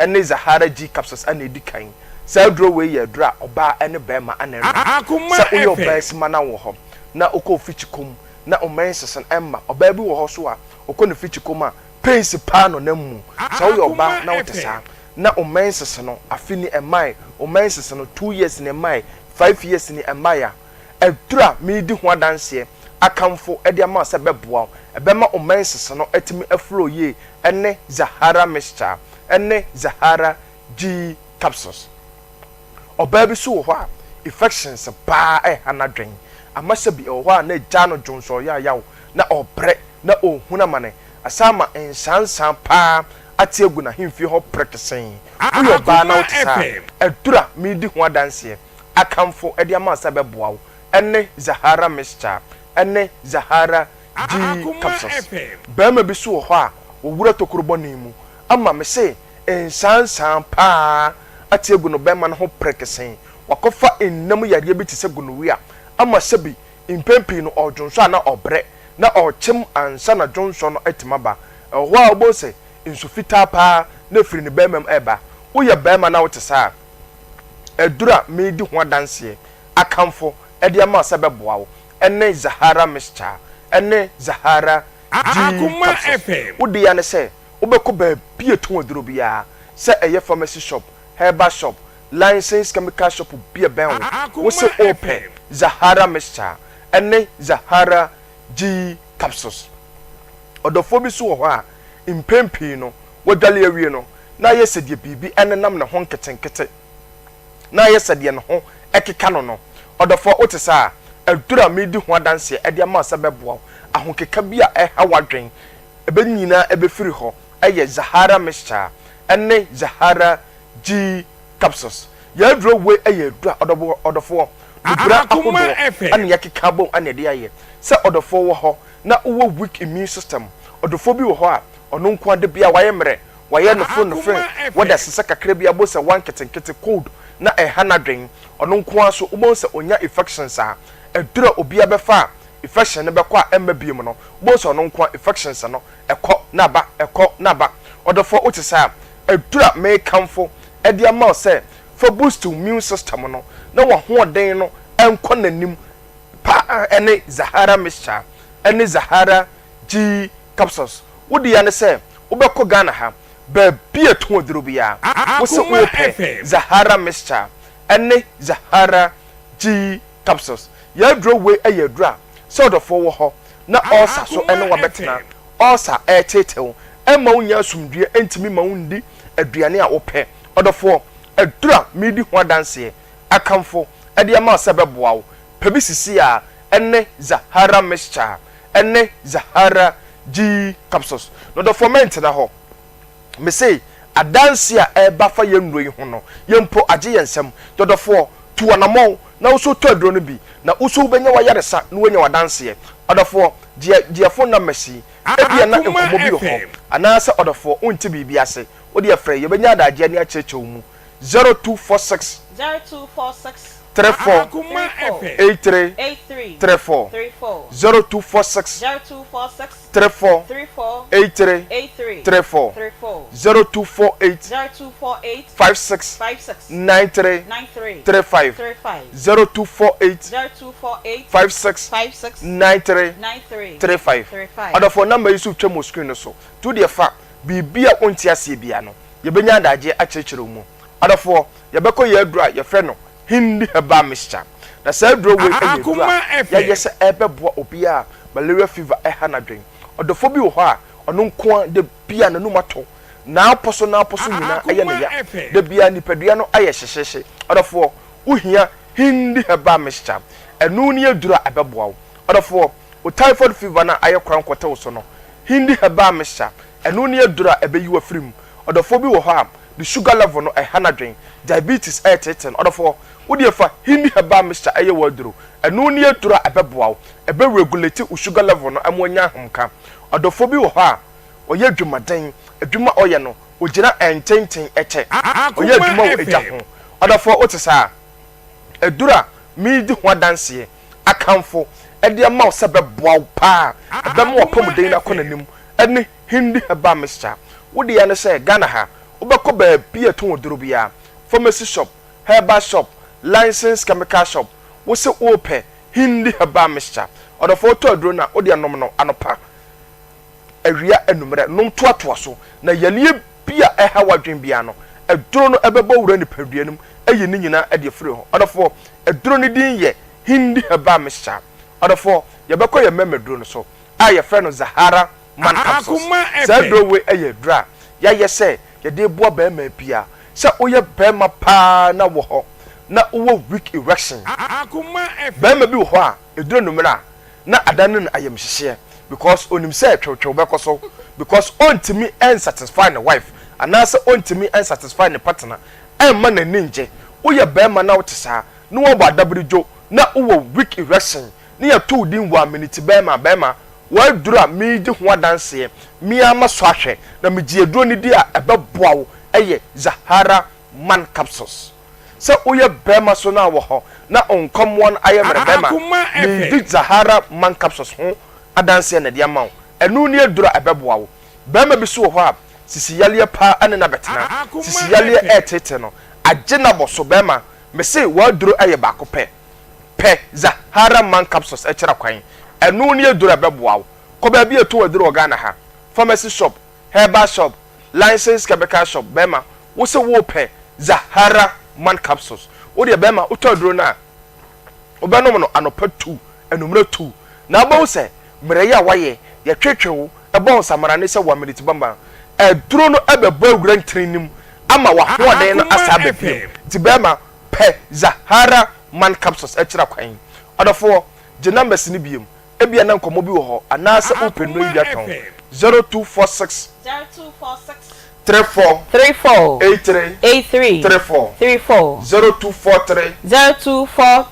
ne Zahara G Capsules na ɛdi kan. Saa aduro wei yɛ aduro a ɔbaa ne barima na ɛnom. Sɛ woyɛ ɔbaa simma na wowɔ hɔ na wokɔ ofikyikɔ mu na wo menses no mma, ɔbaa bi wɔ hɔ nso a ɔkɔ ne fikyikɔ mu a, pains paa na ɔnam mu. Sɛ woyɛ ɔbaa na wote saa, na wo menses no afe ni ɛmmae, wo menses no 2 years ni ɛmmae, 5 years ni ɛmmae a, aduru a meredi ho adanseɛ akamfo de ama wo sɛ ɛbɛboa wo, ɛbɛma wo menses no atumi aflow yie ne Zahara mixture ne Zahara G capsules. Ɔbaa bi nso wɔ hɔ a, infections paa ɛreha n'adwene. Ama sɛbi ɛwɔ hɔ a na agyaa no dwonsɔ yaayaw, na ɔrebrɛ, na ɔrehunu amane. Asan ama nsaansaa paa ate agu n'ahemfie hɔ prekesee. Woyɛ ɔbaa na wote saa a, aduru a meredi ho adanseɛ akamfo de ama wo sɛ ɛbɛboa wo ne Zahara mixture ne Zahara. G capsules. Barima bi so wɔ hɔ a wɔwura tokuro bɔne mu ama me se nsaansaa paa ate agu no barima no ho prekesee. Wakɔfa nna mu yareɛ bi te sɛ gonorrhea ama sɛbi mpɛn pii no ɔredwonsɔ a na ɔbrɛ na ɔrekyem ansa na dwonsɔ no atumi aba. Ɛwɔ hɔ a wobɛhu sɛ nsu fitaa paa na ɛfiri ne barima mu reba. Woyɛ barima na wote saa a, aduru a meredi ho adanseɛ akamfo de ama wo sɛ ɛbɛboa wo ne Zahara Mixture ne Zahara G Capsules. Wo dea ne sɛ wobɛkɔ baabi a ɛtɔn aduro biara, sɛ ɛyɛ pharmacy shop, herbal shop, licensed chemical shop bi a ɛbɛn wo, wo se wopɛ Zahara Mixture ne Zahara G Capsules. Ɔdɔfoɔ bi nso wɔ hɔ a, mpɛn pii no, wadwale awie no, na ayɛ sɛ deɛ biribi nenam ne ho nketenkete. na ayɛ sɛ deɛ ne ho keka no no. Ɔdɔfoɔ, wote saa a? Aduru a meredi ho adanseɛ de ama wo sɛ ɛbɛboa wo, ahokeka bi a ɛreha w'adwene, ɛbɛ nyinaa ɛbɛfiri hɔ, yɛ Zahara Mixture ne Zahara G Capsules. Yɛn aduro wei yɛ aduru a, ɔdɔboɔ, ɔdɔfoɔ, nubra ahodoɔ na yɛakeka abom na yɛde ayɛ. Sɛ ɔdɔfoɔ wɔ hɔ na wowɔ weak immune system, ɔdɔfoɔ bi wɔ hɔ a, ɔno nko ara da biara wayɛ mmerɛ, Wayɛ nofo nofo wɔda sesa kakra bi abo sɛ wa nketenkete cold na ɛha n'adwen ɔno nko ara so wobɛhu sɛ onya infections a aduru a obia bɛfa a infection no bɛkɔ a ɛmma biom no wobɛhu sɛ ɔno nko ara infections no ɛkɔ na aba ɛkɔ na aba ɔdɔfoɔ wote saa aduru a mekamfo de ama wo sɛ fa boost wo immune system no na wahoɔden no ɛnkɔ n'anim paa ɛne Zahara mixture ɛne Zahara G capsules wo dea ne sɛ wobɛkɔ Ghana ha baabi a ɛtɔn aduro biara wo se wopɛ Zahara mixture ɛne Zahara G capsules yɛn aduro wei yɛ aduro a sɛ ɔdɔfoɔ wɔ hɔ na ulcer so ɛne wo abɛtena ulcer ɛreteetee wo ɛmma wo nnya asomdwoeɛ ɛntumi mma wo nni aduane a wopɛ ɔdɔfoɔ aduro a meredi ho adanseɛ akamfo de ama wo sɛ ɛbɛboa wo pɛ bi sisi a ɛne Zahara mixture ɛne Zahara G capsules no dɔfoɔ mɛntena hɔ mese adanse a ɛreba fa yɛn nnuro yi ho no yɛn mpo agye yɛn nsam dɔdɔfoɔ tu anamɔn na wo so tɔ aduro no bi na wo so wobɛnya w'ayaresa na woanya w'adanseɛ ɔdɔfoɔ gye gye phone numbers yi ebia na nkɔmmɔ bi wɔ hɔ anaasɛ ɔdɔfoɔ wonte biribi ase wodeɛ frɛ yɛbɛnya adagyeɛ ne akyerɛkyerɛ wo mu 0246 0246 34 34 83 83 34 34 0246 0246 34 34 83 83 34 34 0248 0248 56 56 93 93 35 35 0248 0248 56 56 93 93 35 35 Ɔdɔfoɔ number yi so retwam wɔ screen no so nti wodeɛ fa biribi a wonte aseɛ biara no yɛbɛnya adagyeɛ akyerɛkyerɛ wo mu. Adɔfoɔ, yɛbɛkɔ yɛn aduro a yɛfrɛ no Hindi Herbal Mixture. Na saa aduro wei yɛ aduro a yɛayɛ sɛ ɛrebɛboa obiara a malaria fever ɛha n'adwene. Ɔdɔfoɔ bi wɔ hɔ a, ɔno nko ara da biara n'anum atɔ, n'apɔ so n'apɔ so nyinaa ɛyɛ no ya. Da biara nipadua no ayɛ hyehyeehye. Ɔdɔfoɔ, wohia Hindi Herbal Mixture. Ɛno ne aduro a ɛbɛboa wo. Ɔdɔfoɔ, wo typhoid fever no a ayɛ korankɔte wo so no, Hindi Herbal Mixture, ɛno ne aduro a ɛbɛyi wo afiri mu. Ɔdɔfoɔ bi wɔ hɔ a, ne sugar level no ɛha n'adwen, diabetes ɛreteetee no. Ɔdɔfoɔ, wo deɛ fa Hindi Herbal Mixture ɛyɛ w'aduro. Ɛno ne aduro a ɛbɛboa wo, ɛbɛ regulate wo sugar level no ama wanya ahomka. Ɔdɔfoɔ bi wɔ hɔ a, ɔyɛ adwumaden, adwuma a ɔyɛ no, ɔgyina ɛntenten kyɛ, ɔyɛ adwuma wɔ egya ho. Ɔdɔfoɔ, wote saa? Aduro a meredi ho adanseɛ, akamfo de ama wo sɛ ɛbɛboa wo paa, ɛbɛma w'apɔmuden no akɔ n'anim ne Hindi herbal mixture. Wo deɛ ne sɛ Ghana ha, wobɛkɔ baabi a ɛtɔn aduro biara, pharmacy shop, herbal shop, licensed chemical shop, wo se worepɛ Hindi herbal mixture. Ɔdɔfoɔ wotɔ aduro no a, wo deɛ nom no anɔpa, awia, anwummerɛ, nom toatoa so, na yareɛ bi a ɛha w'adwene biara no, aduro no bɛbɔ wura nipadua no mu ayi ne nyinaa de afiri hɔ. Ɔdɔfoɔ, aduro no din yɛ Hindi herbal mixture. Ɔdɔfoɔ, yɛbɛkɔ yɛn mmarima aduro no so a yɛfrɛ no Zahara Man Capsules. Saa aduro wei yɛ aduro a yɛayɛ sɛ yɛde reboa barima biara. Sɛ woyɛ barima pa ara na wɔ hɔ na wowɔ weak erection, barima bi wɔ hɔ a ɛduru anwummerɛ a, na adane no ayamhyehyeɛ because onim sɛ twewtwew bɛkɔ so because ɔntumi nsatisfy ne wife anaasɛ ɔntumi nsatisfy ne partner ɛmma n'ani ngye. Woyɛ barima na wote saa na woabɔ adabere dwo na wowɔ weak erection ne yɛto wo din one minute barima barima. W'aduro a meredi ho adanseɛ, me ara masɔ ahwɛ, na megye aduro no di a ɛbɛboa wo yɛ Zahara Man Capsules. Sɛ woyɛ barima so na wɔ hɔ na nkɔmmoa no ayɛ mmerɛ bɛrima, meredi Zahara Man Capsules ho adanseɛ na ɛde ama wo. Ɛno ne aduro a ɛbɛboa wo. Barima bi nso wɔ hɔ a, sisi yareɛ paa ne no abɛtena. Sisi yareɛ reteetee no, agye no abɔ so. Barima, mese w'aduro yɛ baako pɛ. Pɛ Zahara Man Capsules kyerɛ kwan. Ɛno ne aduro a ɛbɛboa wo. Kɔ baabi a yɛtɔn aduro wɔ Ghana ha, pharmacy shop, herbal shop, licensed chemical shop, bɛrima, wo se worepɛ Zahara Man Capsules. Wo deɛ bɛrima, wotɔ aduro no a, wobɛnom no anɔpa tu, anwummerɛ tu, na wobɛhu sɛ mmerɛ yi a woayɛ, yɛtwetwe wo, ɛbɔ wo nsamanane sɛ one minute bamba. Aduro no bɛbɔ awura ntini no mu ama w'ahoɔden no asan aba bio. Nti bɛrima, Pɛ Zahara Man Capsules kyerɛ kwan. Ɔdɔfoɔ, gye numbers no biom. Ebia na nkɔmmɔ bi wɔ hɔ anaasɛ wopɛ nnuro yi bi atɔn. 0246 34 34 83 83 34 34 0243 0243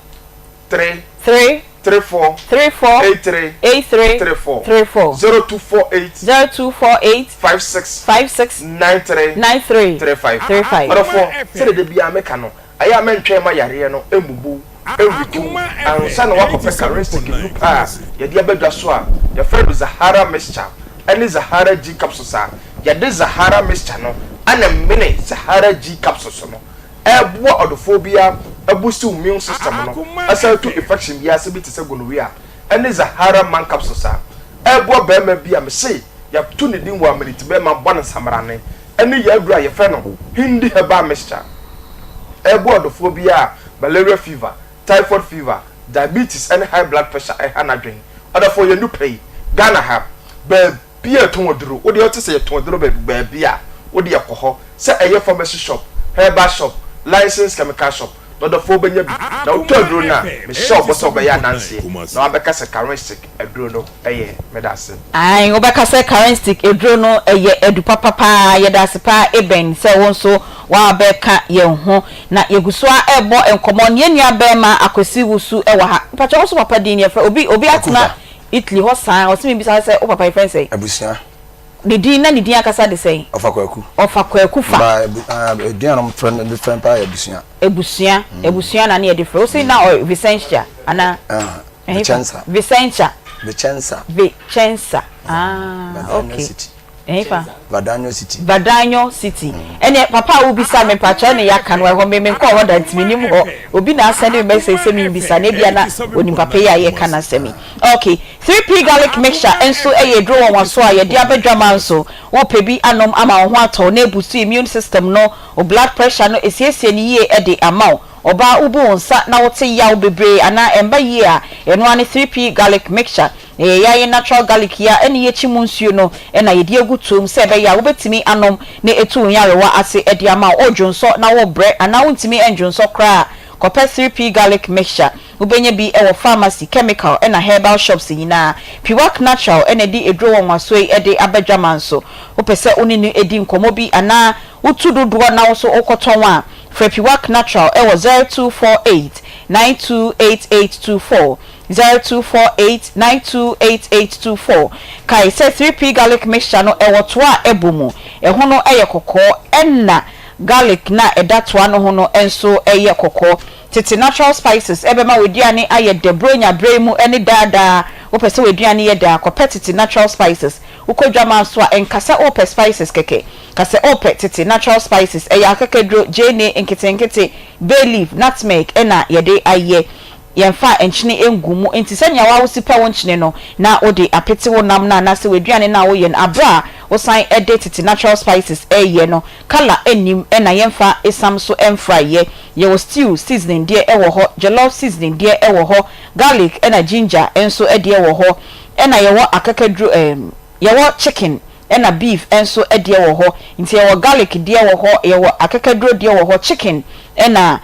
3 3 34 34 83 83 34 34 0248 0248 56 56 93 93 35 35. Ɔdɔfoɔ, sɛdeɛ da biara meka no, ɛyɛ a mɛntwɛn mma yareɛ no mmubu wo, ɛnwiki wo, ansa na woakɔpɛ Karistic nnuru pa a yɛde aba dwa so a yɛfrɛ no Zahara Mixture ne Zahara G Capsules a yɛde Zahara Mixture no na mene Zahara G Capsules no ɛreboa ɔdɔfoɔ biara abusti wo immune system no asan atu infection biara ase bi te sɛ gonorrhea ne Zahara Man Capsules a ɛreboa barima bi a mese yɛato ne din wɔ Amaniti bɛrima bɔ no nsamrane ne yɛn aduro a yɛfrɛ no Hindi Herbal Mixture ɛreboa ɔdɔfoɔ biara a malaria fever, typhoid fever, diabetes ne high blood pressure ɛha n'adwene. Ɔdɔfoɔ yɛn nupɛ yi, Ghana ha, baabi Bi a yɛtɔn aduro, wo deɛ wote sɛ yɛtɔn aduro baabi baabi a, wo deɛ kɔ hɔ. Sɛ ɛyɛ pharmacy shop, herbal shop, licensed chemical shop, dɔdɔfoɔ wobɛnya bi. Na wotɔ aduro no a, mehyɛ wo bɔ sɛ wobɛyɛ adanseɛ na woabɛka sɛ Karensic aduro no yɛ. Meda ase. Ae, wobɛka sɛ Karensic aduro no yɛ adu papa paa. Yɛda ase paa Eben sɛ wo nso woabɛka yɛn ho. Na yɛgu so ara rebɔ nkɔmmɔ ne yɛn nua barima Akwasi Wusu wɔ ha. Mpakyɛ wo nso papa din yɛfrɛ obi obi atena Italy hɔ saa ɔse me bisa sɛ wo papa yɛfrɛ no sɛn? Abusua. Ne din na ne din ankasa de sɛn? Ɔfa Kwaku. Ɔfa Kwaku fa. Ba ah, edin a wɔfrɛ no de frɛ paa yɛ Abusua. Abusua, Abusua na ne yɛde frɛ. Wose na ɔyɛ Vicentia anaa? Ah, Vicenza. Vicentia. Vicenza. Vicenza. Ah, Vadanyo okay. City. Ɛhefa? Vadanyo City. Vadanyo City. Ɛneɛ papa a wobisa me mpakyɛw ne yɛaka no ɛhɔ me menkɔɔ hɔ da nti menim hɔ. Obi na asɛnde me message sɛ membisa no ebia na onim papa yi a yɛreka n'asɛm yi. Ok, 3P garlic mixture nso yɛ aduro nwanwaso a yɛde aba dwaman so. Wopɛ bi anom ama wo ho atɔ wo na ɛbustu immune system no, wo blood pressure no ɛsiesie no yie de ama wo. Ɔbaa wobu wo nsa na wote yaw bebree anaa ɛmba yie a, ɛno ara ne 3P garlic mixture. Ɛyɛ yɛn natural garlic yi a ɛne yɛkyi mu nsuo no na yɛde agu tuo mu sɛ ɛbɛyɛ a wobɛtumi anom na ɛtu wo nyarewa ase de ama wo. Wodwonsɔ na worebrɛ anaa wontumi ndwonsɔ koraa a, kɔpɛ 3P garlic mixture. Wobɛnya bi wɔ pharmacy, chemical ɛna herbal shops nyinaa. Piwak Natural na ɛde aduro nwanwasoɔ yi de aba dwaman so. Wopɛ sɛ wo ne no di nkɔmmɔ bi anaa wotu dodoɔ na wo nso wokɔtɔn a, frɛ Piwak Natural wɔ 0248 928824, 0248 928824. Kae sɛ 3P Garlic Mixture no ɛwɔ toa a ɛbɔ mu. Ɛho no yɛ kɔkɔɔ ɛna garlic no a ɛda toa no ho no nso yɛ kɔkɔɔ. Tete natural spices bɛma w'aduane ayɛ dɛ Buronya berɛ yi mu ne daa daa. Wopɛ sɛ w'aduane yɛ dɛ a, kɔpɛ tete natural spices. Wokɔ dwaman so a, nka sɛ worepɛ spices kɛkɛ. Ka sɛ worepɛ tete natural spices. Ɛyɛ akakaduro, gyeene nketenkete, bay leaf, nutmeg na yɛde ayɛ. Yɛmfa nkyene ngu mu. Enti sɛnea wo ara wosi pɛ wo nkyene no na wode apete wo nam no anaasɛ w'aduane no a woyɛ no aberɛ a wosan de tete natural spices reyɛ no. Colour nnim na yɛmfa esiam nso mfra yɛ. Yɛwɔ stew seasoning deɛ wɔ hɔ, jollof seasoning deɛ wɔ hɔ, garlic ɛna ginger nso deɛ wɔ hɔ, ɛna yɛwɔ akakaduro ɛɛm yɛwɔ chicken ɛna beef nso deɛ wɔ hɔ. Nti yɛwɔ garlic deɛ wɔ hɔ, yɛwɔ akakaduro deɛ wɔ hɔ, chicken ɛna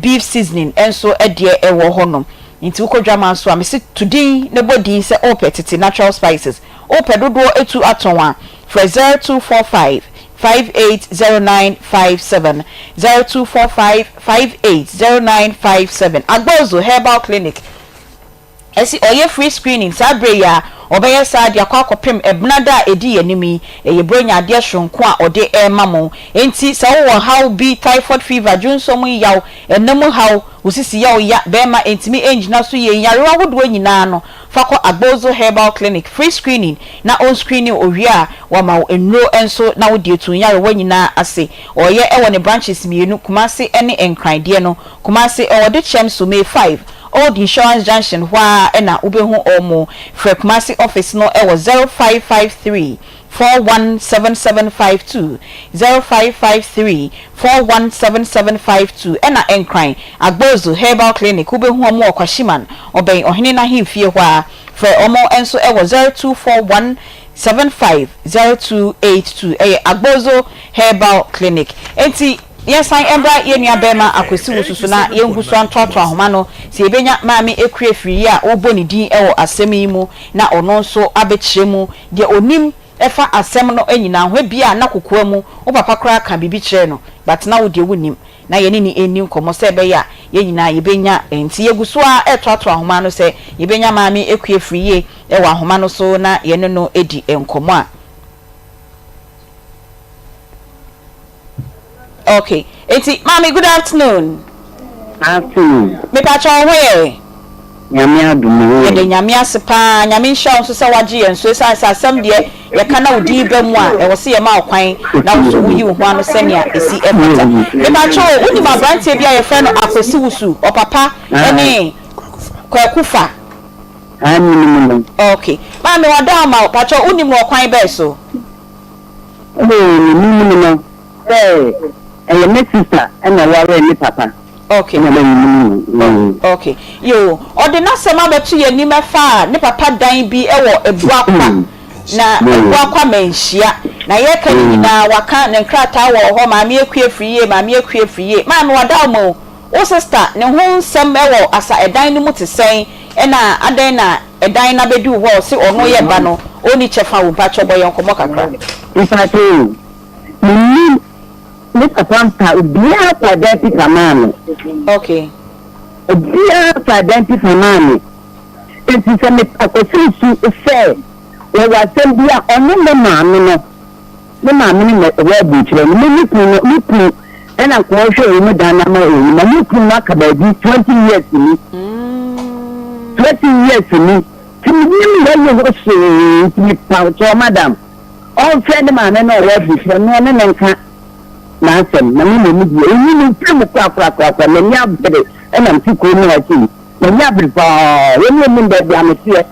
beef seasoning nso deɛ wɔ hɔ nom. Nti wokɔ dwaman so a, mese to din na bɔ din sɛ wopɛ tete natural spices. Wopɛ dodoɔ atu atɔn a, frɛ 0245 580957, 0245 580957. Agbozo Herbal Clinic si ɔyɛ free screening saa berɛ yi ara. Ɔbɛyɛ saa de akɔ akɔpem Ɛbenada a ɛdi yɛn anim yi. Ɛyɛ Buronya adeɛ soronko a ɔde rema mo. Enti sɛ wowɔ haw bi, typhoid fever, dwonsɔ mu yaw, ɛna mu haw, wo sisi yɛ wo ya, bɛrima ntumi ngyina so yie, nyarewa ahodoɔ nyinaa no, fa kɔ Agbozo Herbal Clinic, free screening, na ɔnscreeni wo, ɔwie a, wama wo nnuro nso na wode atu nyarewa nyinaa ase. Ɔyɛ wɔ ne branches mmienu, Kumasi ne Nkran deɛ no. Kumasi, ɔwɔ Dekyɛm so, May 5, Old Insurance Junction hɔ ara na wobɛhu wɔn. Frɛ Kumasi office no wɔ 0553 417752, 0553 417752, ɛna Nkran, Agbozu Herbal Clinic, wobɛhu wɔn wɔ Kwashiman, ɔbɛn Ɔhene no ahemfie hɔ ara. Frɛ wɔn nso wɔ 0241 750282. Ɛyɛ Agbozo Herbal Clinic. Enti yɛnsan mbra yɛn nua bɛɛma Akwasi Wusu so na yɛngu so antoatoa ahoma no sɛ yɛbɛnya Maame Akua Afriyie a ɔrebɔ ne din wɔ asɛm yi mu na ɔno nso abɛkyerɛ mu deɛ ɔnim ɛfa asɛm no nyinaa ho. Ebia na kokoa mu wo papa koraa ka biribi kyerɛɛ no but na wo deɛ wonnim na yɛne no nni nkɔmmɔ sɛ ɛbɛyɛ a yɛn nyinaa yɛbɛnya nti yɛgu so ara retoatoa ahoma no sɛ yɛbɛnya Maame Akua Afriyie wɔ ahoma no so na yɛne no adi nkɔmmɔ a. Okay, enti maame good afternoon. Afternoon. Mepakyɛ wo ho yɛ? Nyame adom me ho yɛ. Yɛda Nyame ase paa, Nyame nhyira wo nso sɛ wagye yɛn so, ɛsiane sɛ asɛm deɛ yɛka na wo din ba mu a, ɛwɔ sɛ yɛma wo kwan na wo nso woyi wo ho ano sɛnea ɛsi ɛfata. Mepakyɛ wo, wonim abranteɛ bi a yɛfrɛ no Akwasi Wusu, ɔpapa ɛne Kwaku Fa? Aane menim no. Okay, maame wada ama wo, pakyɛ wonim no ɔkwan bɛn so? Oh, menim no sɛ ɛyɛ me sister na ɔwaree me papa. Okay. Ɛna na menim no. Mm. Okay. Yoo, ɔde n'asɛm abɛto yɛn anim ɛfa ne papa dan bi wɔ Abuakwa, na Abuakwa Manhyia. Na yɛreka ne nyinaa, waka ne nkrataa wɔ hɔ, Maame Akua firi yie, Maame Akua firi yie. Maame wada wo o, wo sister ne ho nsɛm wɔ asa ɛdan no mu te sɛn, ɛna adɛn na Ɛdan no abɛduu hɔ a ɔse ɔno yɛ ba no ɔnni kyɛfa wɔ mu, mpakyɛw bɔ yɛn nkɔmmɔ kakra. Mpakyɛw o, mennim me papa mfa obiara fa dan pipa maa me. Okay. Obiara fa dan pipa maa me. Enti sɛ me Akwasi su sɛ wɔwɔ asɛm bi a ɔne ne maame no Ne maame no na ɛwɔ aburokyire no, me ne kunu no, me kunu ɛna nka ɔhwɛ wɔn dan no ama wɔn, na me kunu no aka baabi 20 years ni. 20 years ni. Ti me nim yɛ yɛ hɔ hwee nti me pa kyɛw madam. Ɔmfrɛ ne maame na ɔwɔ aburokyire no ɔne ne nka n'asɛm na me mmom deɛ ɛyi me mfiri mu korakorakorakora m'ani abere ɛna mte kurom ha sei m'ani abere paa wɔn anim baabi a meteɛ.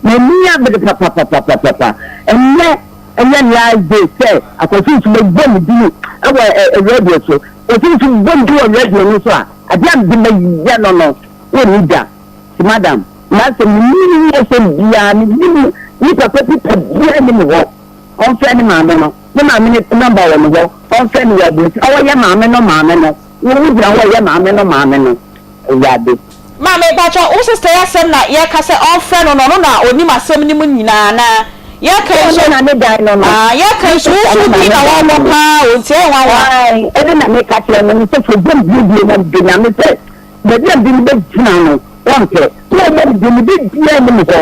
M'ani abere papapapapapa. Ɛnnɛ ɛyɛ last day sɛ Akwasi nso bɛbɔ ne din wɔ radio so. Akwasi nso bɔ ne din wɔ radio no so a, adeɛ a mede bɛyɛ no no, wɔnni da. Nti madam, m'asɛm no, menni asɛm biara, mennim ne papa pipa biara nni me hɔ. Ɔmfrɛ ne maame no, ne maame no number wɔ ne hɔ, ɔmfrɛ no wɔ aburokyire. Ɔyɛ maame no maame no, wo wogyina hɔ ɔyɛ maame no maame no. Awurade. Maame mpakyɛw wo sister yi asɛm na yɛka sɛ ɔnfrɛ no no ɔno na onim asɛm no mu nyinaa anaa? Yɛka yi nso Ɔno na ne dan no no. Ah yɛka yi nso wo nso wo din na wɔbɔ paa o nti ɛyɛ nwanwa. Ae ɛno na meka kyerɛ no no sɛ sɛ ɔbɔ me din bio na mede Nyame sɛ baabi a mede no bɛgyina no ɔmpɛ na ɔbɔ me din no biribiara nni me hɔ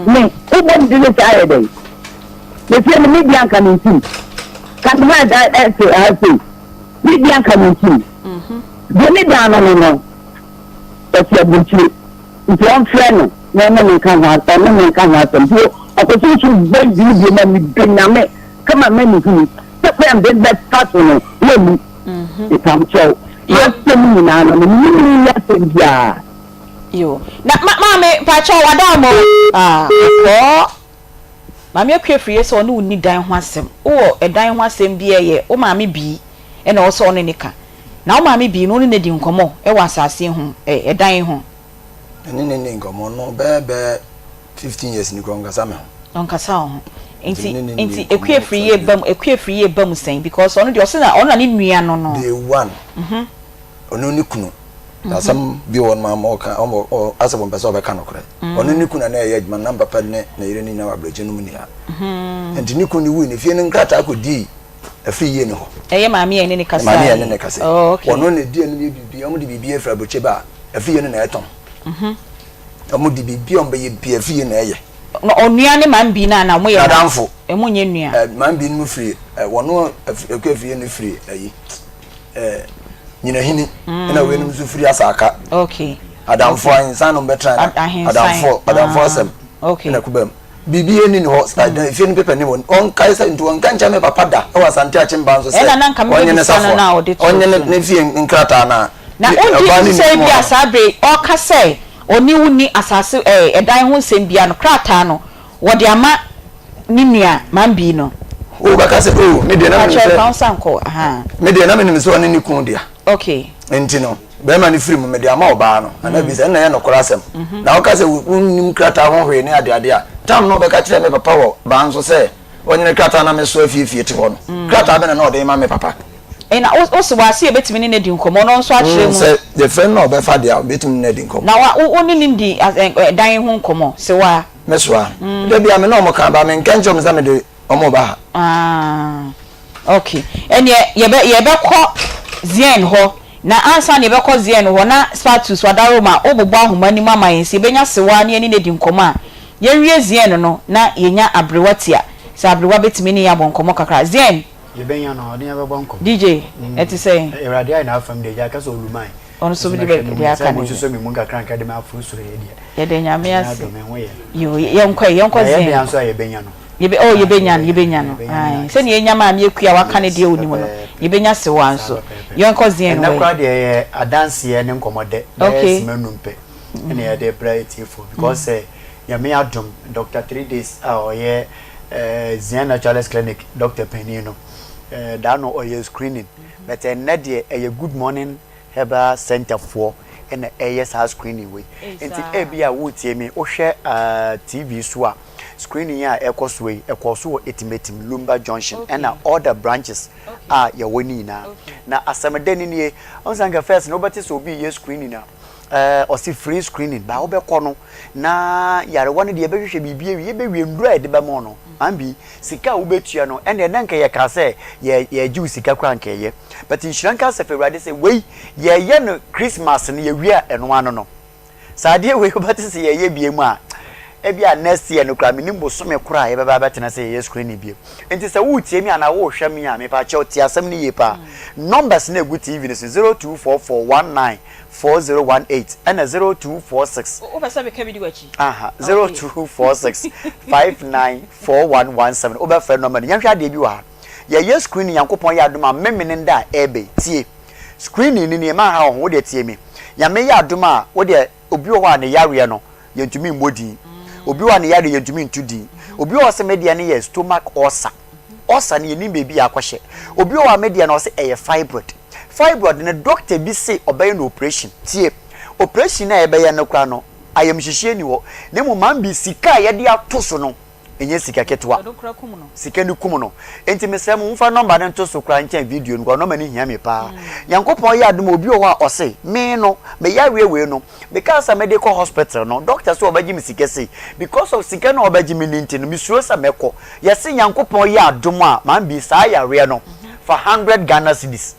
me wobɔ me din no saa yɛ dɛn mefie no me deɛ anka mentim ka me ha da ɛte ha sei me deɛ anka mentim deɛ me dan no no no Ɔte aburokyire nti ɔmfrɛ no na ɔne no nka ho ɔne no nka ho asɛm. Nti ɔkɔ so nso bɔ dwene bio ma mede Nyame kama m'anihunu sɛ kwan a mede bɛfa so no wɔnni. Mepam kyɛw m'asɛm nyinaa no menni me nni asɛm biara. Yo. Na ma maame mpakyɛw wada ama o. Ah kɔɔ. Maame Akua Afriyie sɛ ɔne wo nni dan ho asɛm. Wowɔ ɛdan ho asɛm bi a ɛyɛ wo maame bii na ɛwɔ sɛ ɔne no ka. Na wo maame bii no wo ne no adi nkɔmmɔ wɔ asase yi ho, ɛdan yi ho. Me ne no nni nkɔmmɔ no bɛyɛ bɛyɛ 15 years ni koraa ɔnkasa me ho. Ɔnkasa wo ho. Nti nti Akua Afriyie ba mu Akua Afriyie ba mu sɛn because ɔno deɛ ɔse na ɔno na ne nua no no. Day one. Ɔno ne kunu. Na asɛm bi wɔ hɔ nom a ɔka ɔmo asɛ wɔmpɛ sɛ ɔbɛka nokorɛ. Ɔno ne kunu na na ɛyɛ adwuma na papa ne ne yere no nyinaa wɔ abrɛkyɛ no mu ni ha. Nti ne kunu no wui no fie no nkrataa kɔdii afiri yie ne hɔ. Ɛyɛ maame a ɛne ne kasa Maame a ɛne ne kasa yi. Oh, okay. Ɔno na ɛdi anim yɛ biribi, ɔmo de biribi afiri abrɛkyɛ ba a afiri yie no na ɛtɔn. Ɔmo de biribi a ɔmo bɛyɛ bi afiri yie na ɛyɛ. Na onua ne Mambi no anaa ɔmo yɛ N'adamfo. Ɔmo nyɛ nua. Ɛ Mambi no firi ɛ wɔn Akua fie no firi ɛyi ɛ Nyinahini ɛna mm. weinom nso firi Asaaka. Okay. Adamfo ahensan no bɛtena na adamfo adamfo ah, asɛm. Okay. Ɛna kuba mu. Biribi ɛni ne hɔ mm. efie no pepa ni hɔ ɔnkae sɛ nti ɔnka nkyɛn me papa da ɛwɔ Asante Akyemba nso sɛ ɔnye ne safoa ɔnye ne fie nkrataa na. Na wogye di sɛ ebia saa bere yi ɔreka sɛ ɔne wo nni asase ɛɛ ɛdan ho nsɛm biara no, krataa no, wɔde ama ne nua Mambi no? O, bɛka sɛ, O, me deɛ na menim sɛ. Pakyɛ, fa wo nsa nkɔ, ahaa. Me deɛ na menim sɛ ɔne ne kunu dea. Okay. Nti no, barima no firi mu, mede ama ɔbaa no. Anaa bisa, ɛnna ɛyɛ nokorɛ asɛm. Na woka sɛ wonnim krataa ho hwee ne adeade a, tam no ɔbɛka kyerɛɛ me papa wɔ baa nso sɛ ɔnyene krataa na mesoa fiefie te hɔ no, krataa bɛn na na ɔde rema me papa? Na wo se w'ase yɛbɛtumi ne no adi nkɔmmɔ na ɔnso akyerɛ mu. Sɛ yɛfrɛ no na ɔbɛfa deɛ a, ɔbɛtumi ne no adi nkɔmmɔ. Na wa, wo ne no di dan ho nkɔmmɔ, se wa? Me soa. Da biara me ne wɔn ka, but menka nkyerɛ wɔn sɛ mede wɔn reba ha. Ah, ok. Ɛnneɛ yɛbɛ, yɛbɛkɔ Zien hɔ. Na ansa na yɛbɛkɔ Zien hɔ, na Spatus, Wadaroma, wobobɔ ahoma no mu ama yɛn sɛ yɛbɛnya Sewaa ne yɛne no adi nkɔmmɔ a, yɛnwie Zien no na yɛnya Aberewa Tia. Sɛ Aberewa bɛtumi ne yɛn abɔ nkɔmmɔ kakra. Zien! Yɛbɛnya no, ɔne yɛn bɛbɔ nkɔmmɔ. DJ, ɛte sɛn? Awurade ayɛ n'afam deɛ, gya ka sɛ oluman. Ɔno nso de bɛ deɛ aka ne deɛ. Sɛ mo me mu nkakra nkra de me aforo soro yɛ deɛ. Yɛda Nyame ase. Nyame adom, ɛho yɛ. Yoo, yɛnkɔ ɛ, yɛnkɔ Zɛn. Ɛyɛ den nso a yɛbɛnya no. Yɛbɛ, oh yɛbɛnya no, yɛbɛnya no. Ae, sɛdeɛ yɛnya Maame Akua a waka ne deɛ ɔnim no, yɛbɛnya Sewaa nso. Yɛnkɔ Zɛn Ɛnnɛ wɔ yi. koraa deɛ ɛyɛ adanseɛ ne nkɔmmɔdɛ, bɛyɛ simma num pɛ ɛna yɛde rebrɛ atiefoɔ because sɛ Nyame adom, Doctor Three Days a ɔyɛ Zian Naturalist Clinic doctor panin no, da no ɔyɛ screening but ɛnnɛ deɛ ɛyɛ Good Morning Herbal Center foɔ na ɛyɛ saa screening wei. Nti ebi a woretie me, wohwɛ TV so a, screening a ɛkɔ so yi, ɛkɔɔ so wɔ Etimetim, Lumba Junction ɛna all the branches a yɛwɔ ne nyinaa. Na asɛm dɛ no nie, ɔn sɛ anka first no wobɛte sɛ obi reyɛ screening a, Ɛɛ ɔse free screening baa wobɛkɔ no na yarewa no deɛ yɛbɛhwehwɛ biribi awie yɛbɛwie nnuro a yɛde bɛma wo no ambi sika a wobɛtua no ɛnna ɛnɛ nka yɛkaa sɛ yɛ yɛgye wo sika koraa nka ɛyɛ but nhyira nka asafo awurade sɛ wei yɛyɛ no Christmas no yɛwie a ɛno ano no saa adeɛ wei wobɛte sɛ yɛyɛ bie mu a ebi a next year no koraa menim bosome koraa a yɛbɛba abɛtena sɛ yɛyɛ screening bio nti sɛ woretie me anaa worehwɛ me a mepa kyɛw tie asɛm no yie paa numbers no ɛgu TV no so 024419 4018 ɛna 0246. Wopɛ sɛ meka bi di w'akyi? Aha, 0246 594117 wobɛfrɛ nɔmba no. Yɛnhwɛ adeɛ bi wɔ ha. Yɛyɛ screening Nyankopɔn yɛ adom a memene da a ɛɛbɛ yi. Tie. Screening no nie, manha wo ho, wodeɛ tie me. Nyame yɛ adom a wodeɛ obi wɔ hɔ a ne yareɛ no yɛntumi mmɔ din. Obi wɔ hɔ a ne yareɛ yɛntumi nto din. Obi wɔ hɔ sɛ me deɛ no yɛ stomach ulcer. Ulcer no yɛnnim baabi a akɔhyɛ. Obi wɔ hɔ a me deɛ no ɔse ɛyɛ fibroid. Fibroid no doctor bi se ɔbɛyɛ no operation. Tie, operation no a yɛbɛyɛ no koraa no ayamhyehyeɛ nni hɔ. Na mmom man bi sika a yɛde ato so no ɛnyɛ sika ketewa. Sika no kum no. Enti mesrɛ mo momfa number no nto so koraa nkyɛn video no koraa number no hia me paa. Nyankopɔn yɛ adom a obi wɔ hɔ a ɔse me no me yareɛ wei no mekaa sɛ mede kɔ hospital no doctor se ɔbɛgye me sika sei because of sika no a ɔbɛgye me no nti no mesuro sɛ mɛkɔ. Yɛse Nyankopɔn yɛ adom a man bi saa yareɛ no fa hundred Ghana cedis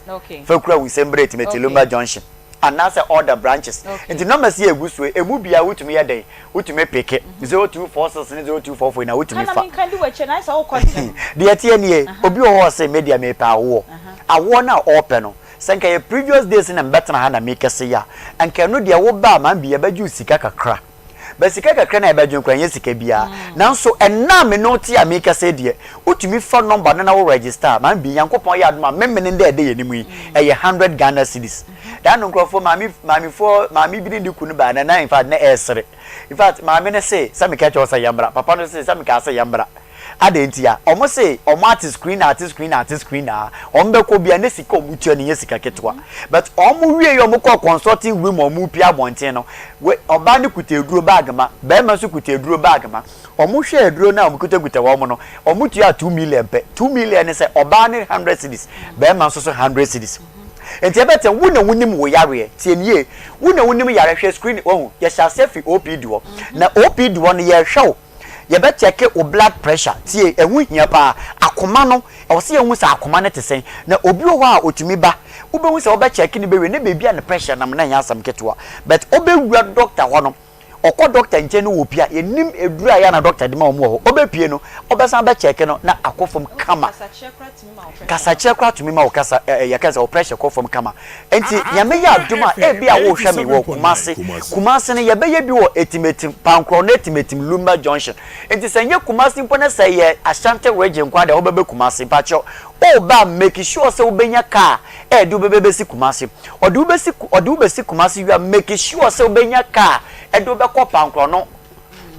fa kura wo nsam berɛ Timothy Lumba Junction anaasɛ other branches nti numbers yi a ɛgu so yi ɛmu biara wotumi yɛ dɛn wotumi peke 0246 ne 0244 yi na wotumi fa deɛ ɛteɛ nie obi wɔ hɔ ɔse me deɛ mepɛ awoɔ awoɔ no a ɔrepɛ no sɛ nka yɛ previous days na mebɛtena ha na mekɛse yi a nka ɛno deɛ woba a man bi yɛbɛgye wo sika kakra But sika kakra no a yɛbɛdwen koraa ɛnyɛ sika biara. Nanso ɛnnɛ a me ne wo te a merekasa yi deɛ, wotumi fa number no na wo register a, maame bi, Nyankopɔn yɛ adom a memene da a ɛda yɛn anim yi, ɛyɛ hundred Ghana cedis. Daa no nkurɔfoɔ, maame, maamefoɔ, maame bi ne ne kunu baa na na in fact na ɛresere. In fact, maame no se, sɛ meka kyerɛ wo sɛ yɛmmra, papa no se, sɛ mekaa sɛ yɛmmra. Adɛn ntia? Wɔn se wɔn ate screen ate screen ate screen aa, wɔn bɛkɔ bia ne sika a wɔn tua no nyɛ sika ketewa. But wɔn wie yɛ wɔn kɔɔ consulting room a wɔn pie abɔnten no, we ɔbaa no kuta aduro bag ma, barima nso kuta aduro bag ma. Wɔn hwɛɛ aduro no a wɔn kutakuta wɔn no, wɔn tuaa 2 million pɛ. 2 million ne sɛ ɔbaa no 100 cedis, barima nso so 100 cedis. Nti ɛbɛtɛ wo na wonim wo yareɛ, tie nie yie, wo na wonim yareɛ, hwɛ screen, wahu, yɛhyɛ aseɛ firi OPD hɔ. Na OPD hɔ no yɛhwɛ wo. Yɛbɛ check wo blood pressure, tie, ɛho hia paa, akoma no, ɛwɔ sɛ yɛhu sɛ akoma no te sɛn, na obi wɔ hɔ a ɔtumi ba, wobɛhu sɛ wobɛ check no bɛwie na baabi a ne pressure nam no ɛnyɛ asɛm ketewa, but wobɛwura doctor hɔ no, Ɔkɔ dɔkta nkyɛn no wɔpie a, yɛnnim aduro a ɛyɛ a na dɔkta de ma wɔn wɔ hɔ. Ɔbɛpie no, ɔbɛsan abɛkyɛɛke no na akɔ fam kama. Kasakyerɛ koraa tumi ma wo kasa ɛ ɛ yɛka sɛ wo pressure kɔ fam kama. Nti Nyame yɛ adom a, ebia worehwɛ me wɔ Kumasi. Kumasi no yɛbɛyɛ bi wɔ Etimetim, Pankorɔ no Etimetim, Lumba Junction. Nti sɛ nyɛ Kumasi mpo na sɛ ɛyɛ Ashanti region nko ara deɛ wobɛba Kumasi. Mpakyɛw, woreba a make sure sɛ wobɛnya car a ɛde wo bɛba bɛsi Kumasi. Ɔde wo bɛsi ɔde wo bɛsi Kumasi wie a, make sure sɛ wobɛnya car a ɛde wo bɛkɔ Pankorɔ no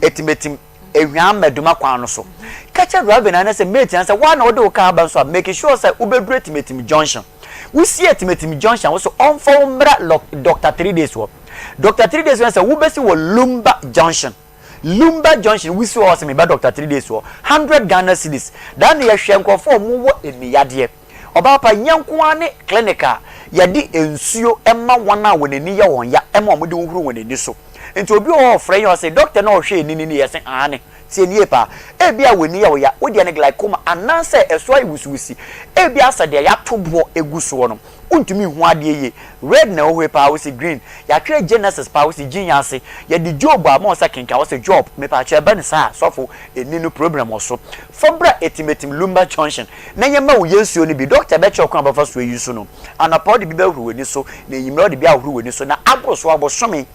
Etimetim, Ehwaa Maduma kwan no so. Ka kyerɛ driver no anaasɛ mate no sɛ woa na wode wo car aba nso a, make sure sɛ wobɛduru Etimetim junction. Wosi Etimetim junction a, wo so ɔmfa wo mmra Doctor Threedays hɔ. Doctor Threedays no sɛ wobɛsi wɔ Lumba junction. Lumba junction wosi hɔ a ɔse meba Doctor Threedays hɔ. 100 Ghana cedis. Daa no yɛhwɛ nkurɔfoɔ a wɔwɔ aniyadeɛ. Ɔbaa pa, nyɛ nko ara ne clinic a yɛde nsuo ma wɔn a wɔn ani yɛ wɔn ya ma wɔde hohoro wɔn ani so. Nti obi wɔ hɔ a ɔfrɛ yɛn ɔse doctor no a ɔhwɛ ani no ni yɛse aane. Tie no yie paa. Ebia w'ani yɛ wo ya, wo deɛ no glaucoma anaasɛ ɛso ayɛ wusiwusi. Ebia asɛ deɛ yɛato boɔ agu soɔ no, wontumi nhu adeɛ yie. Red na ɛwɔ hɔ yi paa, wose green. Yɛatwerɛ Genesis paa, wose gyin ase. Yɛde Job a, ma wo nsa kenkan, wose Job. Mepaakyɛw ɛba no saa a, sɔfo, ani no problem wɔ so. Fa bra Etimetim Lumba Junction na yɛmma wo yɛ nsuo no bi. Doctor bɛkyerɛ wo kwan a wobɛfa so ayi so no. Anɔpa wode bi bɛhohoro w'ani so, na anwummerɛ wode bi ahohoro w'ani so, na aboro so abosome.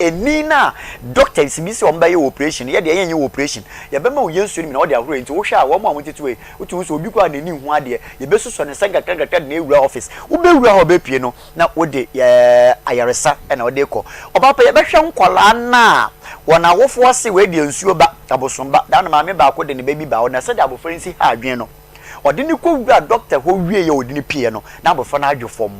Ani no a doctors bi sɛ wɔbɛyɛ wo operation no, yɛ deɛ yɛnyɛ wo operation. Yɛbɛma wo yɛ nsuo no bi na wode ahohoro. Nti wohwɛ a wɔn a wɔtete hɔ yi, wotumi hu sɛ obi koraa n'ani nhu adeɛ. Yɛbɛsosɔ ne nsa nkakrankakra de no awura office. Wobɛwura hɔ a wobɛpue no, na wode ayaresa na wode rekɔ. Ɔbaa pa, yɛbɛhwɛ nkwadaa no a wɔn awofoɔ se wei deɛ nsuo ba, abosom ba. Da no maame baako de ne ba bi baa hɔ, na sɛdeɛ abɔfra no si ha adwene no, ɔde no kɔwuraa dɔkta hɔ wieeɛ a ɔde no pieeɛ no, na abɔfra no adwo fam.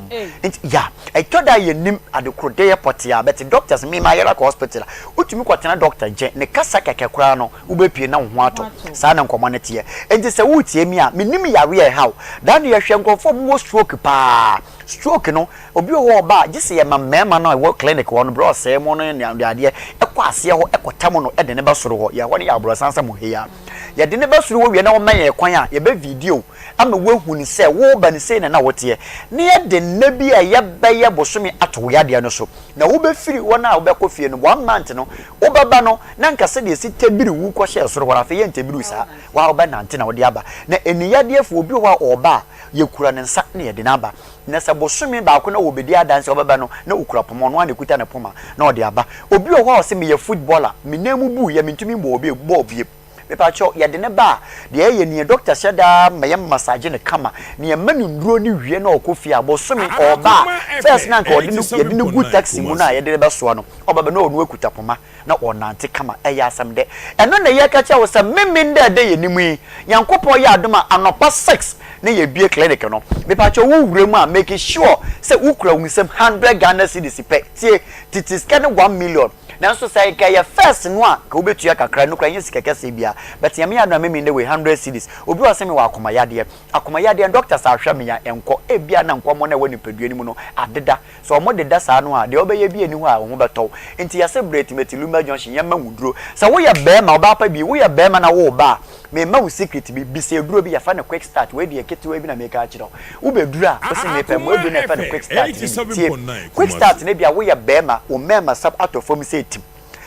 Nti ya, ɛtɔ da a yɛnnim adekorodeyɛ pɔtee a, but doctors, me mayere akɔ hospital a, wotumi kɔtena dɔkta nkyɛn, ne kasa kɛkɛ koraa no, wobɛpue na wo ho atɔ. Saa na nkɔmmɔ no teɛ. Enti sɛ woretie me a, mennim yareɛ a ɛha wo. Da no yɛhwɛ nkurɔfoɔ a wɔwɔ stroke paa. Stroke no, obi wɔ hɔ a ɔba a, gye sɛ yɛma mmarima no a ɛwɔ clinic hɔ no, berɛ a ɔsɛe mo no ne adeɛ, kɔ aseɛ hɔ kɔtam no de no ba soro hɔ. Yɛn hɔ no yɛ aborɔsan sɛ mo ha yi ara. Yɛde no ba soro hɔ wie na wɔma yɛn kwan a, yɛbɛ video ama woahu no sɛ woreba no sei na na woteɛ. Na yɛde nna bi a yɛbɛyɛ bosome ato wo yadeɛ no so. Na wobɛfiri hɔ no a wobɛkɔ fie no, one month no, wobɛba no, na anka sɛdeɛ ɛsi tabiri wo kɔhyɛɛ soro hɔ no, afei yɛntabiri wo saa. Wo ara wobɛnante na wode aba. Na aniyadeɛfoɔ, obi wɔ hɔ a ɔreba a, yɛkura ne nsa na yɛde no aba. Na sɛ bosome baako na wɔbɛdi adanseɛ a ɔbɛba no, na ɔkura poma, ɔno ara na ɛkuta ne poma na ɔde aba. Obi wɔ hɔ a ɔse meyɛ footballer, me nan mu buiɛ, mentumi mmɔɔ bɔɔl bio. Mepakyɛw, yɛde no ba a, deɛ yɛyɛ nie, dɔkta hyɛ da ma yɛ massage no kama, na yɛma no nnuro no wie na ɔkɔ fie a, bosome ɔreba a, first na anka ɔde no, yɛde no gu taxi mu no a yɛde no bɛsoa no, ɔba bɛ na ɔno akuta poma na ɔrenante kama, ɛyɛ asɛm dɛ. Ɛno na yɛreka kyerɛ wo sɛ Memenda a ɛda yɛn anim yi, Nyankopɔn yɛ adom a, anɔpa six na yɛabue clinic no. Mepakyɛw, wo wura mu a, make sure sɛ wokura wo nsam hundred Ghana cedis pɛ, tie, tete sika no 1,000,000. Nanso sɛ nka ɛyɛ first no a nka wobɛtua kakra, ɛno koraa ɛnyɛ sika kɛseɛ biara. But Nyame yɛ adom a meme nnɛ wei hundred cedis. Obi wɔ hɔ a ɔse mewɔ akoma yadeɛ. Akoma yadeɛ no doctors ahwɛ me a ɛnkɔ. Ebia na nkɔmmɔ no a ɛwɔ nipadua no mu no adeda. Sɛ wɔn deda saa no a, deɛ wobɛyɛ biara nni hɔ a wo ho bɛtɔ wo. Nti yɛse brɛ Timothy Lumba Junction yɛmma wo duro. Sɛ woyɛ barima, ɔbaa pa bi, woyɛ barima na woreba a, Merema wo secret bi, bisa aduro bi, yɛfrɛ no quick start, wei deɛ ketewa bi na mereka akyerɛ wo. Wobɛduru a, wose mepɛ mmoa aduro no a yɛfrɛ no quick start no bi. Tie, quick start no ebia woyɛ barima, wo mmarima sab atɔ fam sɛ tim.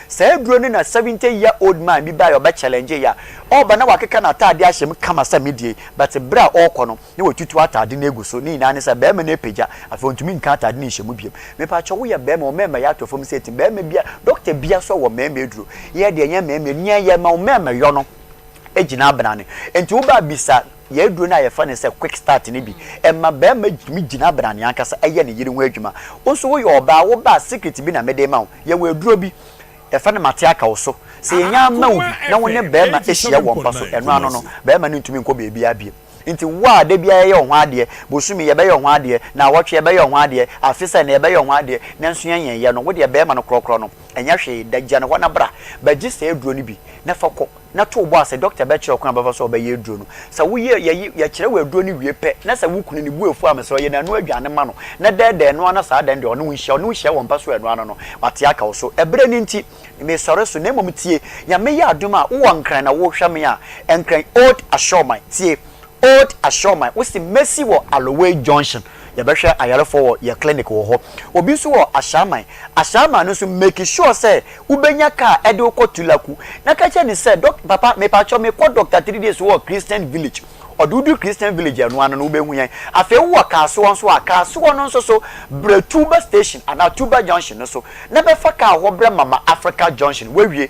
Saa aduro no na 70 year old man bi baeɛ ɔbɛ challenge yɛ a, ɔreba na wakeka n'ataadeɛ ahyɛ mu kama sɛ me deɛ yi, but berɛ a ɔrekɔ no, na watutu ataade no agu so, ne nyinaa ne sɛ barima no apagya, afei ɔntumi nka ataade no nhyɛ mu bio. Mepakyɛw, woyɛ barima, wo mmarima yɛ atɔ fam sɛ tim, barima bia, dɔkta bia nso wɔ mmarima aduro, yɛ deɛ ɛnyɛ mmarima, nea yɛma wo mmarima yɔ no gyina abenane, nti woba a bisa yɛn aduro no a yɛfrɛ no sɛ quick start no bi, ɛma barima tumi gyina abenane ankasa yɛ ne yere ho adwuma. Wo nso woyɛ ɔbaa, woba a secret bi na mede rema wo, yɛwɔ aduro bi, Yɛfrɛ no mate aka wo so. Sɛ yɛnya ama wo bi na wo ne barima hyia wɔ mpa so, ɛno ano no, barima no ntumi nkɔ baabiara bio. Nti wo a da biara yɛyɛ wo ho adeɛ, bosome yɛbɛyɛ wo ho adeɛ, naawɔtwe yɛbɛyɛ wo ho adeɛ, afe sɛ nnɛ yɛbɛyɛ wo ho adeɛ, nanso yɛnyɛeɛ no, wo deɛ barima no korɔkorɔ no, ɛnyɛ hwee da, gya no hɔ na bra bɛgye saa aduro no bi na fa kɔ. Na to wo bo ase, dɔkta bɛkyerɛ wo kwan a wobɛfa so a wobɛyɛ aduro no. Sɛ woyɛ, yɛyi, yɛkyerɛ wo aduro no wie pɛ, na sɛ wo kunu ne bo afu a, mesrɛ wo, yɛ n'ano aduane ma no, na dɛɛdɛɛ no ara na saa da no deɛ ɔne wo nhyia, ɔne wo hyia wɔ mpa so a ɛno ara no, wate aka wo so. Ɛberɛ no nti, mesɔre so, na mmom tie, Nyame yɛ adom a, wowɔ Nkran na wohwɛ me a, Nkran Old Ashorman, tie, Old Ashorman, wose mɛsi wɔ Aloway Junction. Yɛbɛhwɛ ayarefoɔ wɔ yɛ clinic wɔ hɔ. Obi nso wɔ Ashaiman. Ashaiman no nso make sure sɛ wobɛnya car ɛde wo kɔ Tulaku. Na ka kyerɛ no sɛ, Dɔk, papa mepakyɛw mekɔ Doctor Three Days wɔ Christian Village. Ɔde wo du Christian Village ɛno ano no wobɛhu yɛn. Afei wowɔ Kasoa nso a, Kasoa no nso so brɛ Tuba Station anaa Tuba Junction no so na bɛfa car hɔ brɛ Mama Africa Junction. Woawie.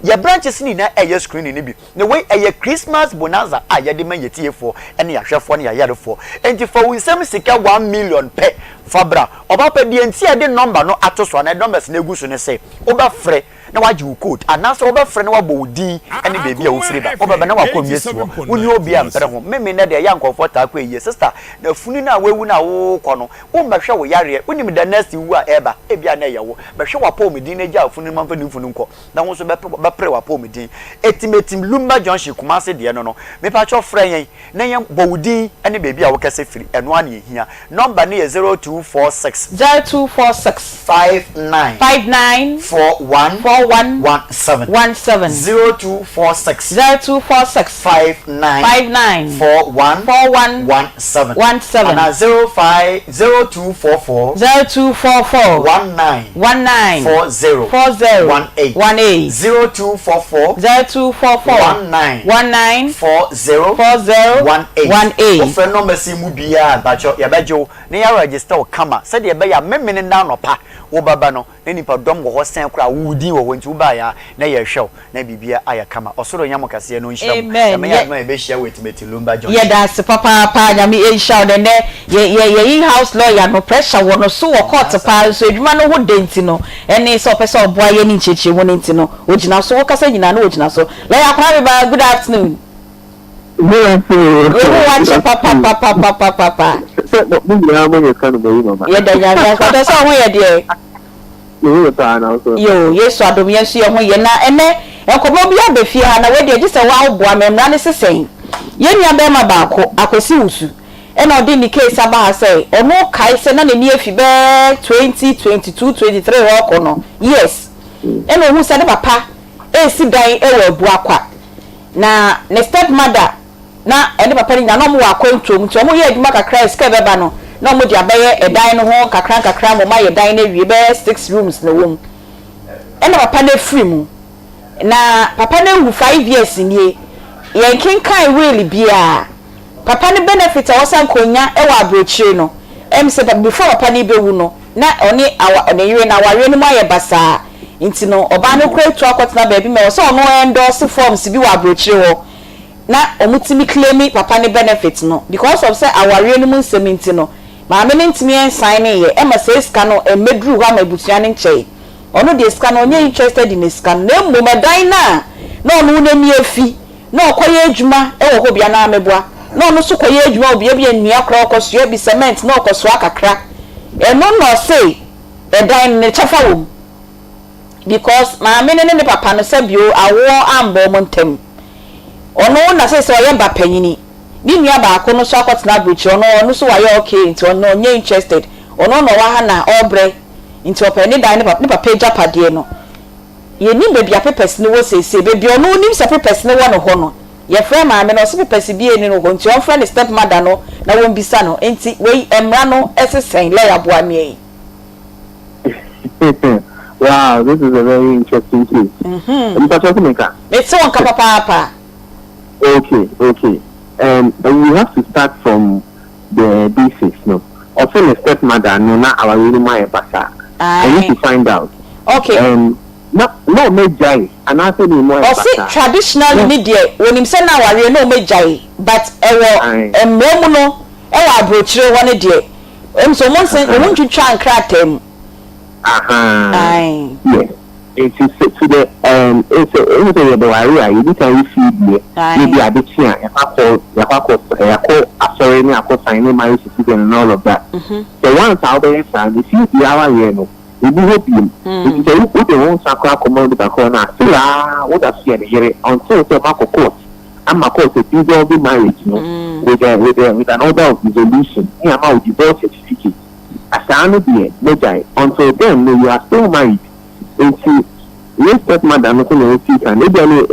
Yɛ branches no nyinaa ɛyɛ screening no bi. Na wei ɛyɛ Christmas bonanza a yɛde ma yɛn atiefoɔ ne yɛn ahwɛfoɔ ne yɛn ayarefoɔ. Enti fa wo nsam sika 1,000,000 pɛ fa bra. Ɔba pɛ, deɛ nti a yɛde number no ato so anaa yɛde numbers no agu so ne sɛ, wobɛfrɛ na wɔagye wo code anaasɛ wobɛfrɛ na wɔabɔ wo din ne baabi a wofiri ba. Wobɛba na woakɔ nwie si hɔ. Wonni obi a mpere ho. Meme nnɛ deɛ ɛyɛ a nkurɔfoɔ taa kɔ ayie. Sister, na funu no a woawu no a worekɔ no, wommɛhwɛ wo yareɛ. Wonim the next wu a ɛreba? Ebia na ɛyɛ wo. Bɛhwɛ w'apɔwmuden na gyaa funu no ma mfa ne funu nkɔ. Na wo nso bɛpere w'apɔwmuden. Etimetim, Lumba Junction, Kumasi deɛ no no. Mepakyɛw frɛ yɛn na yɛn bɔ wo din ne baabi a wokɛse firi. Ɛno ara na yɛhia. Number no yɛ 0246. 0246. 59. 59. 41. 41. 17. 17. 0246. 0246. 59. 59. 41. 41. 17. 17. Anaa 05 0244. 0244. 19. 19. 40. 40. 18. 18. 0244. 0244. 19. 19. 40. 40. 18. 18. Wofrɛ numbers yi mu biara a, mpakyɛw yɛbɛgye wo na yɛ register wo kama sɛdeɛ ɛbɛyɛ a memene nna anɔpa wobɛba no na nipa dɔm wɔ hɔ sɛn koraa wo din wɔ hɔ nti wobaeɛ a na yɛrehwɛ wo na biribiara ayɛ kama. Ɔsoro Nyame kɛseɛ no nhyira mo. Amen. Nyame yɛ adom a yɛbɛhyia wɔ Atimati Lumba Junction. Yɛda ase papaapa Nyame nhyira wo na ɛnɛ yɛ yɛ yɛ in house lawyer no pressure wɔ no so wɔ court paa nso adwuma no ho dɛ nti no ɛne sɛ ɔpɛ sɛ ɔboa yɛ ne nkyerɛkyerɛmu no nti no ogyina so wokasa nyinaa na ogyina so Lawyer Kwame Baa good afternoon. Good afternoon. Yehu wakyɛ papapapapapapa. Sɛ mo nyinaa mo yɛ kanu bɛyi mama. Yɛda Nyame ase ɔdɔ sɛ ɔho yɛ deɛ. Me ho yɛ paa na wo nso. Yoo Yesu adom yɛn nso yɛn ho yɛ na ɛnɛ nkɔmɔ bi aba fie ha na wei deɛ gye sɛ wo boa me mmra ne se sɛn yɛn nua bɛɛma baako Akwasi Wusu ɛna ɔde ne case aba ha sɛ ɔno kae sɛ na n'ani afi bɛɛ 2022 23 hɔ kɔ no years ɛna ohuu sɛ ne papa ɛresi dan ɛwɔ Abuakwa na ne step mother na ɛne papa no nyinaa na wɔn wɔ akwantuo mu nti wɔn yɛ adwuma kakra a sika ɛbɛba no na wɔn de abɛyɛ ɛdan no ho nkakra nkakra ama wɔn ayɛ dan no awie bɛyɛ six rooms na ɛwɔ mu ɛna papa no afiri mu na papa no awu 5 years nie. Yɛn kenkan will biara papa no benefit a wɔsan kɔnya ɛwɔ aburokyire no sɛ before papa no bɛwu no na ɔne awa ne yere na awareɛ no mu ayɛ basaa nti no ɔbaa no kora etu akɔtena baabi ma ɛwɔ sɛ ɔno endorse forms bi wɔ aburokyire hɔ na ɔmo tumi claim papa ne benefit no. Because of sɛ awareɛ no mu nsɛm nti no maame no ntumi nsan ne yɛ ɛma sɛ sika no mmɛduru hɔ ama abusua no nkyɛn. Ɔno deɛ sika no ɔnyɛ interested in sika no na mmom ɛdan no a na ɔno n'ani afi na ɔkɔyɛ adwuma ɛwɔ hɔ bia na ameboa na ɔno nso kɔyɛ adwuma wɔ bea bi a nnua koraa ɔkɔsoa bi cement na ɔkɔsoa kakra. Ɛno na ɔse ɛdan no ne kyɛfa wɔ mu because maame no ne ne papa no sɛbio awoɔ ambɔ ɔmo ntam. Ɔno na sɛ ɔyɛ ba panyini ne nua baako no nso akɔtena aburokyire. Ɔno nso wayɛ okay nti ɔno ɔnyɛ interested. Ɔno na ɔwɔ ha na ɔrebrɛ nti ɔpɛ ne dan ne papa agyapadeɛ no. Yɛnim baabi a papers no wɔ seesei. Baabi a ɔno nim sɛ papers no wɔ no hɔ no yɛfrɛ maame no ɔsɛ papers bi ɛni no hɔ nti ɔmfrɛ ne step mother no na wɔmbisa no. Nti wei mmara no ɛsesɛn lawyer boa me yi. Wow, this is a very interesting case. Mpacho Kumeka. Mete wɔn ka papaapa. Okay. And we have to start from the basics, no. Also, the stepmother, no, na our really my basa. I need to find out. Na ɔmɛgyae anaasɛ ne mu ayɛ Ɔsi basa. Traditionally ni deɛ wɔnim sɛ na awareɛ na ɔmɛgyae but ɛwɔ mmerɛ mu no ɛwɔ aburokyire hɔ ne deɛ sɛ ɔmo nse ɔmo ntwitwa nkrataa mu. Yes. Nti sɛ to the sɛ ɛhu sɛ yɛbɛware a yɛdi kan yɛ fie deɛ na ebi ade kye a yɛkɔ yɛakɔ asɔre ne akɔ sign ne marriage certificate and all of that. Sɛ once a wobɛyɛ saa no fie deɛ awareɛ no ebi hɔ biem. Nti sɛ wode wo nsa koraa kɔma nipa korɔ no a still a woda so yɛ ne yere until sɛ moakɔ court ama court a dissolve marriage no with an order of dissolution ne ama wo divorce certificate. Asaa no deɛ mogyae. Until then no you are still married. Nti ne stepmother no so na ɔsii kan ebia no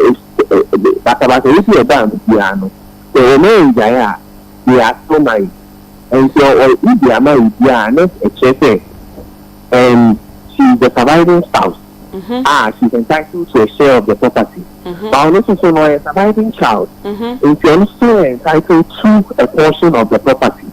basabasa yi bi a ɛbaa no biara no sɛ wɔn angyae a they are still married. Nti ɔ wode ama obi a na ɛkyerɛ sɛ um, she is the surviving spouse a she is entitled to a share of the property. But ɔno nso so no ɔyɛ surviving child nti ɔno nso so yɛ entitled to a portion of the property.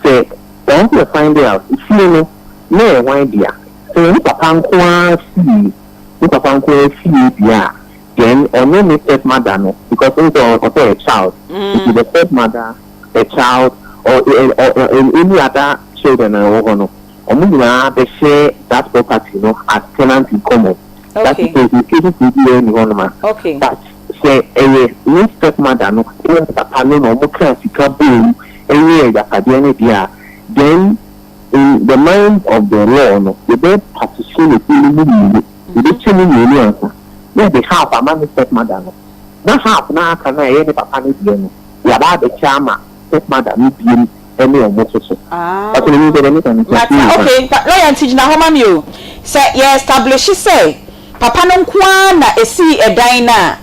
Sɛ wɔn nso yɛ find out fie no na ɛyɛ hwan dea. Sɛ ɛyɛ ne papa nko ara fie, ne papa nko ara fie deɛ a, then ɔne ne step mother no because wohu sɛ ɔsɛ ɔyɛ child nti the step mother, the child or or any other children a ɛwɔ hɔ no wɔn nyinaa bɛ share that property no as tenant in common. That is sɛ cases biara nni hɔnom a. But sɛ ɛyɛ ne step mother no ne ne papa no na wɔkaa sika boom yɛɛ agyapadeɛ no deɛ a, then in the mind of the law no, yɛbɛ partition efie no mu mmienu, yɛbɛkyɛ mu mmienu ansa na yɛde half ama ne step mother no, na half no a aka no a ɛyɛ ne papa no deɛ no, yɛaba abɛkyɛ ama step mother no biom ne wɔn nso so. Ɔsɛ menim sɛ deɛ meka no nti Mate, ase yie okay, paa. lawyer nti gyina hɔ ma me o. Sɛ yɛ establish sɛ papa no nko ara na esii ɛdan no a,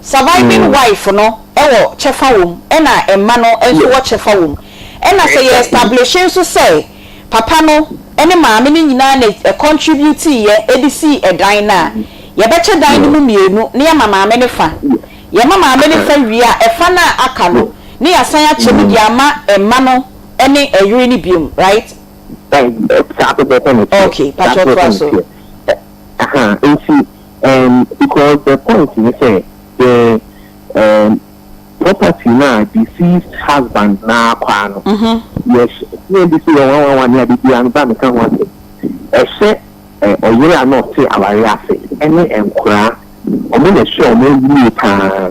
surviving wife no wɔ kyɛfa wɔ mu ɛna mma no nso wɔ kyɛfa wɔ mu. Ɛna sɛ yɛ establish nso sɛ papa no ne maame no nyinaa na ɛ-contribute-iiɛ de sii ɛdan no a, yɛbɛkyɛ dan no mu mmienu na yɛama maame no fa. Yɛma maame no fa wie a, ɛfa no a aka no na yɛasan akyɛ mu de ama mma no ne ɛyere no biom, right? Saa pɛpɛɛpɛ na ɛteɛ. Okay, Saa pakyɛ pɛpɛɛpɛ toa na so. ɛteɛ. Aha, nti um, because the point ne sɛ, the um, property no a deceased husband no ara kwaa no, yɛ yɛn bi so yɛ nwanwanwa ne ade biara no ba meka ho asɛm. Ɛhyɛ ɛ, ɔyere a na ɔte awareɛ ase ne nkoraa, wɔn na ɛhyɛ wɔn yie paa.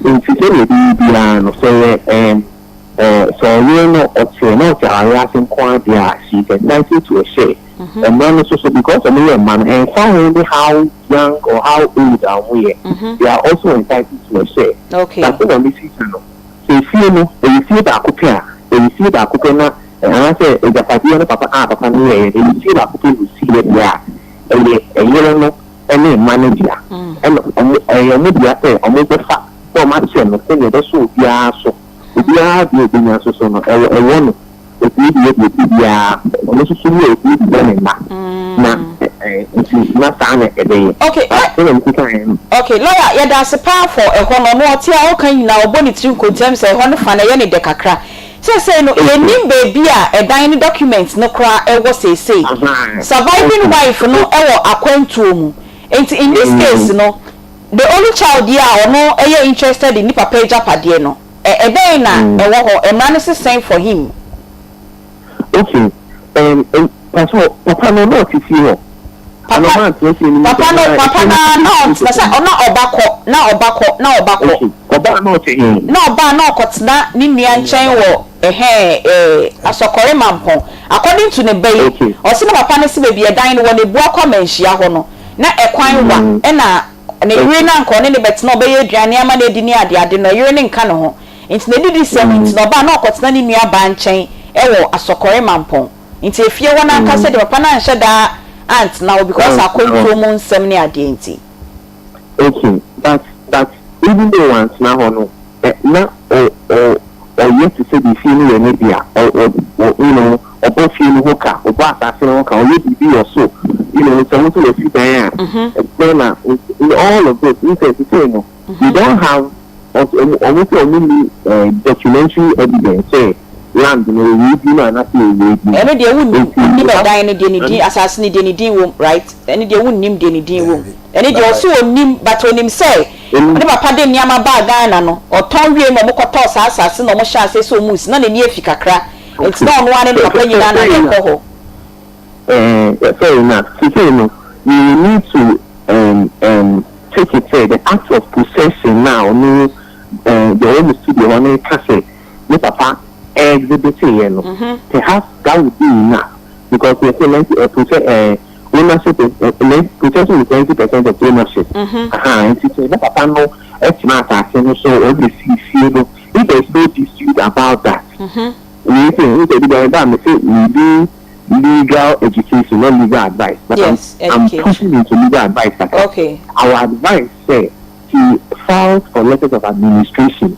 Nti sɛdeɛ ɛbɛyɛ biara no, sɛ yɛ ɛm, ɛ, sɛ ɔyere no ɔte na ɔte awareɛ ase nko ara deɛ a, she is entitled to a share. Mma no nso so because wɔn yɛ mma no, ɛmfa ho ne how young or how old a wɔn yɛ, they are also entitled to a share. But sɛnea mesi ka no, sɛ efie no ɛyɛ fie baako pɛ a, ɛyɛ fie baako pɛ na anaasɛ agyapadeɛ no papa a papa no yɛeɛ no ɛyɛ fie baako pɛ na ɔsiiɛ deɛ a, ɛyɛ ɛyere no ne mma no dea. Ɛna wɔn ɛyɛ wɔn dea sɛ wɔbɛfa sɛ wɔakyɛ no sɛnea ɛbɛso obiara so. Obiara deɛ ɔbɛnya nso so no, ɛwɔ ɛwɔ no. Otumi de yɛ deɛ ɔpɛ biara, ɔno nso so wie a otumi de yɛ ne mma, na nti na saa na ɛbɛyɛ. Okay, But sɛdeɛ mesi kaeɛ no. Okay, lawyer yɛda ase paa for ɛhɔ no, ɔno ɔte a ɔka nyinaa ɔbɔ ne tiri nkontam sɛ ɛhɔ no fa no ɛyɛ ne dɛ kakra. Seesei no yɛnnim baabi a ɛdan no document no koraa ɛwɔ seesei. Surviving wife no ɛwɔ akwantuo mu, nti in this case no the only child yi a ɔno ɛyɛ interested in ne papa agyapadeɛ no, Ɛ ɛdɛn na ɛwɔ hɔ? Mmara no se sɛn for him? Okay, um, um, pastor, papa no na ɔte fie hɔ. Papa, Ana ɔma atena fie no mu papa no, sɛ, papa no ara na ɔntena sɛ ɔna ɔba kɔ, na ɔba kɔ, na ɔba kɔ. Okay, ɔba a na ɔte he? Na ɔba a na ɔkɔtena ne nua nkyɛn wɔ ɛhɛn eh, Asɔkɔre Mampɔn. According to ne ba yi, Okay. ɔse na papa no se baabi ɛdan no wɔ no Abuakwa Manhyia hɔ no, na ɛkwan wa, ɛna Ne yere no anka ɔne no bɛtena, ɔbɛyɛ aduane ama no adi ne adeade no, ɛyere no nka ne ho. Nti n'adidisɛm nti no, ɔbaa na ɔkɔtena ne nua baa nkyɛn wɔ Asɔkɔre Mampɔn. Nti efie hɔ no ankasa deɛ papa no anhyɛ da antena hɔ because akwantuo mu nsɛm ne adeɛ nti. Okay, but but even though wantena hɔ no, ɛ na ɔ ɔ ɔyɛ te sɛ deɛ fie no yɛ ne dea, ɔ ɔ ɔ you know, ɔbɔ fie no ho ka, ɔbɔ asase no ho ka, ɔyɛ biribi wɔ so, you know, sɛ wo nso wasi dan a, dɛn na, in all of this, n sɛ sesei no, we don't have, ɔmo ɔmo sɛ ɔmo nni eh, documentary evidence sɛ land no ɛwɔ wei din mu anaasɛ ɛwɔ wei din mu. Ɛno deɛ wonnim, Nti wonnim we have, ɛdan no deɛ ne din, asase no deɛ ne din wom, right? Ɛno deɛ wonnim deɛ ne din wom. Daabi. Ɛno deɛ But ɔse ɔnnim, but ɔnim sɛ ɛnni ne papa de nneɛma baa Ghana no, ɔtɔn wiei na wɔkɔtɔɔ saa asase no na wɔhyɛɛ aseɛ sɛ wɔresi, na n'ani afi kakra. Nti na ɔno ara ne ne papa nyinaa na na ɛkɔ hɔ. Eh, fair enough. Sesei no, we will need to um, um, take it sɛ the act of possession no a ɔno eh, deɛ ɔwɔ mo studio hɔ no reka sɛ ne papa exhibiteeɛ no, perhaps that would be enough because yɛse ninety eh, possess, eh, ownership is, eh, possession is 90% of ownership. Aha, nti sɛ ne papa no tena asase no so, ɔde sii fie no, if there is no dispute about that, Wei se wohu sɛ ebia meba a mese we do legal education not legal advice but I'm Yes, I'm education. pushing into legal advice kakra. Okay. Our advice sɛ he files for letters of administration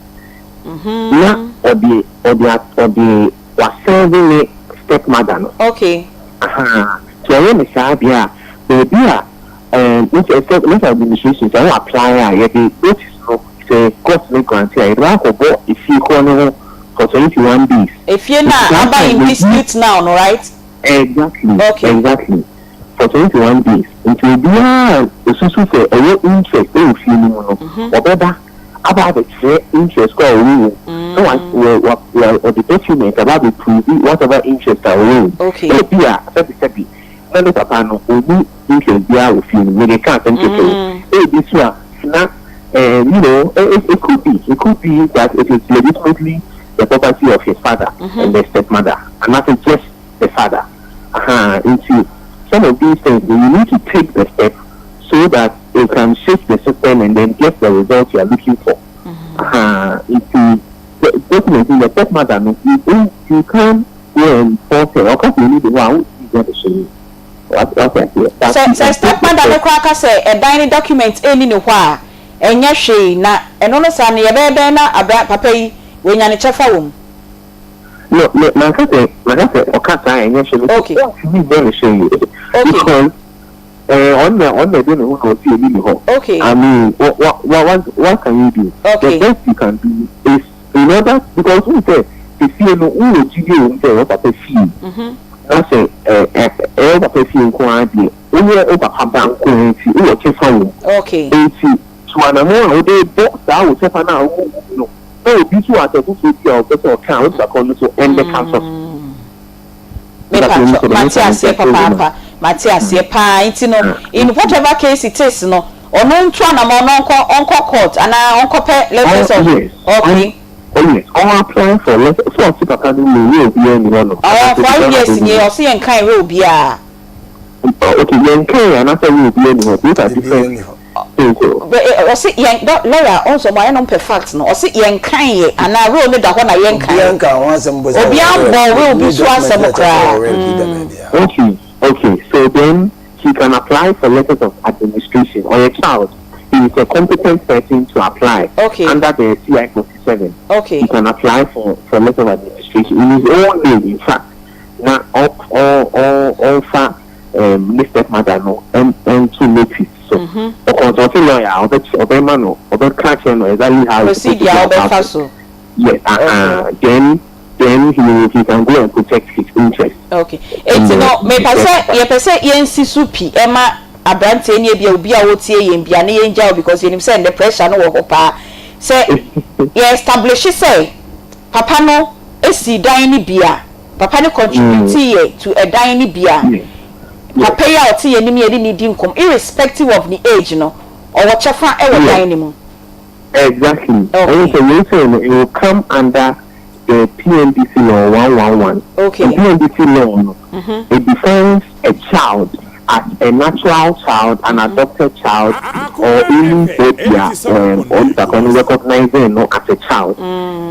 na ɔde ɔde ɔde Wa serve ne step mother no. Okay. Ahaa nti ɔyɛ no saa deɛ a baabi a ɛɛm n sɛ sɛ letter of administration sɛ wo apply a yɛde notice no sɛ court no grant a yɛde bɛ akɔ bɔ efie korɔ no ho for 21 days. Efie no Nti a saa aba time in no obi. dispute now no right? Exactly Okay. exactly for 21 days nti obiara a osusu sɛ ɔwɔ interest wɔ fie no mu no ɔbɛba aba abɛkyerɛ interest kɔ a ɔwɔ wɔ mu na wa wɔ wa wa ɔde document aba abɛ prove whatever interest a ɔwɔ wɔ mu. Okay. Ebia sɛbisɛbi na ne papa no ɔnni interest biara wɔ fie no mu, mede ka asɛm kɛkɛ o, ebi nso a na um you know it it could be it could be that it is legitimately the property of his father and the stepmother anaasɛ just the father ahaa nti some of these things no you need to take the step so that you can shake the system and then get the result you are looking for ahaa nti the document no the stepmother no you don't you can't go and force her ɔka sɛ ɔni de hɔ a wontumi nyɛ no hwee wate aseɛ but Sɛ you sɛ can take the stepmother no step. koraa ka sɛ ɛdan no document ɛnni ne hɔ a ɛnyɛ hwee na ɛno no saa no yɛbɛyɛ dɛn na abra papa yi wanya ne kyɛfa wɔ mu. No, me manka sɛ manka sɛ ɔka saa a ɛnyɛ hwee, mese Okay. ɔntumi nyɛ no hwee Okay. because eh, ɔno na ɔno na ɛde ne ho na ɔsi ɛni ne hɔ. Okay. I mean, what what what what can you do? The Okay. best you can do is in order because wohu sɛ efie no wowɔ gyidie wɔ mu sɛ ɛyɛ wo papa fie na sɛ ɛ ɛ ɛyɛ wo papa fie nko ara deɛ woyɛ wo papa ba nko ara nti wowɔ kyɛfa wɔ mu. Okay. Enti tu anamɔn a wode bɔ saa wo kyɛfa no a wowɔ wɔ mu no Na obi nso wɔ asɛm foforɔ bi a ɔpɛ sɛ ɔka a, onipa korɔ no nso mmɛka nso so. Mepakyɛw, mate aseɛ papaapa, mate aseɛ paa, nti no in whatever case it is no, ɔno ntu anamɔn na ɔnkɔ ɔnkɔ court anaa ɔnkɔpɛ letters of, Yes, okay. oh yes, ɔn apply for letter, sɛ ɔse papa no wu will biara nni hɔ nom, Ɔwɔ anaasɛ 5 obiara years nie, nni hɔ. ɔse yɛnkan will biara. Okay, yɛnkan anaasɛ will biara nni hɔ, those are Biribiara different nni hɔ. Ɔse yɛn dɔ lawyer ɔn sɛ ɔmo ayɛ no mpɛ fact no ɔse yɛn kan yɛ anaa will no da hɔ na yɛn kan Obiara nka ho asɛm mpo sɛ obiara ɔwɔ mbɔɔ will. will bi Yɛnni so document asɛm bi a ɛkyerɛ sɛ koraa ɔwɔ will bi da baabiara. Okay okay so then he can apply for letters of administration ɔyɛ child he is a competent person to apply Okay. under the CI 47 Okay. he can apply for for letter of administration in his own name in fact na ɔ ɔ ɔ ɔnfa um, ne step mother no nto notice so. Ɔconsult lawyer a, ɔbɛkyerɛ, ɔbɛma no, ɔbɛka akyerɛ no exactly how it's supposed to Procedure go a about wobɛfa it. so. Yes, uh-huh. Then, then he will, he can go and protect his interest. Okay. in Enti the no, mepɛ the sɛ, yɛpɛ sɛ yɛnsi so pi ɛma aberanteɛ ne ebia obi a ɔretie yɛn bia na yɛngya wo because yɛnim sɛ nnɛ pressure no wɔ hɔ paa. Sɛ yɛ establish sɛ papa no sii dan no bi a, Papa no contribute yɛ to ɛdan no bi a, papa yi a ɔte yɛn anim yi a yɛne no redi nkɔmmɔ, irrespective of ne age no, ɔwɔ kyɛfa wɔ dan no mu. Exactly. Ɛno Okay. sɛ wei sei no, it will come under the PNDC law 111. Okay. The PNDC law no, it defines a child as a natural child, an adopted child, or anybody a um, onipa korɔ no recognizing no as a child.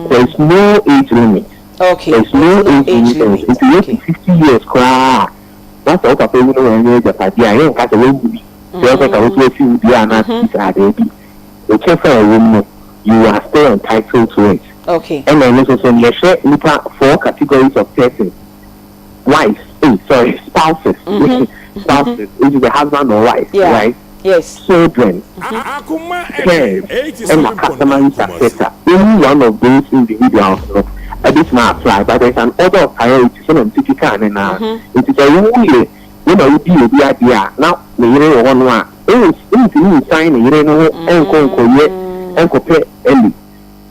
There is no age limit. Okay, There's no no age age limit. limit. Nti wosi Okay. 50 years koraa a, na sɛ wo papa wu na wannya agyapadeɛ a, yɛnka sɛ woawu bi. Sɛ wopɛ ka wo so afi wo deɛ anaa biribi saa, daabi. Wo kyɛfa a ɛwɔ mu no, you are still entitled to it. Okay. Ɛna ɛno nso so, yɛhwɛ nnipa four categories of persons. Wives, eh, sorry, spouses. Spouses, which is the husband or wife, Yeah. right? Yes. Children, parents, ɛna customary successor. Any one of those individuals no ɛbɛtumi apply, but there's an order of priority sɛnea mtiti kaa ne naa. Nti sɛ woyɛ wo na wodi obi adeɛ a na ne yere wɔ hɔ no a, wontumi nsan ne yere no ho nkɔ nkɔyɛ nkɔpɛ ɛli.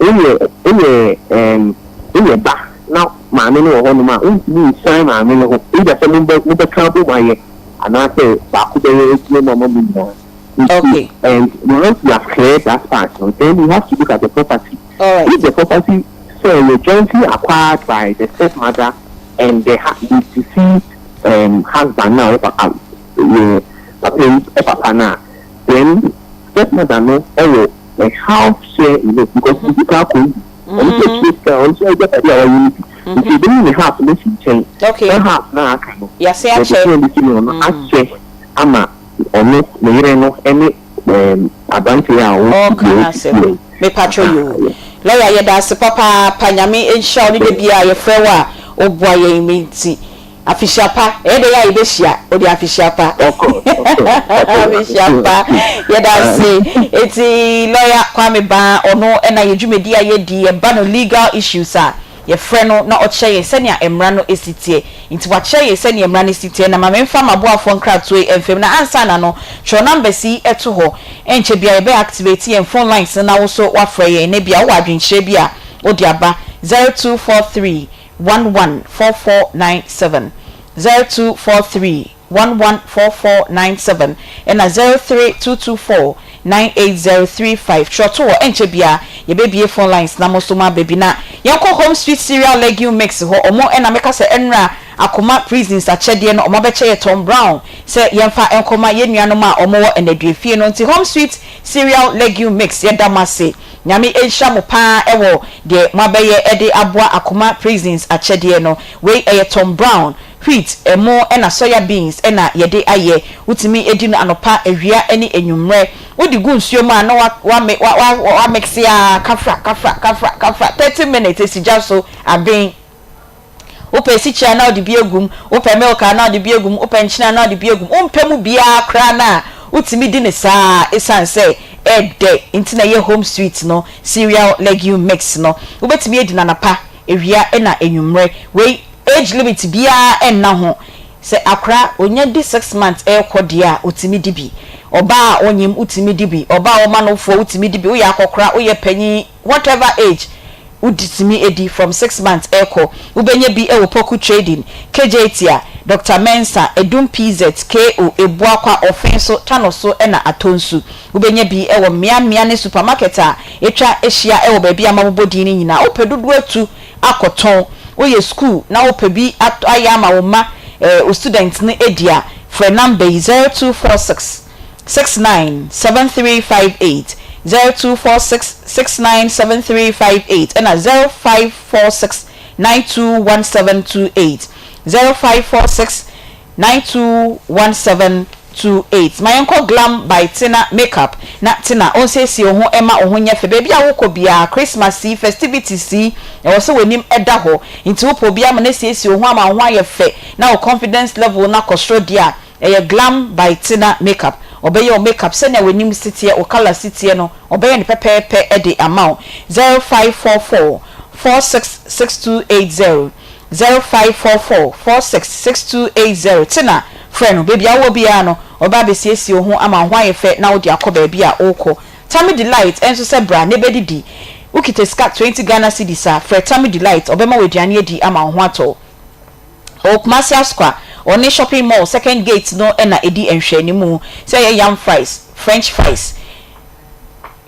Woyɛ woyɛ ɛɛm woyɛ ba na maame no wɔ hɔnom a, wontumi nsan maame no ho either sɛ mobɛ mobɛka abom ayɛ anaasɛ baako bɛyɛ adwuma mu ama mo nyinaa. Nti Okay. and once you have cleared that part no, then you have to look at the property. Alright. If the property sɛ ɛyɛ jointly acquired by the stepmother and the hu the deceased um husband no a wo papa yɛ papa yi papa no a, then stepmother no wɔ a half share in it because ne sika akɔ yi ɔno nso akyire sika ɔno nso agyapadeɛ a wayɛ no bi nti ebeyi ne half no asi nkyɛn na half no a aka no Yɛase yɛde akyɛ. sɛn bɛsi no ɔno akyɛ ama ɔno ne yere no ne ɛɛm aberanteɛ a ɔwɔ Ɔɔka deɛ ɔsi n'asɛm fie no. yi. Mepatwɔ yoo. Lawyer yɛda ase papaapa Nyame nhyira wo ne da biaa yɛfrɛ wo a. woboa yɛn me nti Afehyia pa, ɛyɛ dɛn a yɛbɛhyia, wode afehyia pa, afehyia pa, yɛda ase. Eti lawyer Kwame Baa, ɔno na yɛ dwumadi a yɛdi, yɛba no legal issues a, yɛfrɛ no na ɔkyerɛ yɛn sɛnea mmara no si teɛ. Nti wakyerɛ yɛn sɛnea mmara no si teɛ, na ma memfa m'aboafoɔ nkratoɔ yi mfa mu. Na ansa na no, twerɛ numbers yi to hɔ, ɛnkyɛ biara yɛbɛ activate yɛn phone lines no na wo nso woafrɛ yɛn, na ebia wowɔ adwenkyerɛ bi a wode aba, 0243 114497, 0243 114497 ɛna 03224 98035. Twerɛ to hɔ, ɛnkyɛ biara yɛbɛbue phone lines na mo nso moaba bi. Na yɛnkɔ Home Sweet Cereal Legume Mix hɔ, ɔmo ɛna meka sɛ ɛnora Akoma Prisons akyɛdeɛ no ɔmo abɛkyɛ yɛ Tom Brown sɛ yɛmfa nkɔma yɛn nuanom a ɔmo wɔ Nnaduafie no. Nti Home Sweet Cereal Legume Mix yɛda mo ase. Nyame nhyira mo paa wɔ deɛ moabɛyɛ de aboa Akoma Prisons akyɛdeɛ no. Wei ɛyɛ Tom Brown, wheat, ɛmo ɛna soya beans ɛna yɛde ayɛ. Wotumi di no anɔpa, awia ɛne anwummerɛ. Wode gu nsuo mu a na wa wa wa wa mixe ara kafra kafra kafra kafra 30 minutes ɛsi gya so aben. Wopɛ asikyire a na wode bi agu mu, wopɛ milk a na wode bi agu mu, wopɛ nkyene a na wode bi agu mu. Wompɛ mu biara koraa no a, wotumi di no saa ara esiane sɛ ɛdɛ nti na ɛyɛ home sweet no, cereal legume mix no. Wobɛtumi adi no anapa, awia ɛna anwummerɛ. Wei age limit biara nna ho. Sɛ akora ɔnya di six months rekɔ deɛ a, ɔtumi di bi. Ɔbaa a ɔnyem wotumi di bi, ɔbaa a ɔma nofoɔ wotumi di bi, woyɛ akɔkora, woyɛ panyin, whatever age, Wotumi di from six months rekɔ. Wobɛnya bi wɔ Poku Trading, Kejetia, Doctor Mensah, Adum PZ, KO, Ebuakwa, Ɔfenso, Tanoso na Atonsu. Wobɛnya bi wɔ mmea mmea ne supermarket a atwa ahyia wɔ baabi a mabobɔ din no nyinaa. Wopɛ dodoɔ atu akɔtɔn, woyɛ sukuu na wopɛ bi ayɛ ama wo mma, wo students no adi a, frɛ number yi, 0246. 69 7358, 0246 69 7358 ɛna 0546 921728, 0546 921728. Ma yɛnkɔ Glam by Tina Makeup na Tina ɔnsiesie wo ho mma wo ho nyɛ fɛ. Baabi a wokɔ biara, Christmas yi, festivities yi, ɛwɔ sɛ w'anim da hɔ. Nti wopɛ obi ama no asiesie wo ho ama wo ho ayɛ fɛ na wo confidence level no akɔ soro deɛ a, Ɛyɛ glam by Tina makeup. Ɔbɛyɛ wo makeup sɛnea w'anim si teɛ, wo colour si teɛ no, ɔbɛyɛ no pɛpɛɛpɛ de ama wo. 0544 46 6280 0544 46 6280 Tina, frɛ no. Baabi a wowɔ biara no, ɔbɛba abɛsiesie wo ho ama wo ho ayɛ fɛ na wode akɔ baabi a worekɔ. Tammy Delight nso sɛ bra na bɛdidi. Wokita sika 20 Ghana cedis a, frɛ Tammy Delight, ɔbɛma wo aduane adi ama wo ho atɔ wo. Ɔwɔ Kumasi Asokwa, ɔne shopping mall second gate no na ɛdi nhwɛanimu. Sɛ ɛyɛ yam fries, french fries,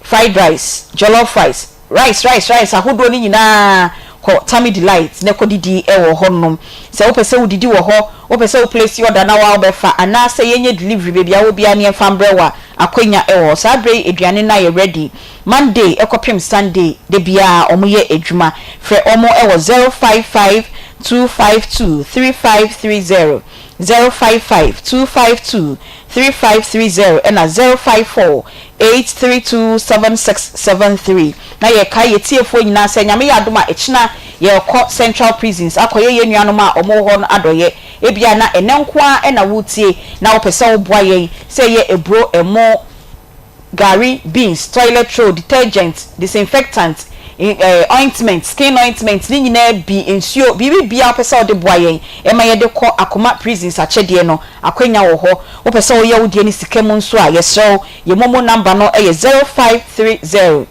fried rice, jollof rice, rice rice rice ahodoɔ no nyinaa kɔ Tummy Delight na kɔdidi wɔ hɔ nom. Sɛ wopɛ sɛ wodidi wɔ hɔ, wopɛ sɛ wo place order na woa wobɛfa anaasɛ yɛnyɛ delivery baabi a wowɔ biara na yɛmfa mbrɛ wo a, akwanya wɔ hɔ. Saa berɛ yi aduane no ayɛ ready. Monday kɔpem Sunday da biara ɔmo yɛ adwuma. Frɛ ɔmo wɔ 055 252 3530, 055 252 3530 ɛna 054 832 7673. Na yɛkae yɛ tiefoɔ nyinaa sɛ Nyame yɛ adom a ɛkyena yɛrekɔ Central Prisons akɔyɛ yɛn nuanom a ɔmo wɔ hɔ no adɔyɛ. Ebia na ɛnɛ nko ara na woretie na wopɛ sɛ woboa yɛn sɛ ɛyɛ aburo, ɛmo, gari, beans, toilet roll, detergent, disinfectant, ointment, skin ointment ne nyinaa bi, nsuo, biribi biara wopɛ sɛ wode boa yɛn ma yɛde kɔ Akoma Prisons akyɛdeɛ no, akwanya wɔ hɔ. Wopɛ sɛ woyɛ wo deɛ no sika mu nso a, yɛsrɛ wo, yɛn momo number no yɛ 0530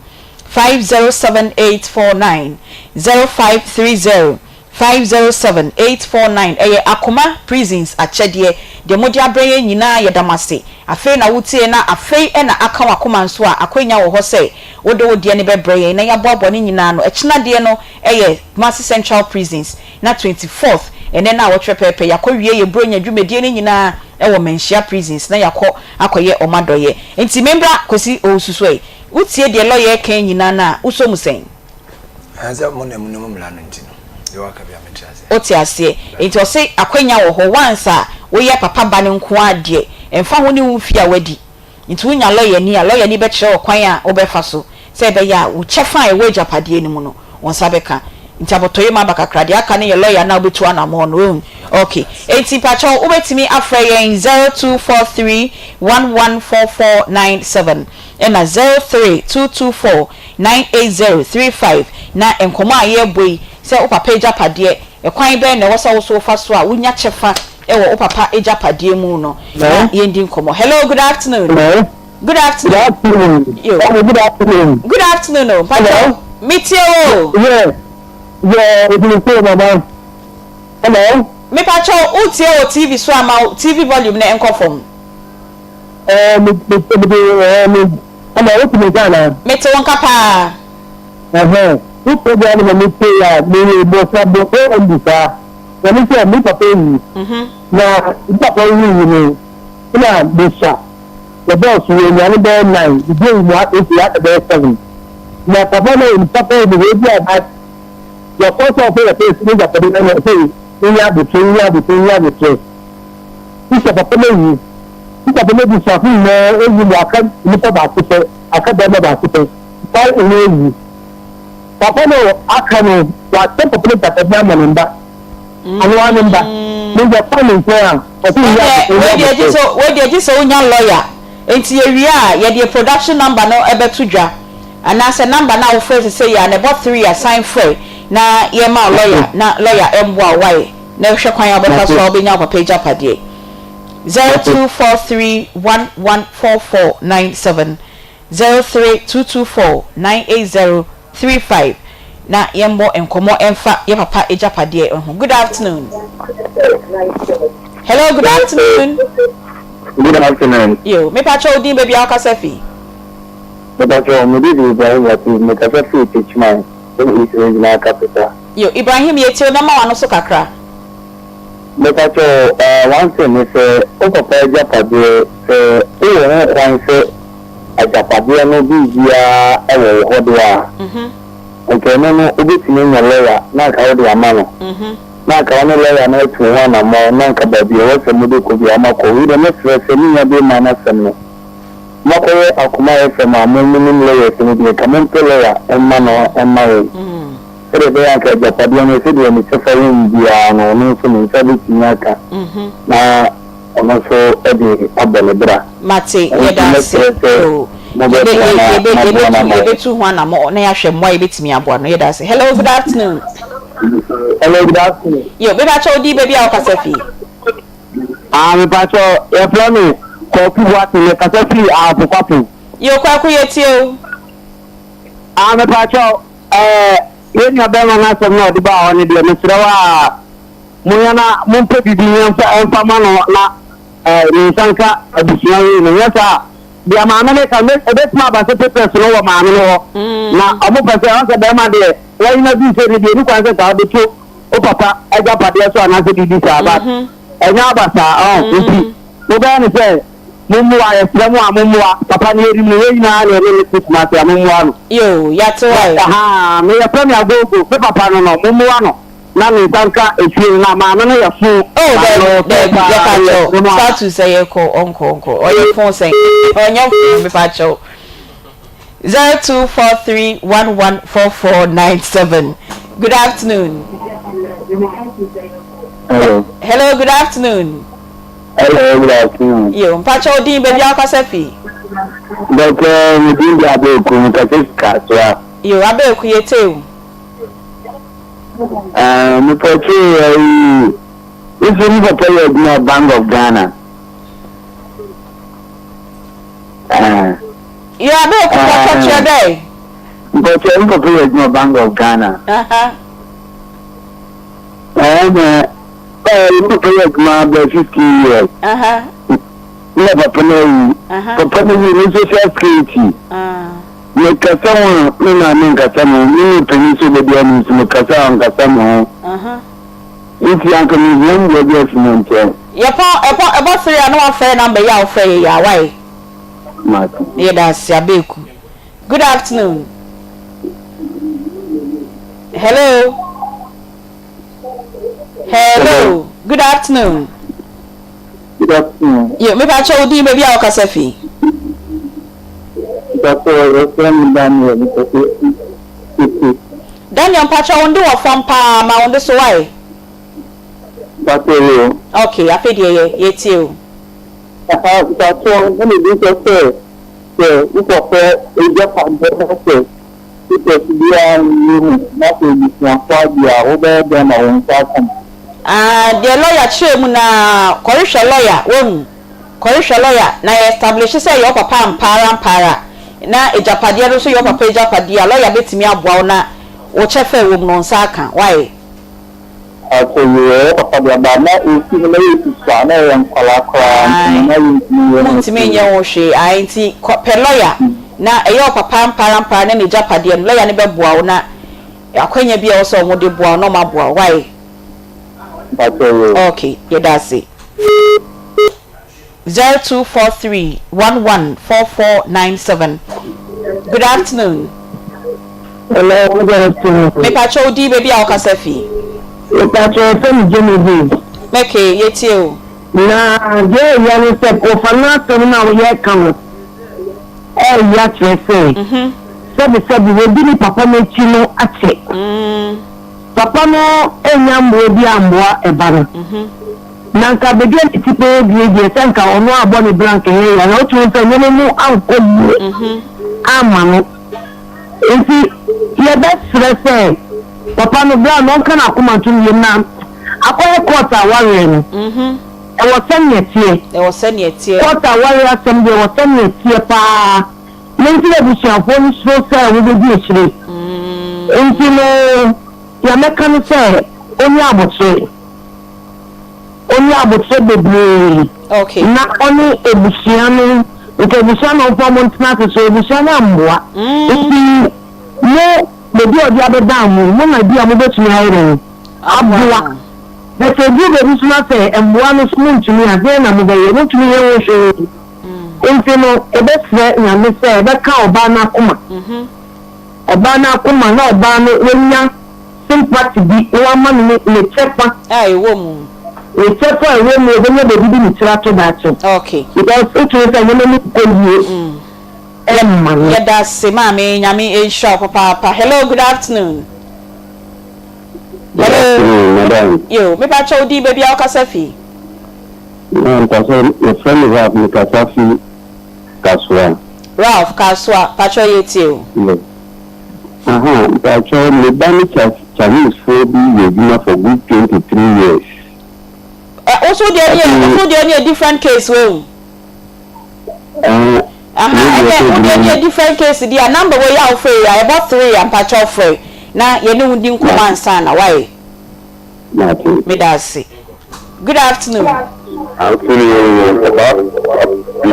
507849, 0530 507 849 Ɛyɛ Akoma Prisons akyɛdeɛ. Deɛ mode abrɛ yɛn nyinaa yɛda mo ase. Afei na wotie na afei na aka w'akoma nso a, akwanya wɔ hɔ sɛ wode wo deɛ no bɛbrɛ yɛn na yɛaboaboa ne nyinaa ano. Ɛkyena deɛ no yɛ Kumasi Central Prisons na 24th, ɛnnɛ naawɔtwe pɛpɛɛpɛ, yɛakɔwie yɛn Buronya dwumadie no nyinaa wɔ Manhyia Prisons na yɛakɔ akɔyɛ wɔn adɔeɛ. Nti membra Kwasi Owusu so ɛ, wotie deɛ lɔya reka yi nyinaa no a, wosɔ mu sɛn? Ɛnsɛ mo na monim mmara no nti no, deɛ waka biara mete aseɛ. Wote aseɛ? Enti ɔse akwanya wɔ hɔ, once a woyɛ papa ba no nko ara deɛ, ɛmfa ho ne wo mfie a woadi. Nti wonya lɔyani a, lɔyani bɛkyerɛ wo kwan a wobɛfa so sɛ ɛbɛyɛ a wo kyɛfa a ɛwɔ agyapadeɛ no mu no, wo nsa bɛka. Nti abotɔyam aba kakra. Deɛ aka no yɛ lawyer no a wobɛtu anamɔn no, woahu. Ok. Enti mpakyɛw wobɛtumi afrɛ yɛn 0243 114497 ɛna 03224 98035 na nkɔmmɔ a yɛrebɔ yi, sɛ wo papa agyapadeɛ, ɛkwan bɛn na ɛwɔ sɛ wo nso wofa so a wonya kyɛfa wɔ wo papa agyapadeɛ mu no, na yɛndi nkɔmmɔ. Hello, good afternoon. Hello. Good afternoon. Good afternoon. Yo. Oh, good afternoon. Good afternoon o. Mpakyɛw, Hello. metie wo o. Yeah. Yeah, it is mama. Hello. Mepakyɛw, wotie wɔ TV so a ma wo TV volume no nkɔ fam. Eh, me me me eh me. Hello, wote me nka anaa? Mete wo nka paa. Ɛhɛn, wo program no ma me tie a, me yɛ bɔsa bɔ AMD saa. Na me sɛ me papa wu. Na me papa wu yi no, na me sua. Yɛdɔɔso, yɛ anuanom bɛyɛ nnan, didi eyi mu esi aka bɛyɛ seven. Na papa no ɔyɛ nipa paa bi, ebi a ba yɛkɔ sɛ ɔsɛ yɛpɛ esi ne gyapade na ɔsɛ nyɛ abotre, nyɛ abotre, nyɛ abotre. Sɛ papa no awu, ne papa no abusuafo nyinaa awu ma aka nipa baako pɛ, aka barima baako pɛ, saa nyinaa awu. Papa no aka no, wakyɛ papa no gyapade ama ne mba, ano ara ne mba. Ne yɛkɔ ne nkyɛn a, ɔsɛ nyɛ abotre, nyɛ abotre. Wei deɛ gye sɛ wonya lawyer. Enti yɛwie a, yɛde production number no bɛto dwa. Anaasɛ number no a wofrɛ sesei yi a, na ɛbɔ three a, san frɛ na yɛma wo lawyer na lawyer mmoa wo wai na hwɛ kwan a wobɛfa so a wobɛnya wo papa agyapadeɛ. 0243114497, 0322498035 na yɛmmɔ nkɔmmɔ mfa yɛ papa agyapadeɛ ho. Good afternoon. Hello, good afternoon. Good afternoon. Yo, mepa kyɛw wo din baabi a wokasa fi. Mepa kyɛw, me din de Ibrahim Latif, mekasa firi Techiman, ɛne East Regional Capital. Yo, Ibrahim yɛtie wo na ma w'ano so kakra. Mepa kyɛw, eh, one thing ne sɛ, wo papa agyapadeɛ, sɛ wowɔ ho kwan sɛ agyapadeɛ no biribiara wɔ wo hɔ deɛ a, nka ɛno no wobɛtumi anya lawyer na anka wode ama no, na anka wo ne lawyer no atu ho anammɔn na anka baabi a ɛwɔ sɛ mode kɔ biara moakɔ. Wei deɛ mɛsrɛ sɛ me nua bɛrima no asɛm no, moakɔyɛ akoma FM a mo monim lawyers no deɛ, nka mompɛ lawyer mma no mma yɛn. Sɛdeɛ ɛbɛyɛ a anka agyapadeɛ no, sɛdeɛ ne kyɛfa wɔ mu biara no, ɔno nso ne nsa bɛtumi aka na ɔno nso de abɔ ne bra. Mate, Ɛno nti yɛda ase. mɛsrɛ sɛ Oh, yɛbɛ, mobɛboa na yɛbɛ, moaboa no yɛbɛtu, ama yɛn. yɛbɛtu ho anamɔ na yɛahwɛ mmoa a yɛbɛtumi aboa no. Yɛda ase. Hello, good afternoon. Hello, good afternoon. Yo, mepakyɛ wo din, baabi a wokasa fi? Ah, mepakyɛ, yɛfrɛ me Kwaku Boateng, mekasa firi Ahafo Kwapem. Yo, Kwaku, yɛtie wo. Ah, mepakyɛ, Ɛɛ, yɛn nua bɛrima no asɛm no a ɔde baa hɔ no deɛ, mesrɛ wo ara, monyɛ na mompɛ biribi nyɛ mfa mfa ma no na ɛɛ ne nsa nka abusua wei no. Nyɛ saa a, deɛ maame no ka no, ɛbɛtumi aba sɛ papers no wɔ maame no hɔ, na wɔpɛ sɛ, ɔn sɛ bɛrima deɛ, wanyina duru sɛ no deɛ, ɛni kwan sɛ saa wode to wo papa agyapadeɛ so anaasɛ biribi saa, but ɛnyɛ aba saa, ɔn, nti mobɛyɛ no sɛ. Mommoa, yɛsrɛ mo a mommoa papa no yɛnim no yɛn nyinaa na yɛne no te Kumasi a mommoa no. Yoo yate wo ayɛ. Ahaa me yɛfrɛ me Agogo me papa no no mommoa no na ne nsa nka efie no na maame no yɛ fo Oh maame no daabi ɔyɛ fo daabi paa yɛpa yɛ kyɛw srɛ mo a. status sɛ yɛkɔ ɔnkɔ ɔnkɔ ɔyɛ fo sɛn ɔnyɛ fo mepa kyɛw 0243114497 good afternoon. Hello. Hello good afternoon. Hello, good afternoon. Yo, mpakyɛ wo din, baabi a wokasa fi? Mpakyɛ me din de Abeeku, mekasa fi Kasoa. Yo, Abeeku, yɛtie wo. Ah, mepɔkyɛ ayi, nso me papa yɛ adwuma wɔ Bank of Ghana. Ah. Yo, Abeeku, mpakyɛ kyerɛ dɛ? Mpakyɛ me papa yɛ adwuma wɔ Bank of Ghana. Aha. Ɛɛ na ɛɛ me papa yɛ adwuma bɛyɛ 15 years. Na papa no awu. Papa no wu ne social security. Mekasa ho a me maame nkasa me ho. Me ne panyin nso obedi anim nso mekasa a ɔnkasa me ho. Nti anka mehia mmoa bi afi mo nkyɛn. Yɛpɔn ɛpɔ ɛbɔ sere a na wafrɛ number yi a wofrɛ yɛ yi a why? Mate. Yɛda ase Abeku. Good afternoon. Hello. Hello. Good afternoon. Good afternoon. Yo, me pa kyɛw din baabi a wokasa fi. Dɔkɔ, yɛfrɛ me Daniel, mekasa fi Tete. Daniel mpakyɛw wo nde wɔ fam paa ma wo nde so wai. Mpakyɛw yoo. Ok afei deɛ yɛ yɛtie wo. Aha mpakyɛw na me bisa sɛ sɛ wo papa agyapadeɛ na sɛ papers biara nni mu na sɛ abusuafoɔ agye a wobɛyɛ dɛn na wo nsa aka mu? Ah deɛ lawyer kyerɛɛ mu no ara kɔhwehwɛ lawyer wahu kɔhwehwɛ lawyer na yɛ establish sɛ ɛyɛ wo papa ampa ara ampa ara na agyapadeɛ no nso yɛ wo papa agyapadeɛ a lawyer bɛtumi aboa wo na wo kyɛfa a ɛwɔ mu no wo nsa aka why. Ɔsɛ yoo ɛyɛ papa deɛ but na ɛsi no na yɛsusua na yɛyɛ nkwadaa koraa nti no na yɛntumi nyɛ ho Montumi nyɛ hwee. ho hwee ae nti kɔ pɛ lawyer na ɛyɛ wo papa ampa ara ampa ara ne n'agyapadeɛ no lawyer no bɛboa wo na akwanya bi a ɛwɔ sɛ wɔde boa wo na wɔaboa wo why. Mpakyɛw yoo. Ok yɛda ase. 0243 114497 Good afternoon. Hello, good afternoon. Mepakyɛ wo din baabi a wokasa fi. Mepakyɛ wɔfrɛ me Genevieve. Okay, yɛtie wo. Na deɛ ɛya ne sɛ wɔfa no asɛm no a woyɛ ka no ɛya kyerɛ sɛ sɛbi sɛbi wɔdi ne papa no akyi no akyɛ. Papa no annya mmoa bi ammoa ɛba no. Na anka baabi a ne ti pɛyɛ due deɛ, sɛ anka ɔno abɔ ne bra anka ɛyɛ ya. Na wotumi hu sɛ nneɛma mu ankɔ yie amma no. Nti yɛbɛsrɛ sɛ papa no bra no ɔnka n'akoma nto ne yam na akɔyɛ court awareɛ no, ɛwɔ sɛnea ɛteɛ. Ɛwɔ sɛnea ɛteɛ. Court awareɛ asɛm deɛ ɛwɔ sɛnea ɛteɛ paa. Ne nti na abusuafoɔ no suro sɛ wɔbɛdi akyire. Nti no, deɛ mɛka ne sɛ, ɔnnya aboterɛ. Ɔnnya aboterɛ bebree. Na ɔne abusua no, nka abusua na ɔmfa wɔn ntena ase, so abusua no ammoa. Nti mo, baabi a ɔde abɛdan mo, mo na bi a mobɛtumi ayɛ dɛn? Aboa. Na sɛ ɛduru baabi nso na sɛ mmoa no nso montumi a, deɛn na mobɛyɛ? Montumi nyɛ ho hwee. Nti no yɛbɛsrɛ Nyame sɛ ɛbɛka ɔbaa no akoma, ɔbaa no akoma na ɔbaa no wanya sympathy bi na wama no ne ne kyɛfa. A ɛwɔ mu. Ne kyɛfa a ɛwɔ mu ɔbɛnya baabi de ne tiri ato daakye. Okay. Because wotumi sɛ nneɛma mu nkɔ yie ɛmma no. Yɛda ase maame Nyame nhyira wo papaapa. Hello good afternoon. Good afternoon madam. Yo, mepa kyɛw wo din baabi a wokasa fi. Na mpakyɛw yɛfrɛ me Ralph mekasa fi Kasoa. Ralph, Kasoa, pakyɛw yɛtie wo. Yes. Aha, mpakyɛw me ba ne Chinese foɔ bi yɛ adwuma for good 23 years. Ɛ, wo so deɛ ne yɛ, wo so deɛ ne yɛ different case wahu. Ɛɛ, Aha, ɛnɛ wo deɛ ne yɛ different case deɛ a, number wei a wofrɛ yi a, ɛbɔ three a, mpakyɛw frɛ na yɛne wo ndi nkɔmmɔ ansa na, wayɛ. Mate. Meda ase. Good afternoon. Afternoon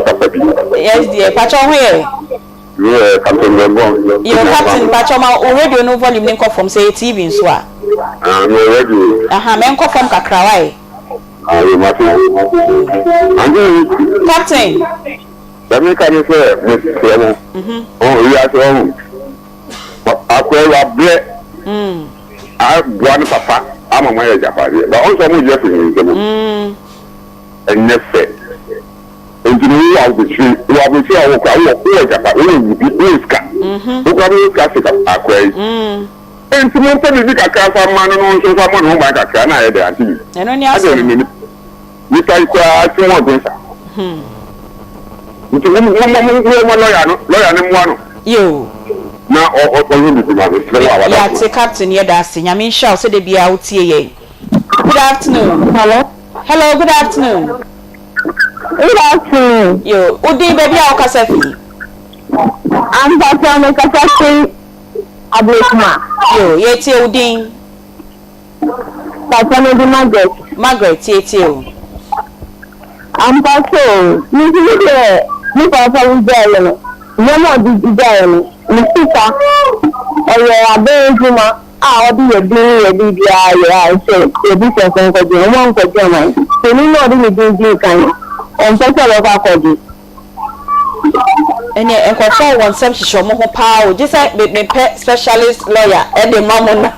papa bi papa bi. Yes dear, pakyɛ wo ho yɛ? Me yɛ Captain Brempong. Yo Captain, pakyɛ ma wo radio no volume no nkɔ fam, sɛ ɛyɛ TV nso a. Ah, me wɔ radio. Aha, ma ɛnkɔ fam kakra, why? Ah, yo mate. Auntie. Captain. Deɛ meka ne sɛ, mesrɛ mo, ɔho wiase ɔho, akoa yi wabrɛ. Aboa no papa ama moayɛ agyapadeɛ but ɔn sɛ ɔmo gye afiri ne nsam ɛnyɛ fɛ nti no wowɔ abokyire wɔ abokyire a wowɔ koraa wowɔ wowɔ agyapa wowɔ biribi wowɔ sika wo koraa wowɔ sika se akoa yi nti mo mpɛ biribi kakra fa ma no no nso nfa mmɔ ne ho ban kakra na ayɛ dɛ ante bi adɛn no ne Nipa yi koraa ti mu ɔden sa. Nti mo mo mo mo mo lɔya no lɔya no mmoa no. Yoo. Na ɔ ɔ ɔnyɛ bibi ma no mesrɛ wo a wada so. Yɛate captain yɛda ase Nyame nhyira wo sɛ da biara wo tie yɛn Good afternoon. Hello. Hello good afternoon. Good afternoon. Yoo wo din baabi a wo kasa fi. Ampakyɛw me kasa fi Ablekuma. Yoo yɛtie wo din. Pakyɛ me de Margaret. Margaret tietie o. Ampa so o, me nso me deɛ me papa wu gyaeɛ no, nneɛma a ɔde gyaeɛ no, me sika, ɔyɛ abɛn adwuma a ɔde yɛ din ne yɛ biribiara yɛ a sɛ yɛbi sɛ nkɔnkɔgye, wɔn ankɔgye ama no. Panin no a ɔde ne din dii kan no, ɔmpɛ sɛ ɔbɛkɔ akɔgye. Ɛneɛ nkurɔfoɔ a wɔn nsɛm hyehyɛ wɔn ho paa o, gye sɛ me mepɛ specialist lawyer de ma mo na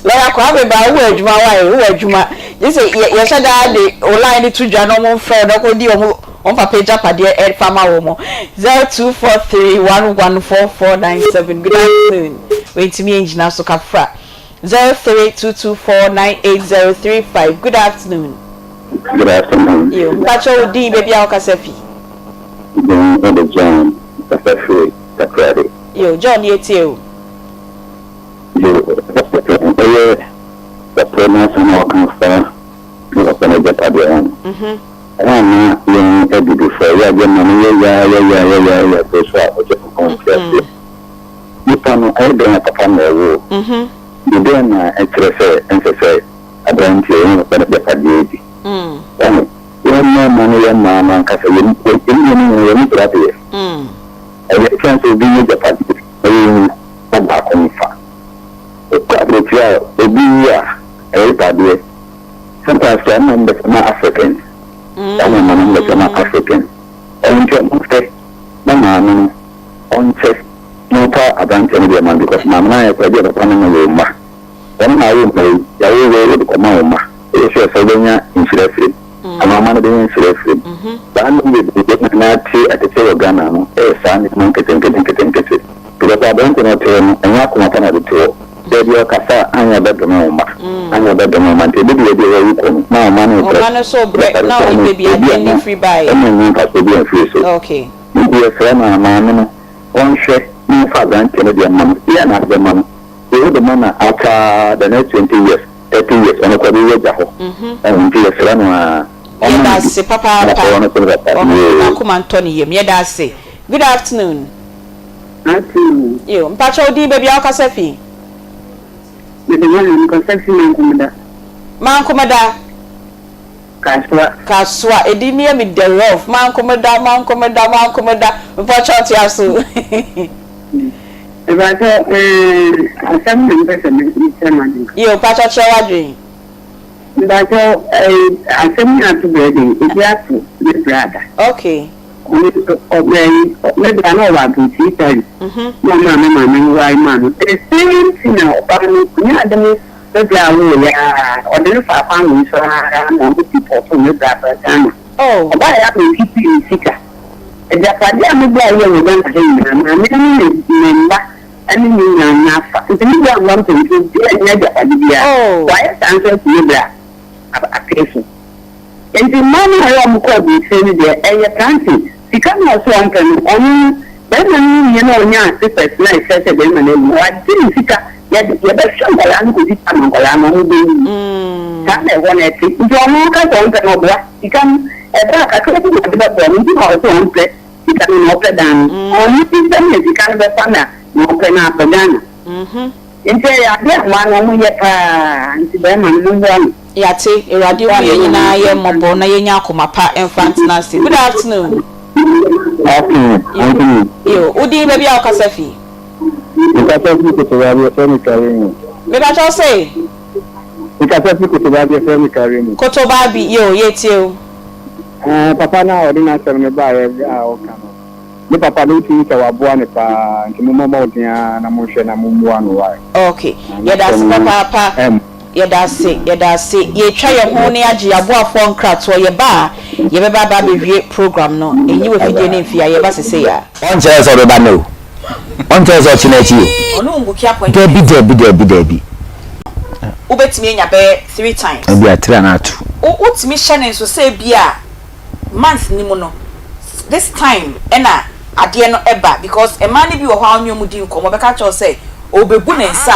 lawyer Kwame baa wowɔ adwuma wae wowɔ adwuma gye sɛ yɛ yɛhyɛ daa de wo line no to dwa na wɔn mfrɛ wo na kɔdi wɔn wɔn papa agyapadeɛ ɛfa ma wɔn 0243114497 good afternoon wentumi angyina so kafra. 0322498035 Good afternoon. Good afternoon. Yo, mpakyɛ wo din baabi a wokasa fi. Din de John, kasa firi Takoradi. Yo, John yɛtie o. Yo, ɛyɛ papa no asɛm a ɔka fa ne papa no agyapadeɛ ho no. Ɛyɛ a na yɛn abibifoɔ yɛ adeɛ ma no yɛ yaa yɛ yaa yɛ yaa yɛ bere so a Onyankopɔn nte aseɛ. Nipa no ɛyɛ dɛn a papa na ɔwoo? Ne dɛn na ɛkyerɛ sɛ ɛnsɛ sɛ aberanteɛ yɛn papa no agyapadeɛ di? Wahu? Yɛn mmarima ne yɛn mmaa no ankasa yɛn yɛn mmienu nyinaa yɛn ani brɛ adeɛ. Ɛyɛ kyɛn sɛ obi nya agyapadeɛ na yɛnwu na baako mfa. Wokɔ aburokyire a obi wu a ɛyɛ agyapadeɛ. Sometimes koraa na wɔbɛsɛ ma Africans. Saa nneɛma no wɔbɛsɛ ma Africans. Ɛno nti wɔhwɛ na maame no ɔnkyɛ na ɔmfa aberanteɛ no deɛ ma no because maame no ayɛ koraa bi a papa no na wɔ mma. Wɔn na awo mma yi, yɛawo wei wode kɔma wo mma. Woyɛ sure sɛ wobɛnya nhyira afiri mu anaa ɔma no bɛnya nhyira afiri mu. Saa nneɛma bebree na na ate atete wɔ Ghana no yɛ saa nneɛma nketenkete nketenkete because aberante no ɔte hɔ no ɛnyɛ akoma pa na ɔde te hɔ. Da bi ɔkasa a anyɛ ɔbɛdome wo mma, anyɛ ɔbɛdome wo mma nti ɛbɛdu baabi a wawu kɔ no na wo mma no rebrɛ. Ɔma no so brɛ na ɔnim baabi a adeɛ no firi baeɛ. Ɛma nnya mfasoɔ bi amfiri so. Nti yɛsrɛ no a maame no ɔnhwɛ na ɔmfa aberanteɛ no deɛ mma no. Deɛ na ade bɛma no? Deɛ wode ma no a after the next 20 years, 30 years ɔno koraa ɔbɛwu agya hɔ. Ɛho nti yɛsrɛ no a ɔmma Yɛda no bi ase na papaapa. ɔno nso ne papa. Ɔma Yoo. n'akoma ntɔ ne yam. Yɛda ase. Good afternoon. Afternoon. Yo, mpakyɛ wo din baabi a wokasa fi? Mede Hannah, mekasa fi Mankomda. Mankomda. Kasoa. Kasoa, edin no yɛ me dɛ rough. Mankomda, Mankomda, Mankomda. Mpakyɛ ɔte aso. Mpakyɛ eh, asɛm na mpɛ sɛ mekyerɛ m'adwene. Yo, mpakyɛ kyerɛ w'adwene. Mpakyɛ eh, asɛm yi ato brɛ den, ebi ato me brada. Okay. Ɔno nso ɔbaa yi, me bra na ɔwɔ aburokyiri Italy na ɔmaa me maame no ware maa no. The same thing na ɔbaa no ɔnyaa ade no me bra woo yɛ ara, ɔde no faa kwan wei so ara ma ɔmo deport me bra baa Ghana. Ɔbaa yɛ ama ɔkipii ne sika. Agyapadeɛ a me bra yɛɛ wɔ Ghana ha nyinaa, maame no ne ne mma ne ne nyinaa nya afa. Nti me bra mma mpanyinfoɔ biara nnya agyapade biara. Wayɛ saa nso asi me bra apee so. Enti mmaa no a ɛyɛ wɔn kɔ aburokyire no deɛ, ɛyɛ planting. Sika no a ɔse ɔmpɛ no, ɔno no, barima no wuiɛ na ɔnyaa papers no a ɛkyerɛ sɛ barima no awu no, wagye ne sika. Yɛde, yɛbɛhwɛ nkwadaa no kɔsi time a nkwadaa no wɔbɛnyini. Saa na ɛhɔ no ɛte. Nti ɔno ɔka sɛ ɔmpɛ no, ɔboa. Sika no, ɛba a, kakra bi na ɔde bɛboa no, nti na ɔse ɔmpɛ sika no na ɔpɛ dan no. Ɔno nsam na sika no bɛfa na nea ɔpɛ no akɔ Ghana. Nti ɛyɛ adeɛ a mmaa no ɔmo yɛ paa nti bɛɛma no mo mmoa no. Yɛate, Awurade hu yɛn nyinaa yɛ mmɔbɔ na yɛnya akoma pa mfa ntena ase. Good afternoon. Afternoon, Auntie Me. Yo, wo din baabi a wokasa fi? Mekasa fi Kotobabi, yɛfrɛ me Karimu. Mepakyɛ wo se? Mekasa fi Kotobabi, yɛfrɛ me Karimu. Kotobabi, yo, yɛtie wo. Ɛɛ, papa no a ɔde n'asɛm no baeɛ a ɔka no, Ne papa no wotumi sɛ waboa no paa nti mommɔ mmɔden ara na monhwɛ na mommoa no wai. Ok yɛdase papaapa yɛdase yɛdase yɛtwa yɛn ho na yɛagye yɛn aboafoɔ nkratoɔ yɛba a yɛbɛba aba abɛwie program no nyi w'afidie no mfi ha yɛba sesei a. Ɔnkyerɛ sɛ ɔbɛba nnɛ o. Ɔnkyerɛ sɛ ɔkyena akyi o. Ɔne wo mbuki appointment. Dabi dabi dabi dabi. Wobɛtumi anya bɛyɛ 3 times. Ebia three anaa two. Wo wotumi hyɛ no nso sɛ ebia month no mu no this time ɛna adeɛ no ɛba because mmaa no bi wɔ hɔ a ɔne wɔn di nkɔmmɔ ɔbɛka akyerɛ wo sɛ ɔrebɛbu ne nsa a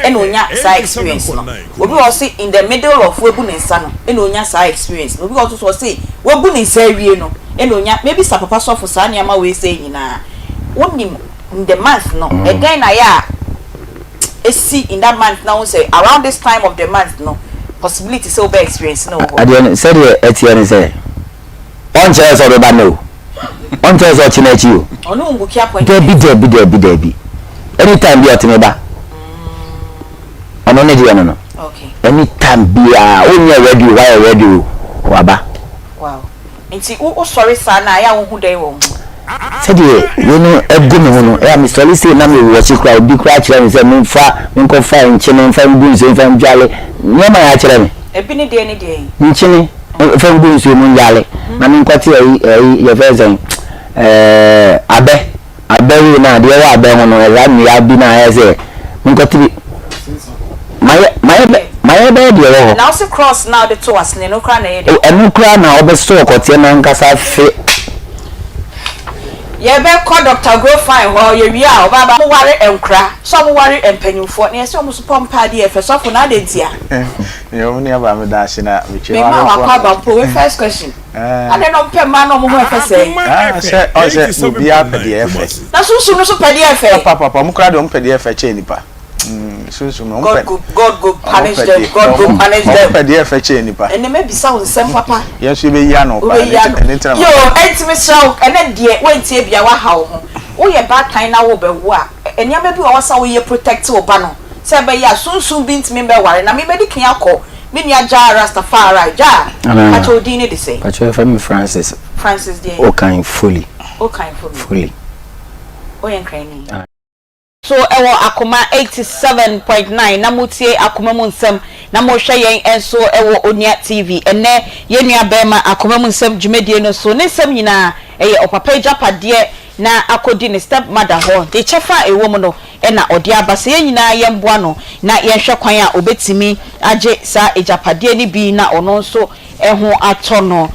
ɛna ɔnya saa experience no. Obi wɔ hɔ ɔse in the middle of wabu ne nsa no ɛna ɔnya saa experience no. Obi wɔ hɔ nso so ɔse wabu ne nsa awie no ɛna ɔnya. Mɛbisa papa sɔfo saa nneɛma wei sei nyinaa. Wonim in the month no ɛdɛn na ayɛ a ɛsi in that month na wohu sɛ around this time of the month no possibility sɛ wobɛ experience no wɔ hɔ. Adeɛ no sɛdeɛ ɛteɛ ne sɛ ɔnkyerɛ sɛ ɔbɛba nnɛ o, ɔnkyerɛ sɛ ɔkyena akyi o. Ɔne wo mbuki appointment. Dabi dabi dabi dabi anytime bi a ɔtumi ba ɔno ne deɛ no no anytime biara wonyɛ ready o wayɛ ready o waba. Wow. Nti wo wosɔre saa no a ɛyɛ a wohu dɛn wɔ wo ho? Sɛdeɛ wei no gu me ho no, ɛyɛ a mesɔre sei na mewɔ akyi koraa, obi koraa kyerɛ me sɛ memfa menkɔfa nkyene mfa ngu nsuo mfa ndwale, nneɛma a yɛakyerɛ me. Ebi ne deɛ ne deɛn? Nkyene mfa ngu nsuo mu ndwale, na menkɔte ayi ayi yɛfrɛ no sɛn ɛɛ abɛ, abɛ wei no a deɛ ɛwɔ abɛ ho no, ɛsaa nnua bi no a ayɛ sɛ menkɔte bi. Mayɛ mayɛ bɛ mayɛ bɛyɛ deɛ ɛwɔ hɔ. Na wose cross no a wode to w'asene no koraa na ɛyɛ dɛn? O ɛno koraa na wobɛsɔ ɔkɔteɛ no ankasa afe. Yɛbɛkɔ Doctor Grofine hɔ, yɛwie a ɔbɛba aba. Wɔware nkora, sɛ wɔware mpanyimfoɔ, na yɛsɛ wɔn nso pɔ mpae deɛ ɛfɛ. Sɔfo, na adɛn ntia? Yo, me nua baa meda ase na mekyia Mema w'ahwɛfoɔ wakɔ aba mpo, wei first question. Adɛn na wɔpɛ mmaa na wɔn ho ɛfɛ sɛɛ? Ah, sɛ ɔn sɛ obiara pɛ deɛ ɛfɛ. Na sunsum no nso pɛ deɛ ɛfɛ. Papa papa, wɔn koraa deɛ wɔn pɛ deɛ ɛfɛ kyɛn nipa. Mm, sunsum no, wɔn pɛ. God go, God go punish them, God go punish them. Wɔn pɛ deɛ ɛfɛ kyɛn nipa. Ɛnɛ mɛbisa wo nsɛm papa. Yɛn nso yɛbɛyi ano paa. Wobɛyi ano. Ɛne ntina ma. Yoo, ɛnti mesrɛ wo, ɛnɛ deɛ woantie bia woaha wo ho. Woyɛ baatan na worebɛwo a, nneɛma bi wɔ hɔ sɛ woyɛ protect wo ba no sɛ ɛbɛyɛ a sunsum bi ntumi mbɛware. Na me mɛdi kan akɔ me nua Jah Rastafari. Jah, Anaa. pakyɛ wo din ne de sɛn? Pakyɛ yɛfrɛ me Francis. Francis deɛn? Okan Foley. Okan Foley. Foley. Woyɛ Nkrani? So ɛwɔ Akoma 87.9 na motie Akoma mu nsɛm na mohwɛ yɛn nso wɔ Onua TV. Ɛnnɛ yɛn nua barima Akoma mu nsɛm dwumadie no so ne nsɛm nyinaa ɛyɛ ɔpapa agyapadeɛ na akɔdi ne step mother hɔ. Ne kyɛfa a ɛwɔ mu no na ɔde aba sɛ yɛn nyinaa yɛmmoa no na yɛnhwɛ kwan a ɔbɛtumi agye saa agyapadeɛ no bi na ɔno nso ho atɔ no.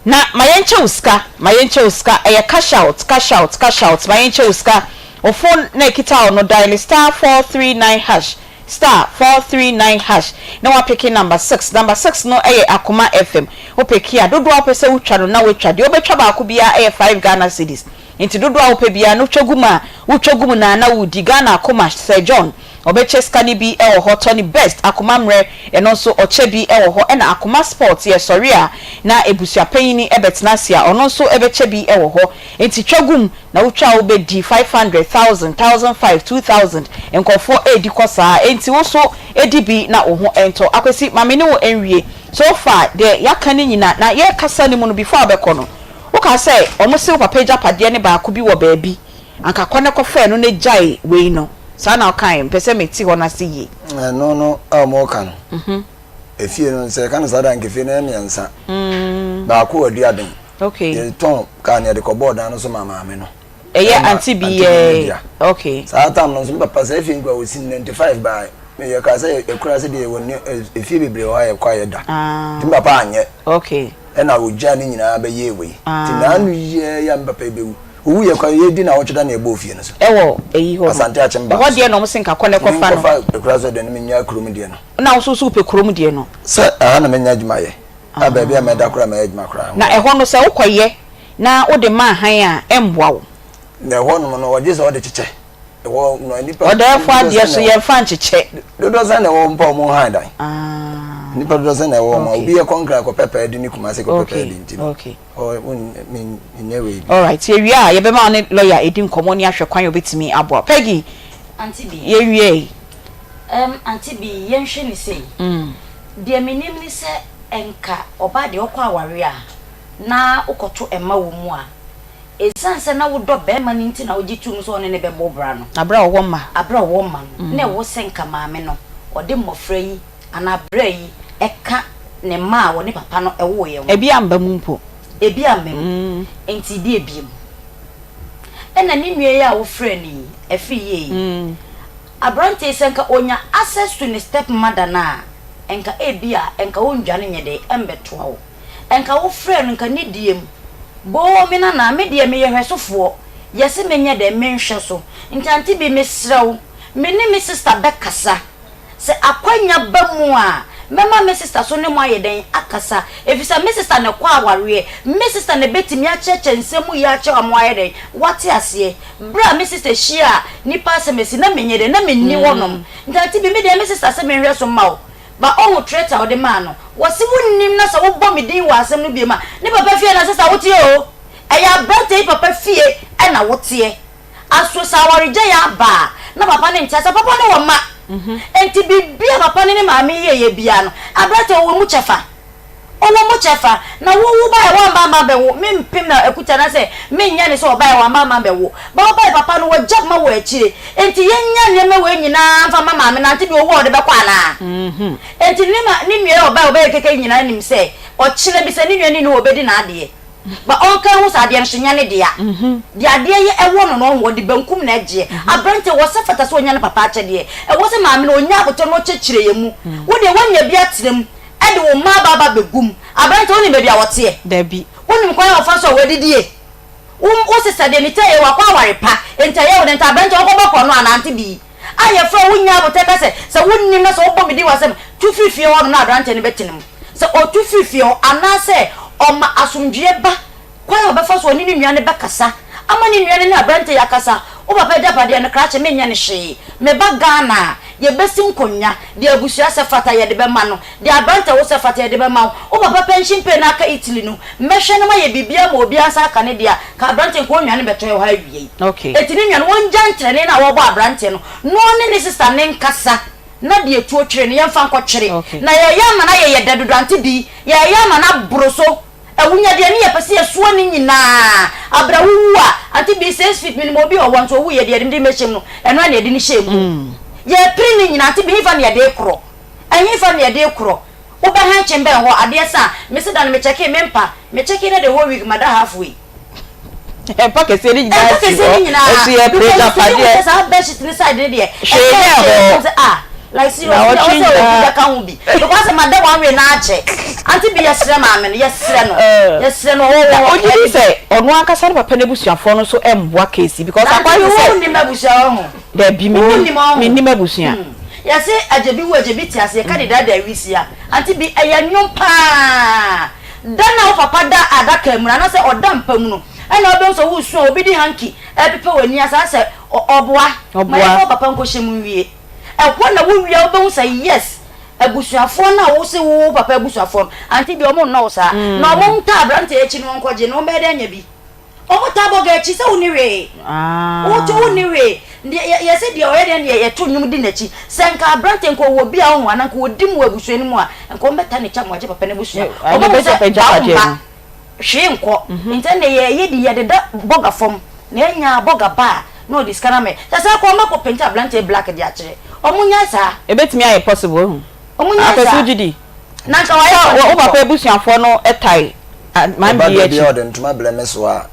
Na ma yɛnkyɛ wo sika, ma yɛnkyɛ wo sika, ɛyɛ cash out, cash out, cash out, ma yɛnkyɛ wo sika. Wo phone na ɛkita wo no diale star 439 hash, star 439 hash na woapeke number six, number six no yɛ Akoma FM, wo peke a dodoɔ a wopɛ sɛ wotwa no na woatwa, deɛ wobɛtwa baako biara yɛ five Ghana cedis, nti dodoɔ a wopɛ biara no twa gu mu a wotwa gu mu no ara na woredi, Ghana Akoma Sir John ɔbɛkyɛ sika no bi wɔ hɔ, Tony Best Akoma Mmerɛ ɛno nso ɔkyɛ bi wɔ hɔ, ɛna Akoma Sport yɛsɔre a na abusuapanyini bɛtena ase a ɔno nso bɛkyɛ bi wɔ hɔ, nti twa gu mu. Na wotwa a wobɛdi 500, thousand, 1005, 2000, nkurɔfoɔ redi kɔ saa, enti wo nso di bi na wo ho ntɔ. Akwasi, ma me ne wo nwie. So far deɛ yɛaka no nyina, na yɛrekasa no mu no before wobɛkɔ no, wokaa sɛ wɔn se wo papa agyapadeɛ no baako bi wɔ baabi, anka kɔ na kɔfa ɛno na gyae wei no. Saa na wokaeɛ? Mepɛ sɛ mete hɔ no ase yie. Ɛno no a wɔreka no, efie no, sɛ yɛka no saa de a, anka efie no yɛ mmiɛnsa. Baako wɔ Aduaden. Okay. Yɛtɔn kaa no yɛde kɔbɔɔ dan no so maa maame no. Ɛyɛ aunty bi yɛ okay. Saa tam no nso me papa saa efie nkura wɔsi 95 baa me yɛ kaa sɛ yɛkura sɛ deɛ yɛwɔ ne efie bebree wɔ hɔ a yɛkɔ a yɛda. Ah. Nti me papa anyɛ. Okay. Ɛna ogyaa ne nyinaa bɛyɛɛ wei. Ah. Nti n'ano yɛ yɛ a me papa bɛwu. Owu yɛ kwan yɛdi na awɔtwe da na yɛbɔɔ fie no so. Ɛwɔ eyi hɔ no. Asante Akyem baa so. Ɛhɔ deɛ na wɔn se nka kɔ na kɔfa no. Menkɔfa ekura so deɛ no menya kurom deɛ no. Na wo nso so wopɛ kurom deɛ no. Sɛ ɛha na menya adwuma yɛ. A baabi a mɛda koraa mɛyɛ adwuma koraa. Na ɛhɔ no sɛ wokɔyɛ na wode ma hann a, ɛmmoa wo. Na ɛhɔ nom no wɔgye sɛ wɔde kyekyɛ. Ɛhɔ no nnipa. Ɔdɛɛfoɔ adeɛ so yɛmfa nkyekyɛ. Dodoɔ sɛn na ɛwɔ hɔ mpo a wɔn hann dan. Nnipa dodoɔ sɛn na ɛwɔ hɔ ma obi yɛ kɔnkra kɔpɛ pɛɛ di ne Kumasi kɔpɛ pɛɛ di nti no. Menyɛ wei bi. Alright, yɛwie a yɛbɛma wo ne lawyer adi nkɔmmɔ ne ahwɛ kwan a obetumi aboa wo. Peggy, yɛwie yi. Ɛm, Auntie Bee, yɛnhwɛ no sei. Deɛ menim ne sɛ nka ɔbaa deɛ ɔkɔ awareɛ a na wokɔto mma wɔ mu a, ɛsiane sɛ na wodɔ barima no nti na wogye too mu sɛ ɔne no bɛbɔ bra no. Aberɛ a ɔwɔ mma. Aberɛ a ɔwɔ mma no, na ɛwɔ sɛ nka maame no ɔde mmɔfra yi anaa bra yi ka ne mma a ɔne papa no woeɛ ho. Ebi amma mu mpo. Ebi amma mu. Nti deɛ biom. Ɛna ne nua yi a wofrɛ no yi, Afriyie yi, Aberanteɛ yi sɛ nka ɔnya access to ne step mother no a, nka ebia nka ɔndwane nyɛ dɛn ɛmbɛtoa wo. Nka wo frɛ no nka ne deɛ mu, boo me nana, me deɛ meyɛ hwɛsofoɔ, yɛse menyɛ dɛn menhwɛ so. Nti ante bi mesrɛ wo, me ne me sister bɛkasa. Sɛ akwanya ba mu a, mɛma me sista so ne mo ayɛ dɛn akasa, efisɛ me sista na ɛkɔ awareɛ, me sista na ɛbɛtumi akyerɛkyerɛ nsɛm mu yie akyerɛ wo ama woayɛ dɛn, woate aseɛ. Berɛ a me sista hyiaa nnipa asɛm asi, na menyɛ dɛn, na menni hɔnom. Nti ante bi, me deɛ me sista se menhwɛ so mma wo, but ɔhu threat a ɔde maa no. Wɔse wonnim na sɛ wobɔ me din wɔ asɛm no biom a, ne papa fie na sista woteɛ o, ɛyɛ aberanteɛ yi papa fie na woteɛ. Aso sɛ awaregyaeɛ aba a, na papa no nte aseɛ. Papa no wɔ mma. Enti biribi a papa no ne maame yɛeɛ biara no, aberanteɛ ɔwɔ mu kyɛfa. Ɔwɔ mu kyɛfa. Na wo wobaeɛ woamma amma ammɛwo. Mempem na akuta anaasɛ menyɛ no sɛ ɔbaeɛ wamma amma ammɛwo. Ba wobaeɛ papa no wagya mma wɔ akyire. Enti yɛnnya nneɛma wei nyinaa mfa mma maame no ante deɛ ɔwu a ɔde bɛkɔ anaa? Enti ne ma ne nua a ɔbaeɛ ɔbɛyɛ kɛkɛ nyinaa nim sɛ ɔkyena bi sɛ ne nua no nni hɔ a ɔbɛdi n'adeɛ. Ba ɔnka nhu sɛ adeɛ no so nyɛ ne dea. Deɛ adeɛ yɛ ɛwɔ no no ɔho, ɔde bankum na ɛgyeɛ. Aberanteɛ, wɔ sɛ fata sɛ ɔnya ne papa akyɛdeɛ. Ɛwɔ sɛ maame no ɔnya abotɔ na ɔkyɛkyerɛ yɛn mu. Wo deɛ woanya bi atena mu de wo mma aba aba abɛgu mu. Aberanteɛ, wonim baabi a wɔteɛ? Dabi. Wonim kwan a wɔfa so a wɔadidie? Wo wo sesa deɛ ne ti ayɛ wakɔ aware pa nti ayɛ wo dɛ nti aberanteɛ ɔkɔ bɔ korɔ no anaa nte bii a yɛfrɛ wo nya abotɛ ka sɛ sɛ wo nnim na sɛ wobɔ me din wɔ asɛm tu firi fie hɔ nom na aberanteɛ no bɛtene mu sɛ ɔtu firi fie hɔ anaa sɛ ɔma asomdwoeɛ ba kwan a ɔbɛfa so ɔne ne nua no bɛkasa ama ne nua no ne aberanteɛ yi akasa wo papa agyapadeɛ no krakye menyɛ no hwee meba Ghana a yɛbɛsi nkonnwa deɛ abusua sɛ fata yɛde bɛma no Deɛ aberante wo sɛ fata yɛde bɛma wo. Wo papa pension pay no aka Italy no, mɛhwɛ na mayɛ biribiara ma obiara nsa aka ne deɛ a, ka aberanteɛ nka ɔnnwane mmɛtɔ yɛ hɔ awiei. Enti ne nua no, wɔngya ntrɛnee no a wɔrebɔ aberanteɛ no, na ɔne ne sister no nkasa, na deɛ tuo twere no, yɛmfa nkɔtwere. Na yɛreyɛ ama no ayɛ yɛ dɛ dodo, Auntie Bee, yɛreyɛ ama no aboro so. Awunyadeɛ no yɛpɛ sɛ yɛsoa ne nyinaa. Abrɛ wo wu a, Auntie Bee, 6 feet, menim obi a ɔwɔ nso ɔwuiɛ, deɛ yɛde mɛhyɛ mu no, ɛno ara na yɛde no hyɛɛ mu. Yɛrepere ne nyinaa, Auntie Bee, hefa na yɛde rekorɔ? Ɛhefa na yɛde rekorɔ? Wobɛ hankye bɛn hɔ? Adeɛ sa a, mese da no me kyɛkee me mpa, me kyɛkee na the whole week mada half way. Mpa kɛseɛ no nyinaa Mpa si kɛseɛ hɔ, no nyinaa, ɛso yɛ pere because me agyapadeɛ. sɛ saa bed sheet ne side no deɛ, Hwee ɛnyɛ nyɛ hwee, hɔ. ɛfam sɛ ah, like seriously, ɛwɔ Naawɔtwe sɛ obi nyinaa. bɛka ho bi, because mada one way na akyɛ. Auntie bi yɛsrɛ maame no, yɛsrɛ no, yɛsrɛ no, ɔwɔ Na hɔ, ogye di ɛde sɛ ɔno ankasa ne papa n'abusuafoɔ no nso mmoa case yi because Auntie akwan bi te sɛ. wonnim abusua wɔ ho. Dabi Wonnim mennim ɔho. mennim abusua. Hmm. Yɛse agyebi wu agyebi te ase yɛka de daadaa wisia. Ante bi ɛyɛ nwom paa. Da no a wo papa da adaka mu no anaasɛ ɔda mpa mu no ɛna wobɛhu sɛ woresu a obi de hanky ɛrepepa w'ani ase asɛ ɔboa. Ma Ɔboa. yɛmfa wo papa nkɔhyɛ mu nwie. Ɛhɔ na wowie a wobɛhu sɛ yes abusuafoɔ no a wose wo wo papa abusuafoɔ no ante bi ɔmo nnɔ wo saa. Na ɔmo ntaa aberanteɛ akyi no ɔnkɔgye no ɔmbɛyɛ dɛn anya bi. Ɔmo taa bɔ gɛ akyi sɛ wonni hwee. Woto wonni hwee. Deɛ yɛ yɛse deɛ ɔyɛ deɛ deɛ yɛto nnwom di n'akyi. Sɛ nka aberante nka ɔwɔ bi a ɔho anaa nka ɔdi mu wɔ abusua no mu a, nka ɔmo bɛta n'akyi ama wagye papa n'abusua. Ɔmo hu sɛ ba wo mma hwee nkɔ. Nti ɛnna yɛyɛ di yɛdeda bɔga fam na yɛnya bɔga ba a na ɔde sika no ama yɛ. Sɛ saa koraa ɔmo akɔ penti aberanteɛ black de akyerɛ. Ɔmo nyae saa. Ebetumi ayɛ possible wahu. Ɔmo nyae Akwasi saa. wogye di? Na nka wayɛ Sɛ bɔne wo papa mpo. abusuafoɔ no tae man Ɔba bi baabi akyi. a ɔde ntoma brɛ me so a,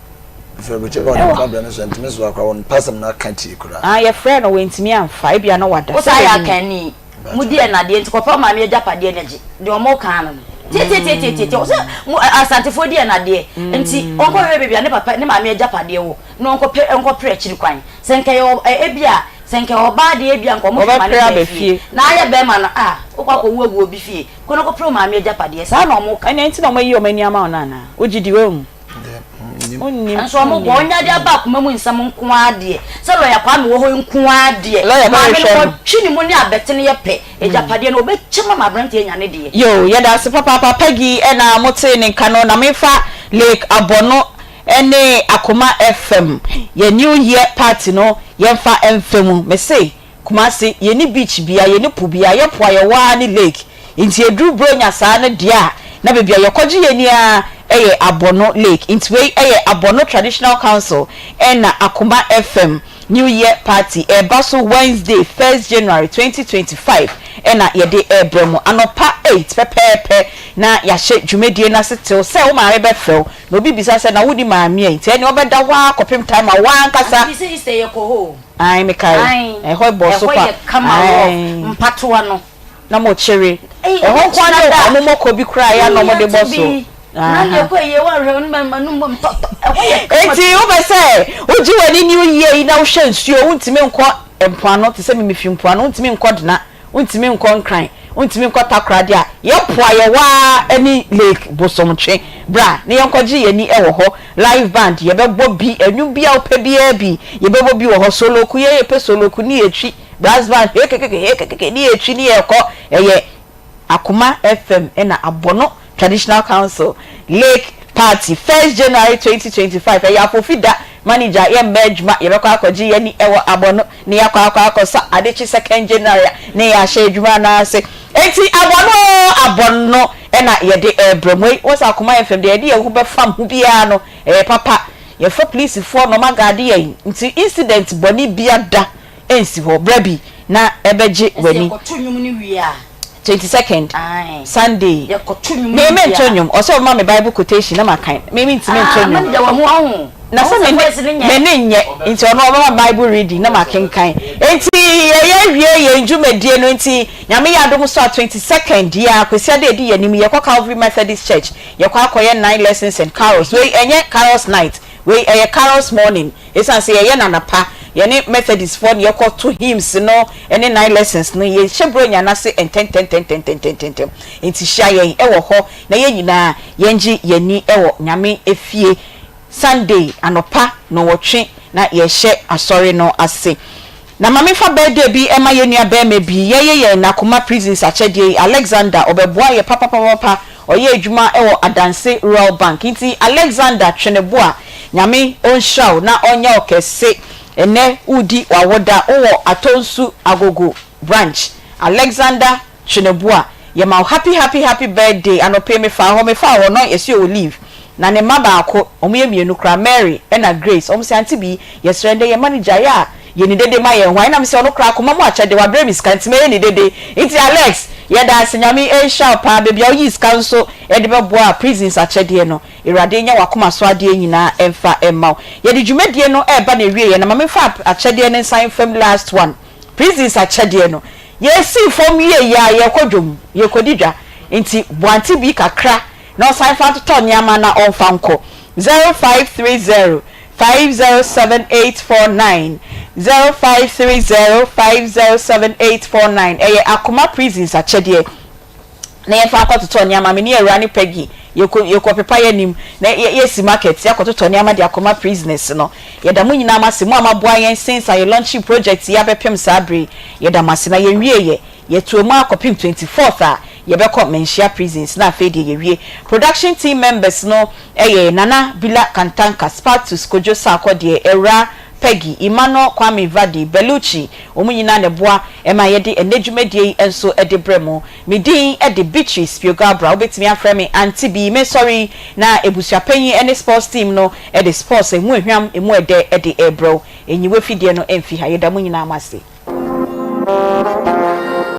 mefiri aburokyire ba a ɔde ntoma brɛ me so a, ntumi soa koraa, ɔmpɛ asɛm no aka tie koraa. Ah yɛfrɛɛ no wantumi amfa, ebia na wada. Wo Sɛ saa yɛ w'anim. akanni, mo di ɛnadeɛ nti kɔpɛ wo maame agyapadeɛ no gye, deɛ ɔmo kaa no no. Tiatiatiatiatia, sɛ mo Asantefoɔ di ɛnadeɛ nti ɔnkɔ hwehwɛ baabi a ne papa ne maame agyapadeɛ wɔ na ɔnkɔ pɛ ɔnkɔ pere akyiri kwan. Sɛ nka ɛyɛ ɔ ebia sɛ nka ɛyɛ ɔbaa deɛ ebia nka ɔmo hwɛ ma ne Wɔbɛpere ba aba fie. fie. Na ayɛ bɛɛma no ah wokɔ akɔ wu agu obi fie. Kɔ na kɔpere wo maame agyapadeɛ. Saa na wɔka. Ɛnneɛ nti na wɔayi wɔn ani ama wo no anaa? Wogye di? Woahu? Wonnim. Nso wɔn bɔ wɔn de aba akoma mu nsɛm nko ara deɛ, sɛ lɔya Kwame wɔ hɔ yi nko ara deɛ, Lɔya maame no bɛhwehwɛ no. wɔtwe ne mu ne abɛte no yɛ pɛ, agyapadeɛ no wɔbɛkyɛ mu ama aberanteɛ anya ne deɛ. Yoo yɛda ase papaapa Peggy ɛna motee ne nka no na mefa Lake Abɔno ne Akoma FM yɛ new year party no yɛmfa mfa mu mese Kumasi, yɛnni beach biaa, yɛnni po biaa, yɛ po a yɛwɔ ara ne lake, nti ɛduru Buronya saa no deɛ a, na baabi a yɛkɔgye yɛn ani ara yɛ Abono lake, nti wei yɛ Abono Traditional Council ɛna Akoma FM New Year Party, ɛreba so Wednesday first January 2025 ɛna yɛde rebrɛ mo, anɔpa eight pɛpɛɛpɛ na yɛahyɛ dwumadie no ase till sɛ wo maame bɛfrɛ wo, na obi bisa sɛ na wonni maame a, nti ɛneɛ wobɛda hɔ ara kɔpem time a wo ankasa. Ante bi sɛ Easter yɛkɔ hɔ o. Ae mekae. Ae. Ɛhɔ bɔ so Ɛhɔ pa. yɛ kama rough. Ae. Mpatoa no. Na mo kyere. Ei, Ɛhɔ ɔmo nko ara kyerɛ ne da. ɔmo mɔkɔ bi koraa yɛ a na ɔmo de Ei, bɔ ante so. bi. Na Aha. deɛ ɛkɔ yie woanhwɛ wo ma no mmom tɔ tɔ. Ɛhɔ yɛ kama. Enti wopɛ sɛ wogye w'ani new year yi na wohwɛ nsuo, wontumi nkɔ mpoano te sɛ me mefi mpoano, wontumi nkɔ Dena. Wontumi nkɔ Nkran, wontumi nkɔ Takoradi a, yɛn po a yɛwɔ ara ne Lake Bosomtwe. Bra na yɛnkɔgye yɛn ani wɔ hɔ. Live band, yɛbɛbɔ bi, nnwom bi a wopɛ biara bi, yɛbɛbɔ bi wɔ hɔ. Soloku, yɛn yɛpɛ soloku ne yɛtwi. Brass band, hekekeke, hekekeke, ne yɛtwi ne yɛkɔ. Ɛyɛ Akoma FM na Abono Traditional Council Lake Party, First January 2025, ɛyɛ Afofi da, Manager yɛmma adwuma, yɛbɛkɔ akɔgye yɛn ani wɔ Abono na yɛakɔ akɔ akɔsa ade kye Second January a na yɛahyɛ adwuma no ase. Enti Abono oo Abono na yɛde rebrɛ mo yi. Wohu sɛ Akoma FM deɛ yɛde yɛn ho bɛfam ho biara no ɛyɛ papa. Yɛfa polisifoɔ na wɔagaade yɛn nti incident bɔne biara da nsi hɔ. Bra bi na ɛbɛgye Ɛsɛ w'ani. yɛkɔto nnwom no wie a. 22nd Sunday. Me me nto nnwom. Ɔsɛ ɔma me Bible quotation na makan. Me me ntumi nto nnwom. Na sɛ me ne me ne nyɛ nti ɔno ɔbɛma Bible reading na makenkan. Nti yɛyɛ wie yɛn dwumadie no nti Nyame yɛ adom so a 22nd yi ara Kwasiada a ɛdi yɛn anim yi yɛkɔ Calvary Methodist Church yɛkɔ akɔyɛ Nine Lessons and Carols. Wei ɛnyɛ Carols night wei ɛyɛ Carols morning. Esiane sɛ yɛyɛ no anapa, yɛne Methodistfoɔ na yɛkɔto hymns no ne Nine Lessons no, yɛhyɛ Buronya no ase ntɛntɛntɛntɛntɛntɛm. Enti hyia yɛn wɔ hɔ na yɛn nyinaa yɛngye yɛn ani wɔ Nyame fie Sunday anɔpa nnɔnwɔtwe na yɛhyɛ asɔre no ase. Na ma memfa birthday bi ma yɛn nua barima bi, yɛyɛ yɛn Akoma Prisons akyɛdeɛ yi, Alexander, ɔbɛboa yɛ papapapapa, ɔyɛ adwuma wɔ Adanse Rural Bank, nti Alexander twe ne bo a, Nyame ɔnhyira wo na ɔnyɛ wo kɛse, ɛnnɛ woredi w'awoda, wowɔ Atonsu Agogo branch, Alexander Tweneboa, yɛma wo happy happy happy birthday, anɔpa yi mefaa hɔ, mefaa hɔ no yɛse ɔwɔ leave, na ne mma baako, wɔn yɛ mmienu koraa, Mary ɛna Grace, wɔn se aunty Bee, yɛsrɛ ndɛ yɛn mma no gyae a yɛ ni dede ma yɛn hwan, ɛna mese ɔno koraa akoma mu akyɛde, wabrɛ me sika nti mɛyɛ ni dede, nti Alex yɛda ase, Nyame nhyira wo paa, baabi a woyii sika nso de bɛboaa prisons akyɛdeɛ no, Awurade nyɛ w'akoma so adeɛ nyinaa mfa mma wo. Yɛde dwumadie no reba n'awieɛ na ma memfa akyɛdeɛ no nsan mfam last one, prisons akyɛdeɛ no, Yɛsii fam wiei a, yɛrekɔ dwam, yɛrekɔdi dwa. Enti boa Auntie Bee kakra na ɔnsan mfa ntotɔ nneɛma na ɔmfa nkɔ. 0530 507 849, 0530 507 849. Ɛyɛ Akoma Prisons akyɛdeɛ na yɛmfa nkɔtotɔ nneɛma. Me ne Awuraa ne Peggy, yɛkɔ, yɛkɔpepa yɛn anim na yɛasi market, yɛakɔtotɔ nneɛma de akɔma prisoners no. Yɛda mo nyinaa mo ase, mo a moaboa yɛn since a yɛ launchee project yi abɛpem saa bere yi, yɛda mo ase. Na yɛnwieɛ, yɛtoa mu ara kɔpem 24th a yɛbɛkɔ Manhyia prisons na afei deɛ yɛwie. Production team members no yɛ Nana Bila Kantanka, Spartus Kojo Sarkor deɛ, Awuraa Peggy, Emmanuel Kwame Vadi, Bellucci, wɔn nyinaa na ɛboa ma yɛde ɛnnɛ dwumadie yi nso de brɛ mo. Me din de Beatrice Piogalbra, wobɛtumi afrɛ me Auntie Bee. Mesɔre yi na abusuapanyin ne sports team no de sports a ɛmu ɛhwam, ɛmu ɛdɛ de rebrɛ wo. Nyi w'afidie no mfi ha. Yɛda mo nyinaa mo ase.